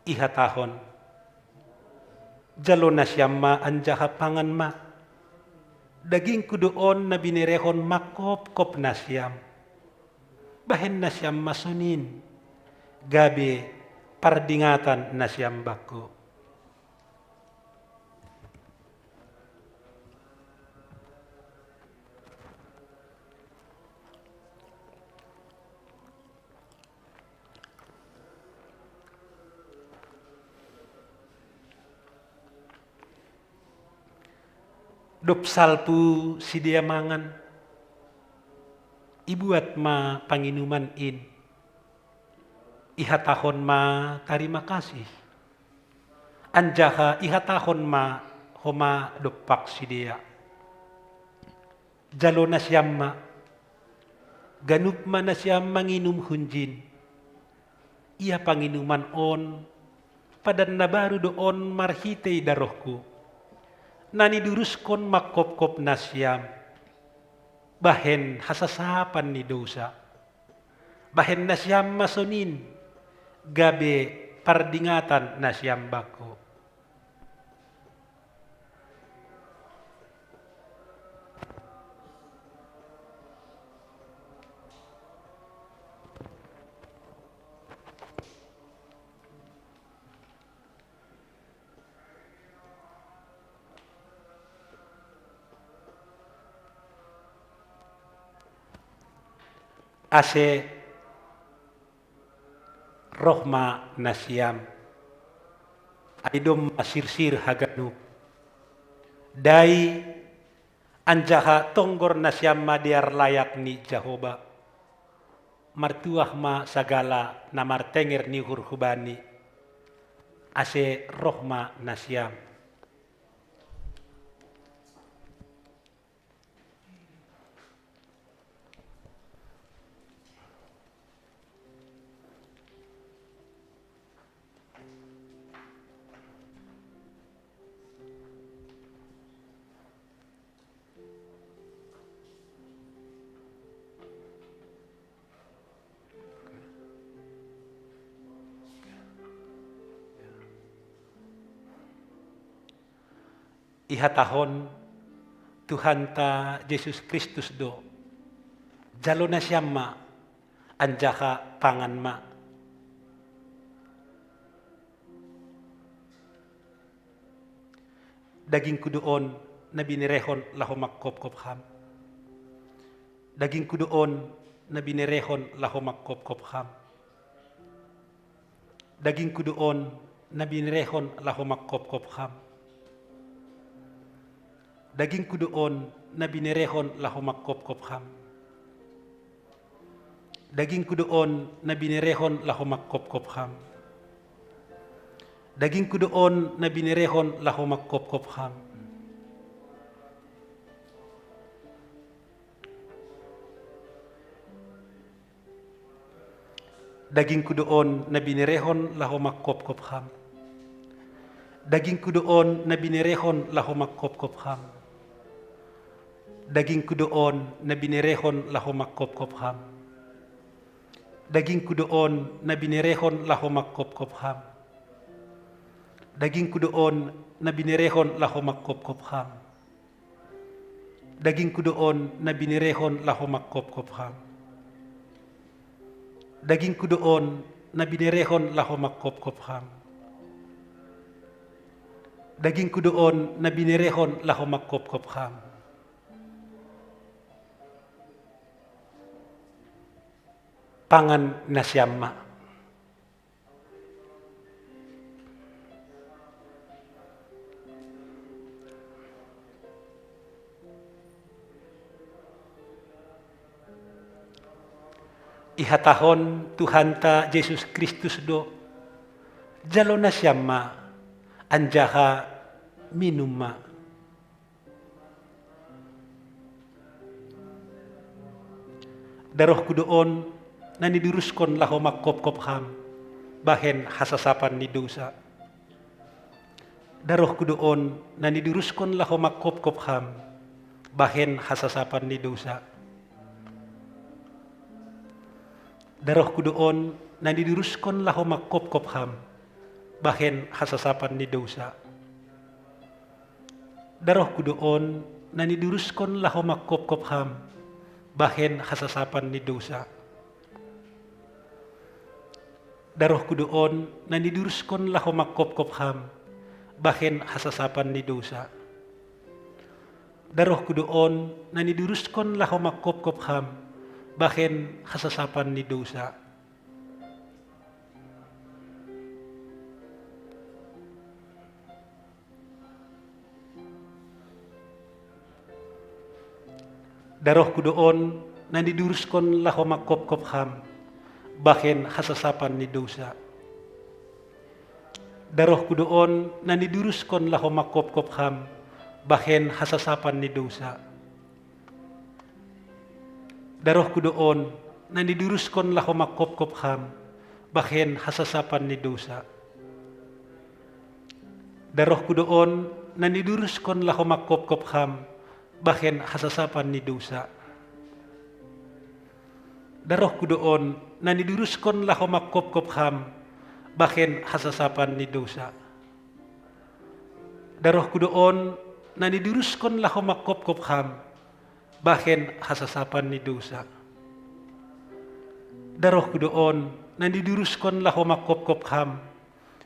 ihatahon: Jalo nasiam ma anjaha pangan ma. Dagingku do on na binerehon mangkopkop nasiam. Bahen nasiam ma sonin, gabe pardingatan nasiam bangku. Dob salpu sidea mangan, ibuat ma panginuman in, ihatahon ma tarima kasih, anjaha ihatahon ma homa dompak sidea: Jalo nasiam ma, ganup ma nasiam manginum hunjin. Ia panginuman on, padan na baru do on marhitei darohku, na niduruskon mangkopkop nasiam, bahen hasasapan ni dousa. Bahen nasiam ma sonin, gabe pardingatan nasiam bangku. Ase roh ma nasiam, ai domma sirsir haganup, dai anjaha tonggor nasiam ma dear layak ni Jahowa. Martuah ma sagala na martenger ni uhur hu Bani, ase roh ma nasiam. Ihatahon Tuhanta Jesus Kristus do: Jalo nasiam ma, anjaha pangan ma. Dagingku do on na binerehon laho mangkopkop ham. Dagingku do on na binerehon laho mangkopkop ham. Dagingku do on na binerehon laho mangkopkop ham. Dagingku do on na binerehon laho mangkopkop ham. Dagingku do on na binerehon laho mangkopkop ham. Dagingku do on na binerehon laho mangkopkop ham. Dagingku do on na binerehon laho mangkopkop ham. Dagingku do on na binerehon laho mangkopkop ham. Dagingku do on na binerehon laho mangkopkop ham. Dagingku do on na binerehon laho mangkopkop ham. Dagingku do on na binerehon laho mangkopkop ham. Dagingku do on na binerehon laho mangkopkop Ham. Dagingku do on na binerehon laho mangkopkop Ham. Dagingku do on na binerehon laho mangkopkop Ham. Pangan nasiam ma. Ihatahon Tuhanta Jesus Kristus do, jalo nasiam ma, anjaha minum ma. Darohku do on na niduruskon laho mangkopkop Ham, bahen hasasapan ni dousa. Darohku do on na niduruskon laho mangkopkop Ham, bahen hasasapan ni dousa. Darohku do on na niduruskon laho mangkopkop Ham, bahen hasasapan ni dousa. Darohku do on na niduruskon laho mangkopkop Ham, bahen hasasapan ni dousa. Darohku do on na niduruskon laho mangkopkop Ham, bahen hasasapan ni dousa. Darohku do on na niduruskon laho mangkopkop Ham, bahen hasasapan ni dousa. Darohku do on na niduruskon laho mangkopkop Ham, bahen hasasapan ni dousa. Darohku do on na niduruskon laho mangkopkop Ham, bahen hasasapan ni dousa. Darohku do on na niduruskon laho mangkopkop Ham, bahen hasasapan ni dousa. Darohku do on na niduruskon laho mangkopkop Ham, bahen hasasapan ni dousa. Darohku do on na niduruskon laho mangkopkop Ham, bahen hasasapan ni dousa. Darohku do on na niduruskon laho mangkopkop Ham, bahen hasasapan ni dousa. Darohku do on na niduruskon laho mangkopkop Ham,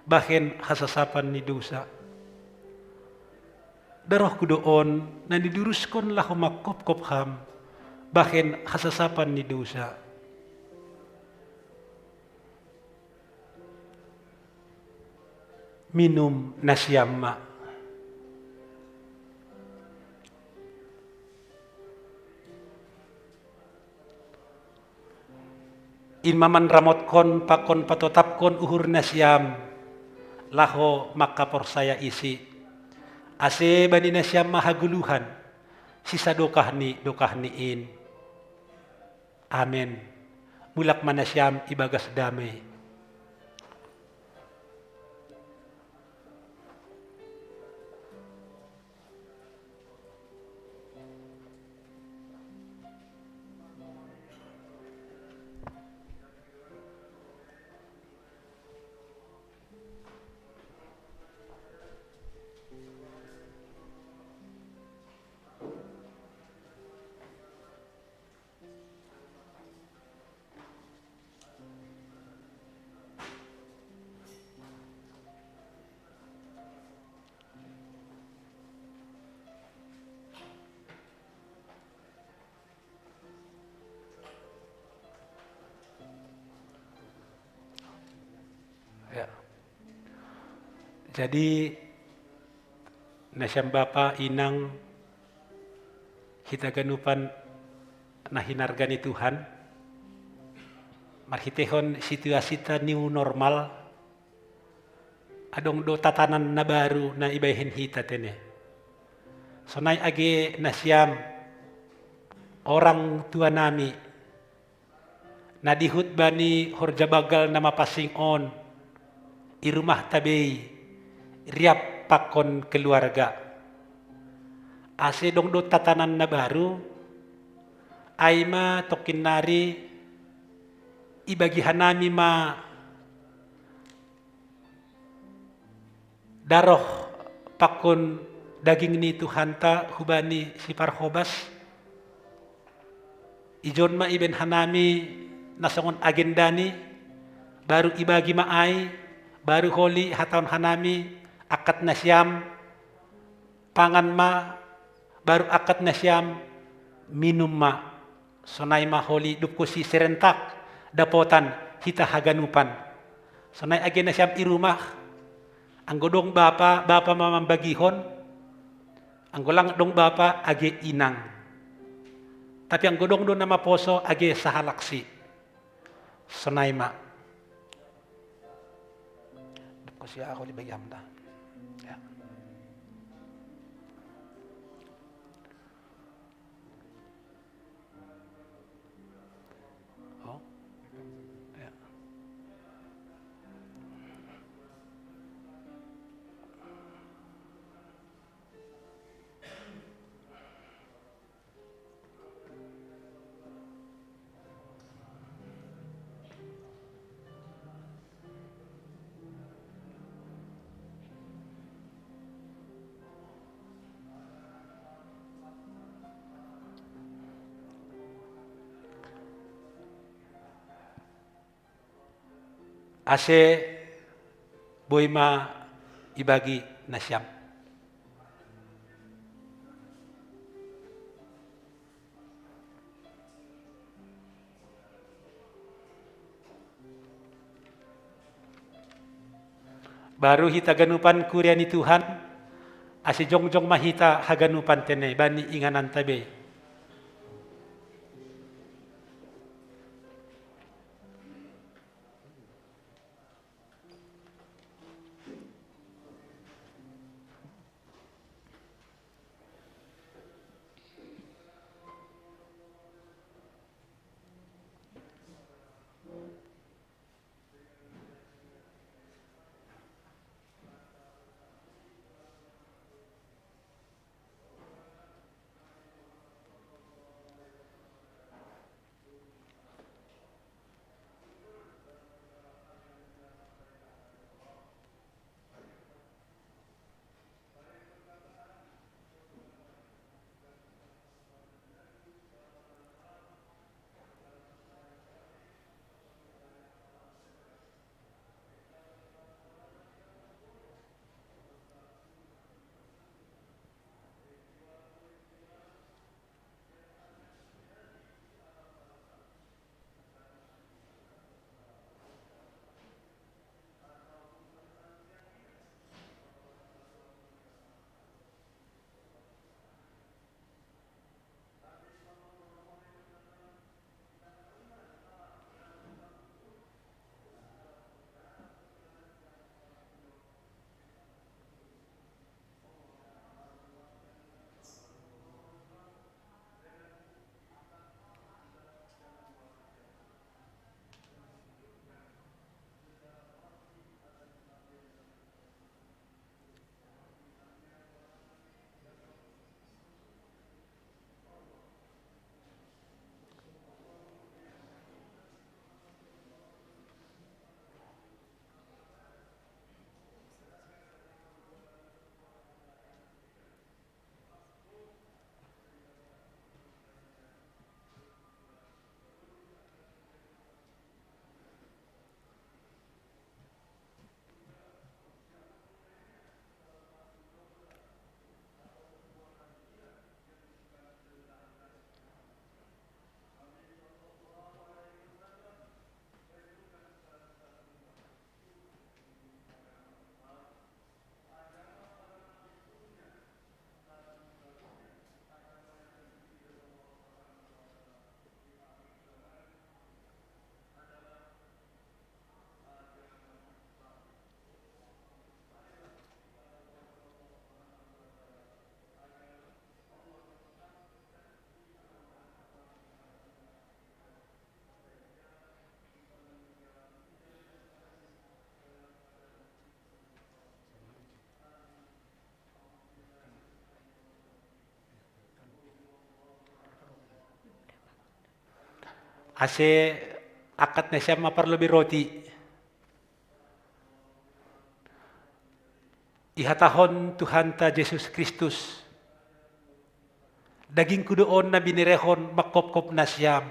bahen hasasapan ni dousa. Darohku do on na niduruskon laho mangkopkop Ham, bahen hasasapan ni dousa. Minum nasiam ma. In ma manramotkon pakon patotapkon uhur nasiam laho mangkaporsaya isi, ase bani nasiam ma hagoluhan, sisa dokah ni dokah ni in. Amen. Mulak ma nasiam ibagas damei. Ya. Jadi, nasiam bapa, inang, hita ganupan na hinarga ni Tuhan, marhitehon situasita new normal, adong do tatanan na baru na ibahen hita tene. Sonai age nasiam, orang tua nami, na dihut bani horja banggal na mapansing on, i rumahta bei, riap pakon keluarga. Ase dong do tatanan na baru, ai ma tongkin nari ibagi hanami ma daroh pakon daging ni Tuhanta hubani si Parhobas. Ijon ma ibaen hanami na songon agendani, baru ibagi ma ai, baru holi hatahon hanami, angkat nasiam, pangan ma, baru angkat nasiam, minum ma. Sonai ma holi dungkon si Serentak, dapotan hita haganupan. Sonai age nasiam i rumah, anggo dong bapa, bapa ma mambagihon, anggo lang dong bapa age inang. Tapi anggo dong do na maposo age sahalaksi. Sonai ma. Dungkon si ahu di bagi hamda. Ya. Oh. Ya. Ase boi ma ibagi nasiam. Baru hita ganupan kuria ni Tuhan, ase jongjong ma hita haganupan tene bani ingananta be. Ase akad nasiam ma parlobei roti. Ihatahon Tuhanta Jesus Kristus, dagingku do on na binerehon mangkopkop nasiam,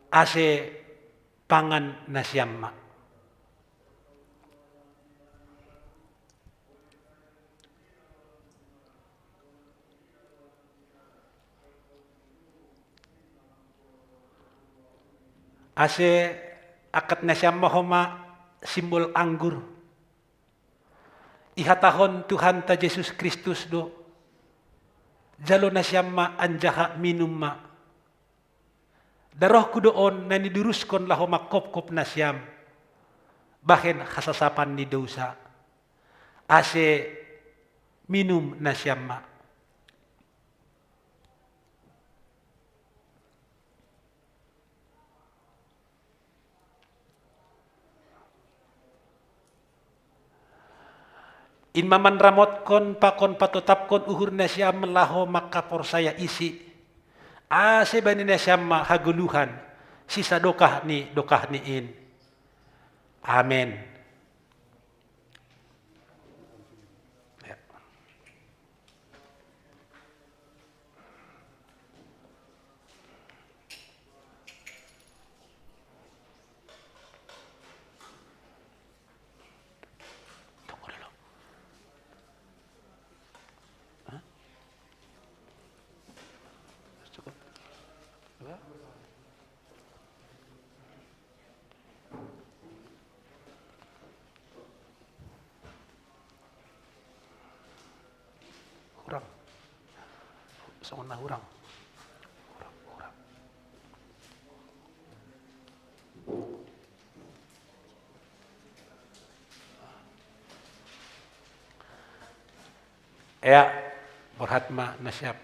ase pangan nasiam ma. Ase angkat nasiam ma homa simbol anggur. Ihatahon Tuhanta Jesus Kristus do, jalo nasiam ma anjaha minum ma. Darohku do on na niduruskon laho mangkopkop nasiam, bahen hasasapan ni dousa. Ase minum nasiam ma. In ma manramotkon pakon patotapkon uhur nasiam laho mangkaporsaya isi, ase bani nasiam ma hagoluhan, sisa dokah ni dokahni in. Amen. Ya. Tunggu dulu. Hah? Cukup. Dua. Hurang. Songon na hurang. Hurang, hurang. Ea, borhat ma na siap.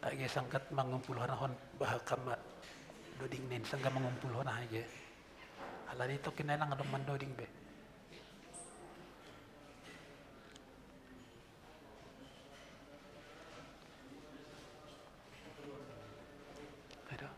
Age sangkat mangumpul hona hon, baha kamma doding nin sangka mangumpul hona age. Alani tokin nai lang adong mandoding be. Aduh.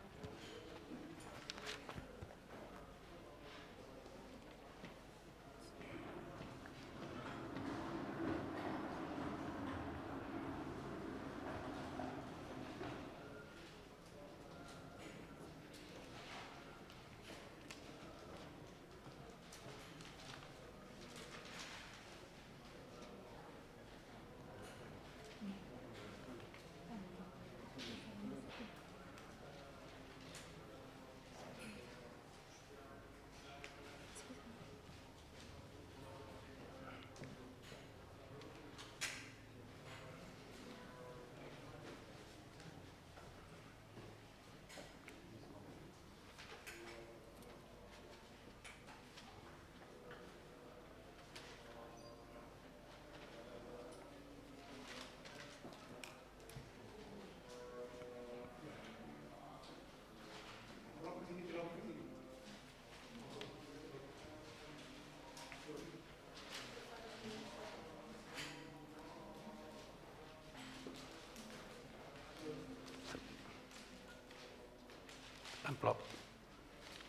Amplop.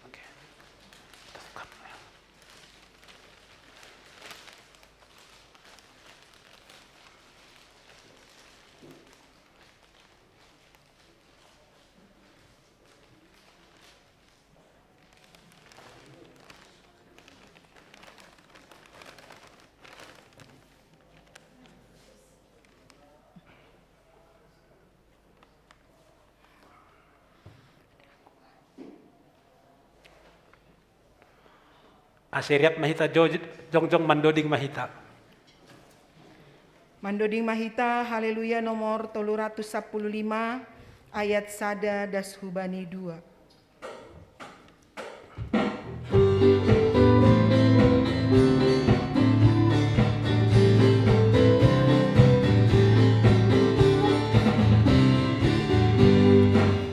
Oke. Kita buka dulu ya. Ase riap ma hita jo-, jongjong mandoding ma hita. Pandoding mahita Haleluya nomor tolu ratus sapuluh lima, ayat sada das hubani dua.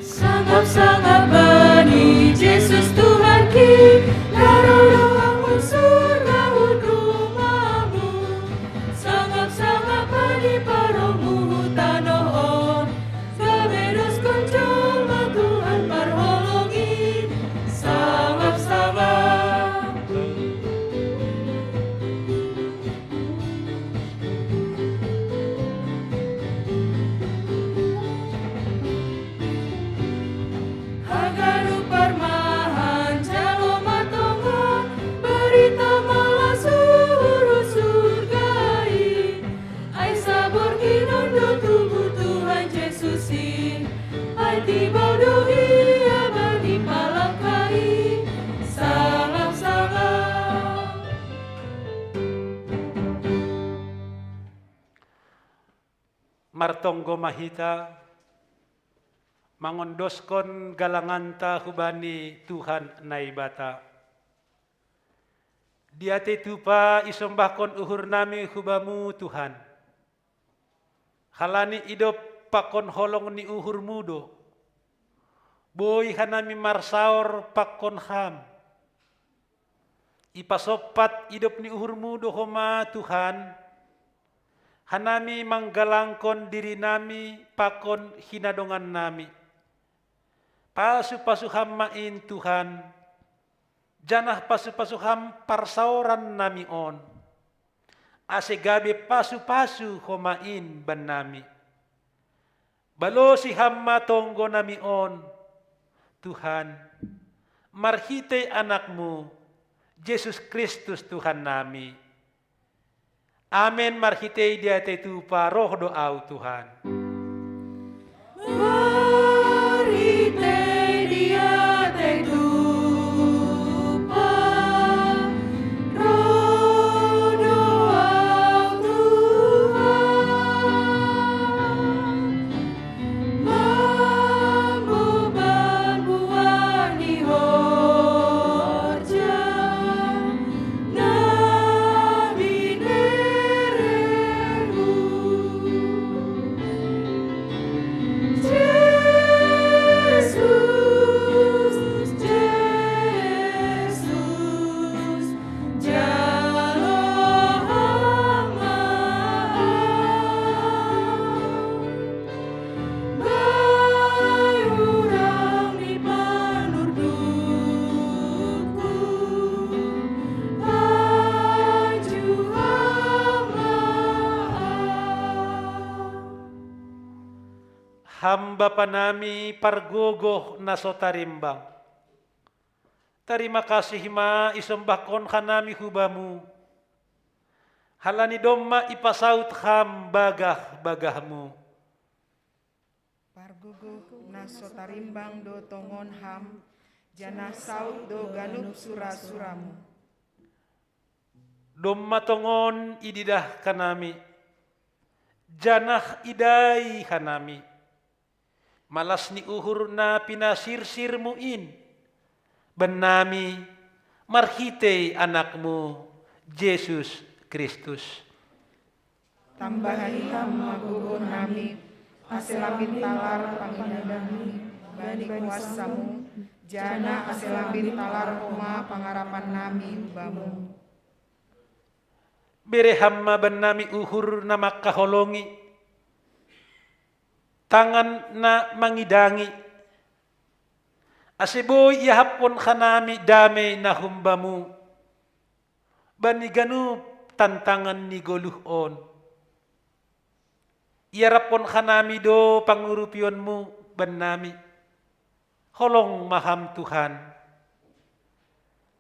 Sangap-sangap bani Jesus Tuhan ki, darau doang unsur ngahut rumamu. Sangap-sangap bani parong muhu tanoh on, gabe dos konjol ma Tuhan parholongi. Sangap-sangap. Haganup parmahan jalo ma tongon, barita malas uhur surga i. Ai saborngin on do tubuh Tuhan Jesus i, ai tibal do ia bani palangka i. Sangap-sangap. Martonggo ma hita, mangondoskon galanganta hubani Tuhan Naibata. Diatei tupa isombahkon uhurnami hubamu, Tuhan. Halani idop pakon holong ni uhurmu do. Boi hanami marsaor pakon ham. Ipasompat idop ni uhurmu do homa, Tuhan, hanami manggalangkon dirinami pakon hinadongannami. Pasu-pasu ham ma in, Tuhan, janah pasu-pasu ham parsaorannami on, ase gabe pasu-pasu homa in bannami. Balosi ham ma tonggonami on, Tuhan, marhitei Anakmu, Jesus Kristus Tuhannami. Amen. Marhitei diatei tupa roh do Ahu, Tuhan. Marhitei diatei tupa roh do Ahu, Tuhan, mamboban buah ni horja na binerehmu. Jesus, Jesus, jalo Ham ma Au, bai hurang ni panurdutku, pajuhang ma Au. Ham Bapa nami pargogoh na so tarimbang, tarima kasih ma isombahkon hanami hu Bamu, halani domma ipasaut Ham bagah-bagah-Mu. Pargogoh na so tarimbang do tongon Ham, janah saut do ganup sura-sura-Mu. Domma tongon ididah hanami, janah idai hanami malas ni uhur na pinasirsir-Mu in bannami marhitei Anak-Mu, Jesus Kristus. Tambahi Ham ma gogoh nami, ase lambin talar pangidanami bani kuasa-Mu, janah ase lambin talar homa pangarapan nami Bamu. Bere Ham ma bannami uhur na mangkaholongi, tangan na mangidangi, ase boi iahapkon hanami damei na hum Bamu bani ganup tantangan ni goluh on. Iaraphon hanami do pangurupion-Mu bannami. Holong ma Ham, Tuhan.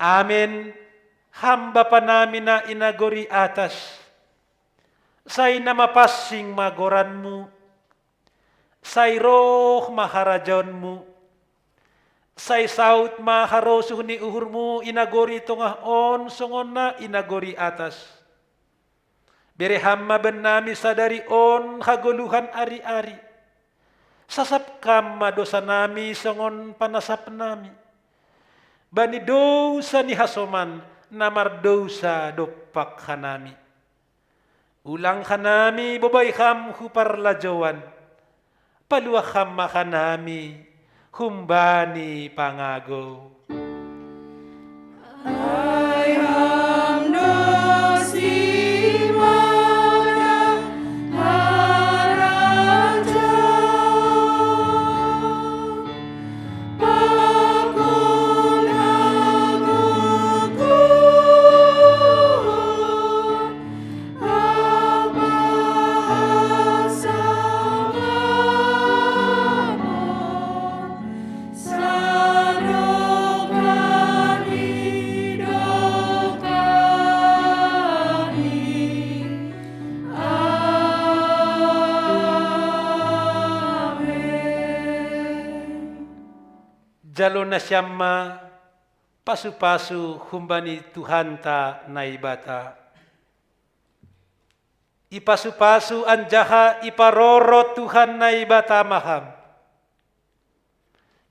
Amen. Ham Bapa nami na i nagori atas, sai na mapansing ma goran-Mu. Sai roh ma harajaon-Mu. Sai saut ma harosuh ni uhur-Mu i nagori tongah on songon na i nagori atas. Bere Ham ma bennami sadari on hagoluhan ari-ari. Sasap Kam ma dosanami songon panasapnami bani dousa ni hasoman na mardousa dompak hanami. Ulang hanami bobai Ham hu parlajouan, paluah Ham ma hanami humbani pangago. Ai Ham do simada harajaon, pakon agogoon, Jalo nasiam ma pasu-pasu humbani Tuhanta Naibata. Ipasu-pasu anjaha iparorot Tuhan Naibata ma ham.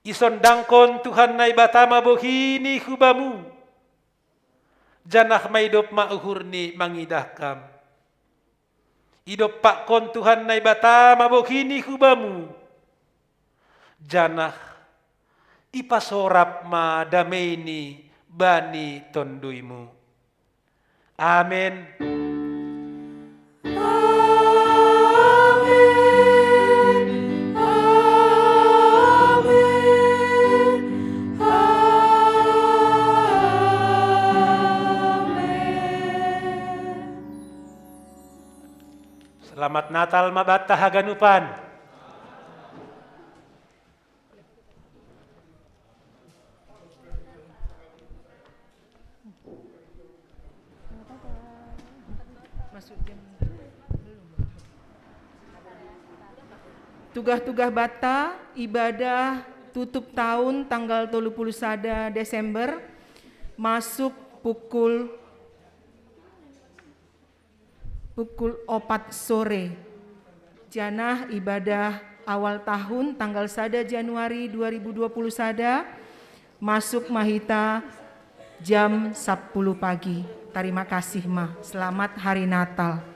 Isondangkon Tuhan Naibata ma bohini hu bamu, janah maidop ma uhurni mangidah kam. Idompakkon Tuhan Naibata ma bohini hu bamu, janah ipasorap ma dameini bani tonduymu. Amen. Amen. Amen. Amen. Selamat Natal ma banta haganupan. Tugah-tugah banta ibadah tutup tahun tanggal tolu puluh sada Desember masuk pukul pukul opat sore. Janah ibadah awal tahun tanggal sada Januari dua ribu dua puluh sada masuk ma hita jam sapuluh pagi. Tarima kasih ma. Selamat Hari Natal.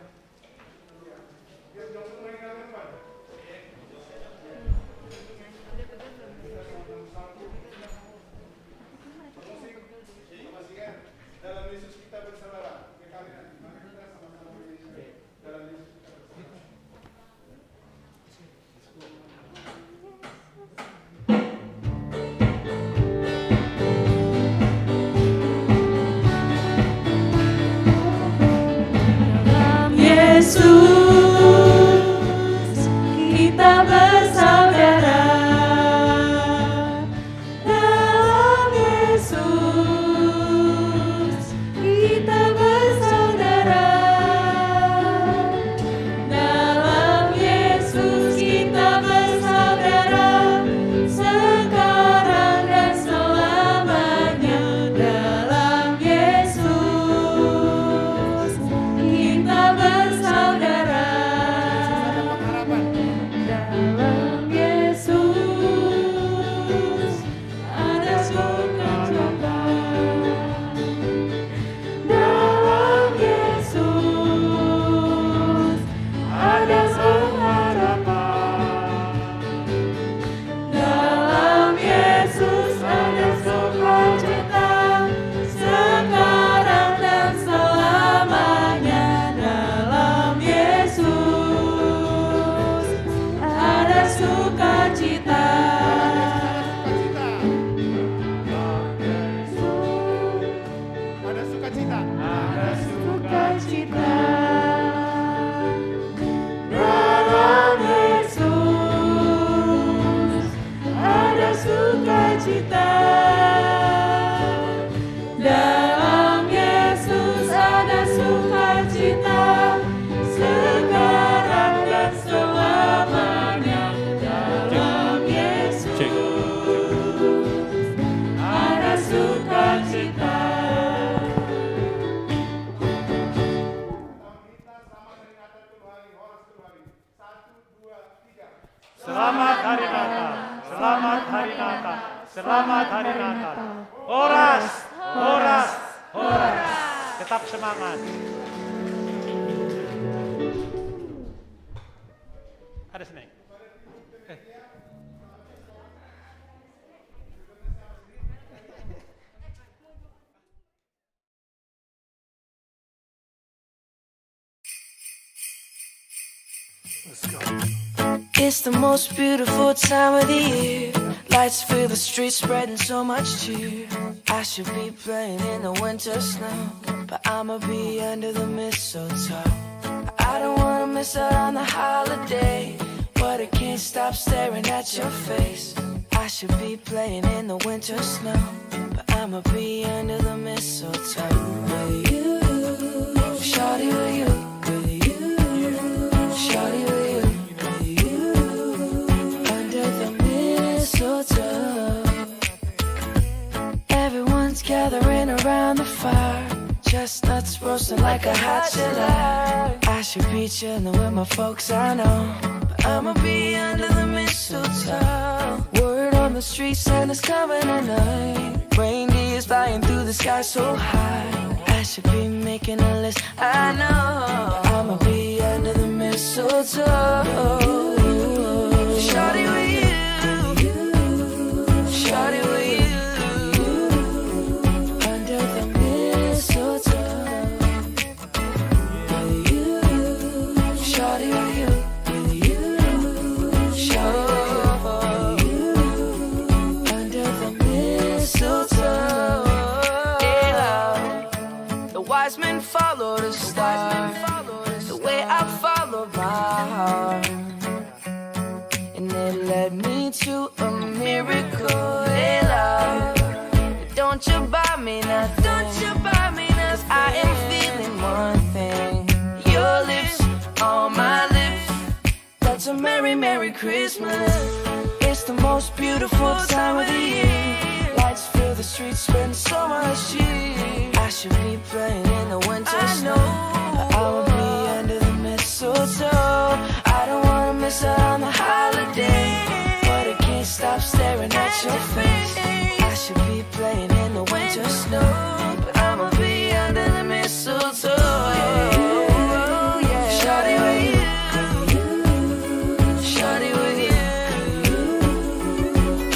Dalam Yesus kita bersaudara. Dalam Yesus kita bersaudara. Dalam Yesus kita bersaudara, sekarang dan selamanya. Dalam Yesus kita bersaudara. Oras! Oras! Oras! Tetap semangat. Ada seneng. It's the most beautiful time of the year. Lights fill the streets, spreading so much cheer. I should be playing in the winter snow, but I'ma be under the mistletoe. I don't wanna miss out on the holiday, but I can't stop staring at your face. I should be playing in the winter snow, but I'ma be under the mistletoe with you. Shawty with you, with you. Shawty with you, with you. Under the mistletoe. Everyone's gathering around the fire. Chestnuts roasting like a hot July. I should be chilling with my folks, I know. But I'ma be under the mistletoe. Word on the street, Santa's coming tonight. Reindeer's flying through the sky so high. I should be making a list, I know. But I'ma be under the mistletoe. Shawty with you. Shawty with you. Under the mistletoe. With you. Shawty with you. With you. Shawty with you. Under the mistletoe. Yeah. The wise men follow the stars the way I followed my heart. And it led me to a miracle, hey love. Don't you buy me nothing, don't you buy me nothing. I am feeling one thing. Your lips on my lips. That's a merry, merry Christmas. It's the most beautiful time of the year. Lights fill the streets, spend so much cheer. I should be playing in the winter snow. But I will be under the mistletoe. I don't wanna miss out on the holiday, but I can't stop staring at your face. I should be playing in the winter snow, but I'ma be under the mistletoe. Yeah, yeah. Shawty with you, shawty with you,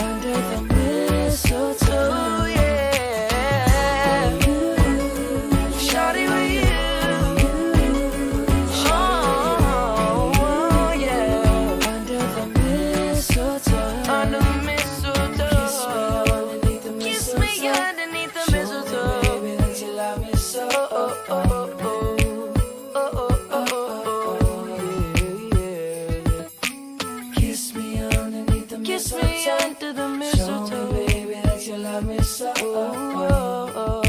under the mistletoe. Yeah, shawty with you. Oh, yeah. Under the mistletoe. Under the mistletoe. Kiss me underneath the mistletoe. Baby, that you love me so. Oh, oh, oh, oh. Oh, oh, oh, oh, oh, yeah, yeah. Kiss me underneath the mistletoe. Kiss me under the mistletoe. Show me, baby, that you love me so. Oh, oh, oh.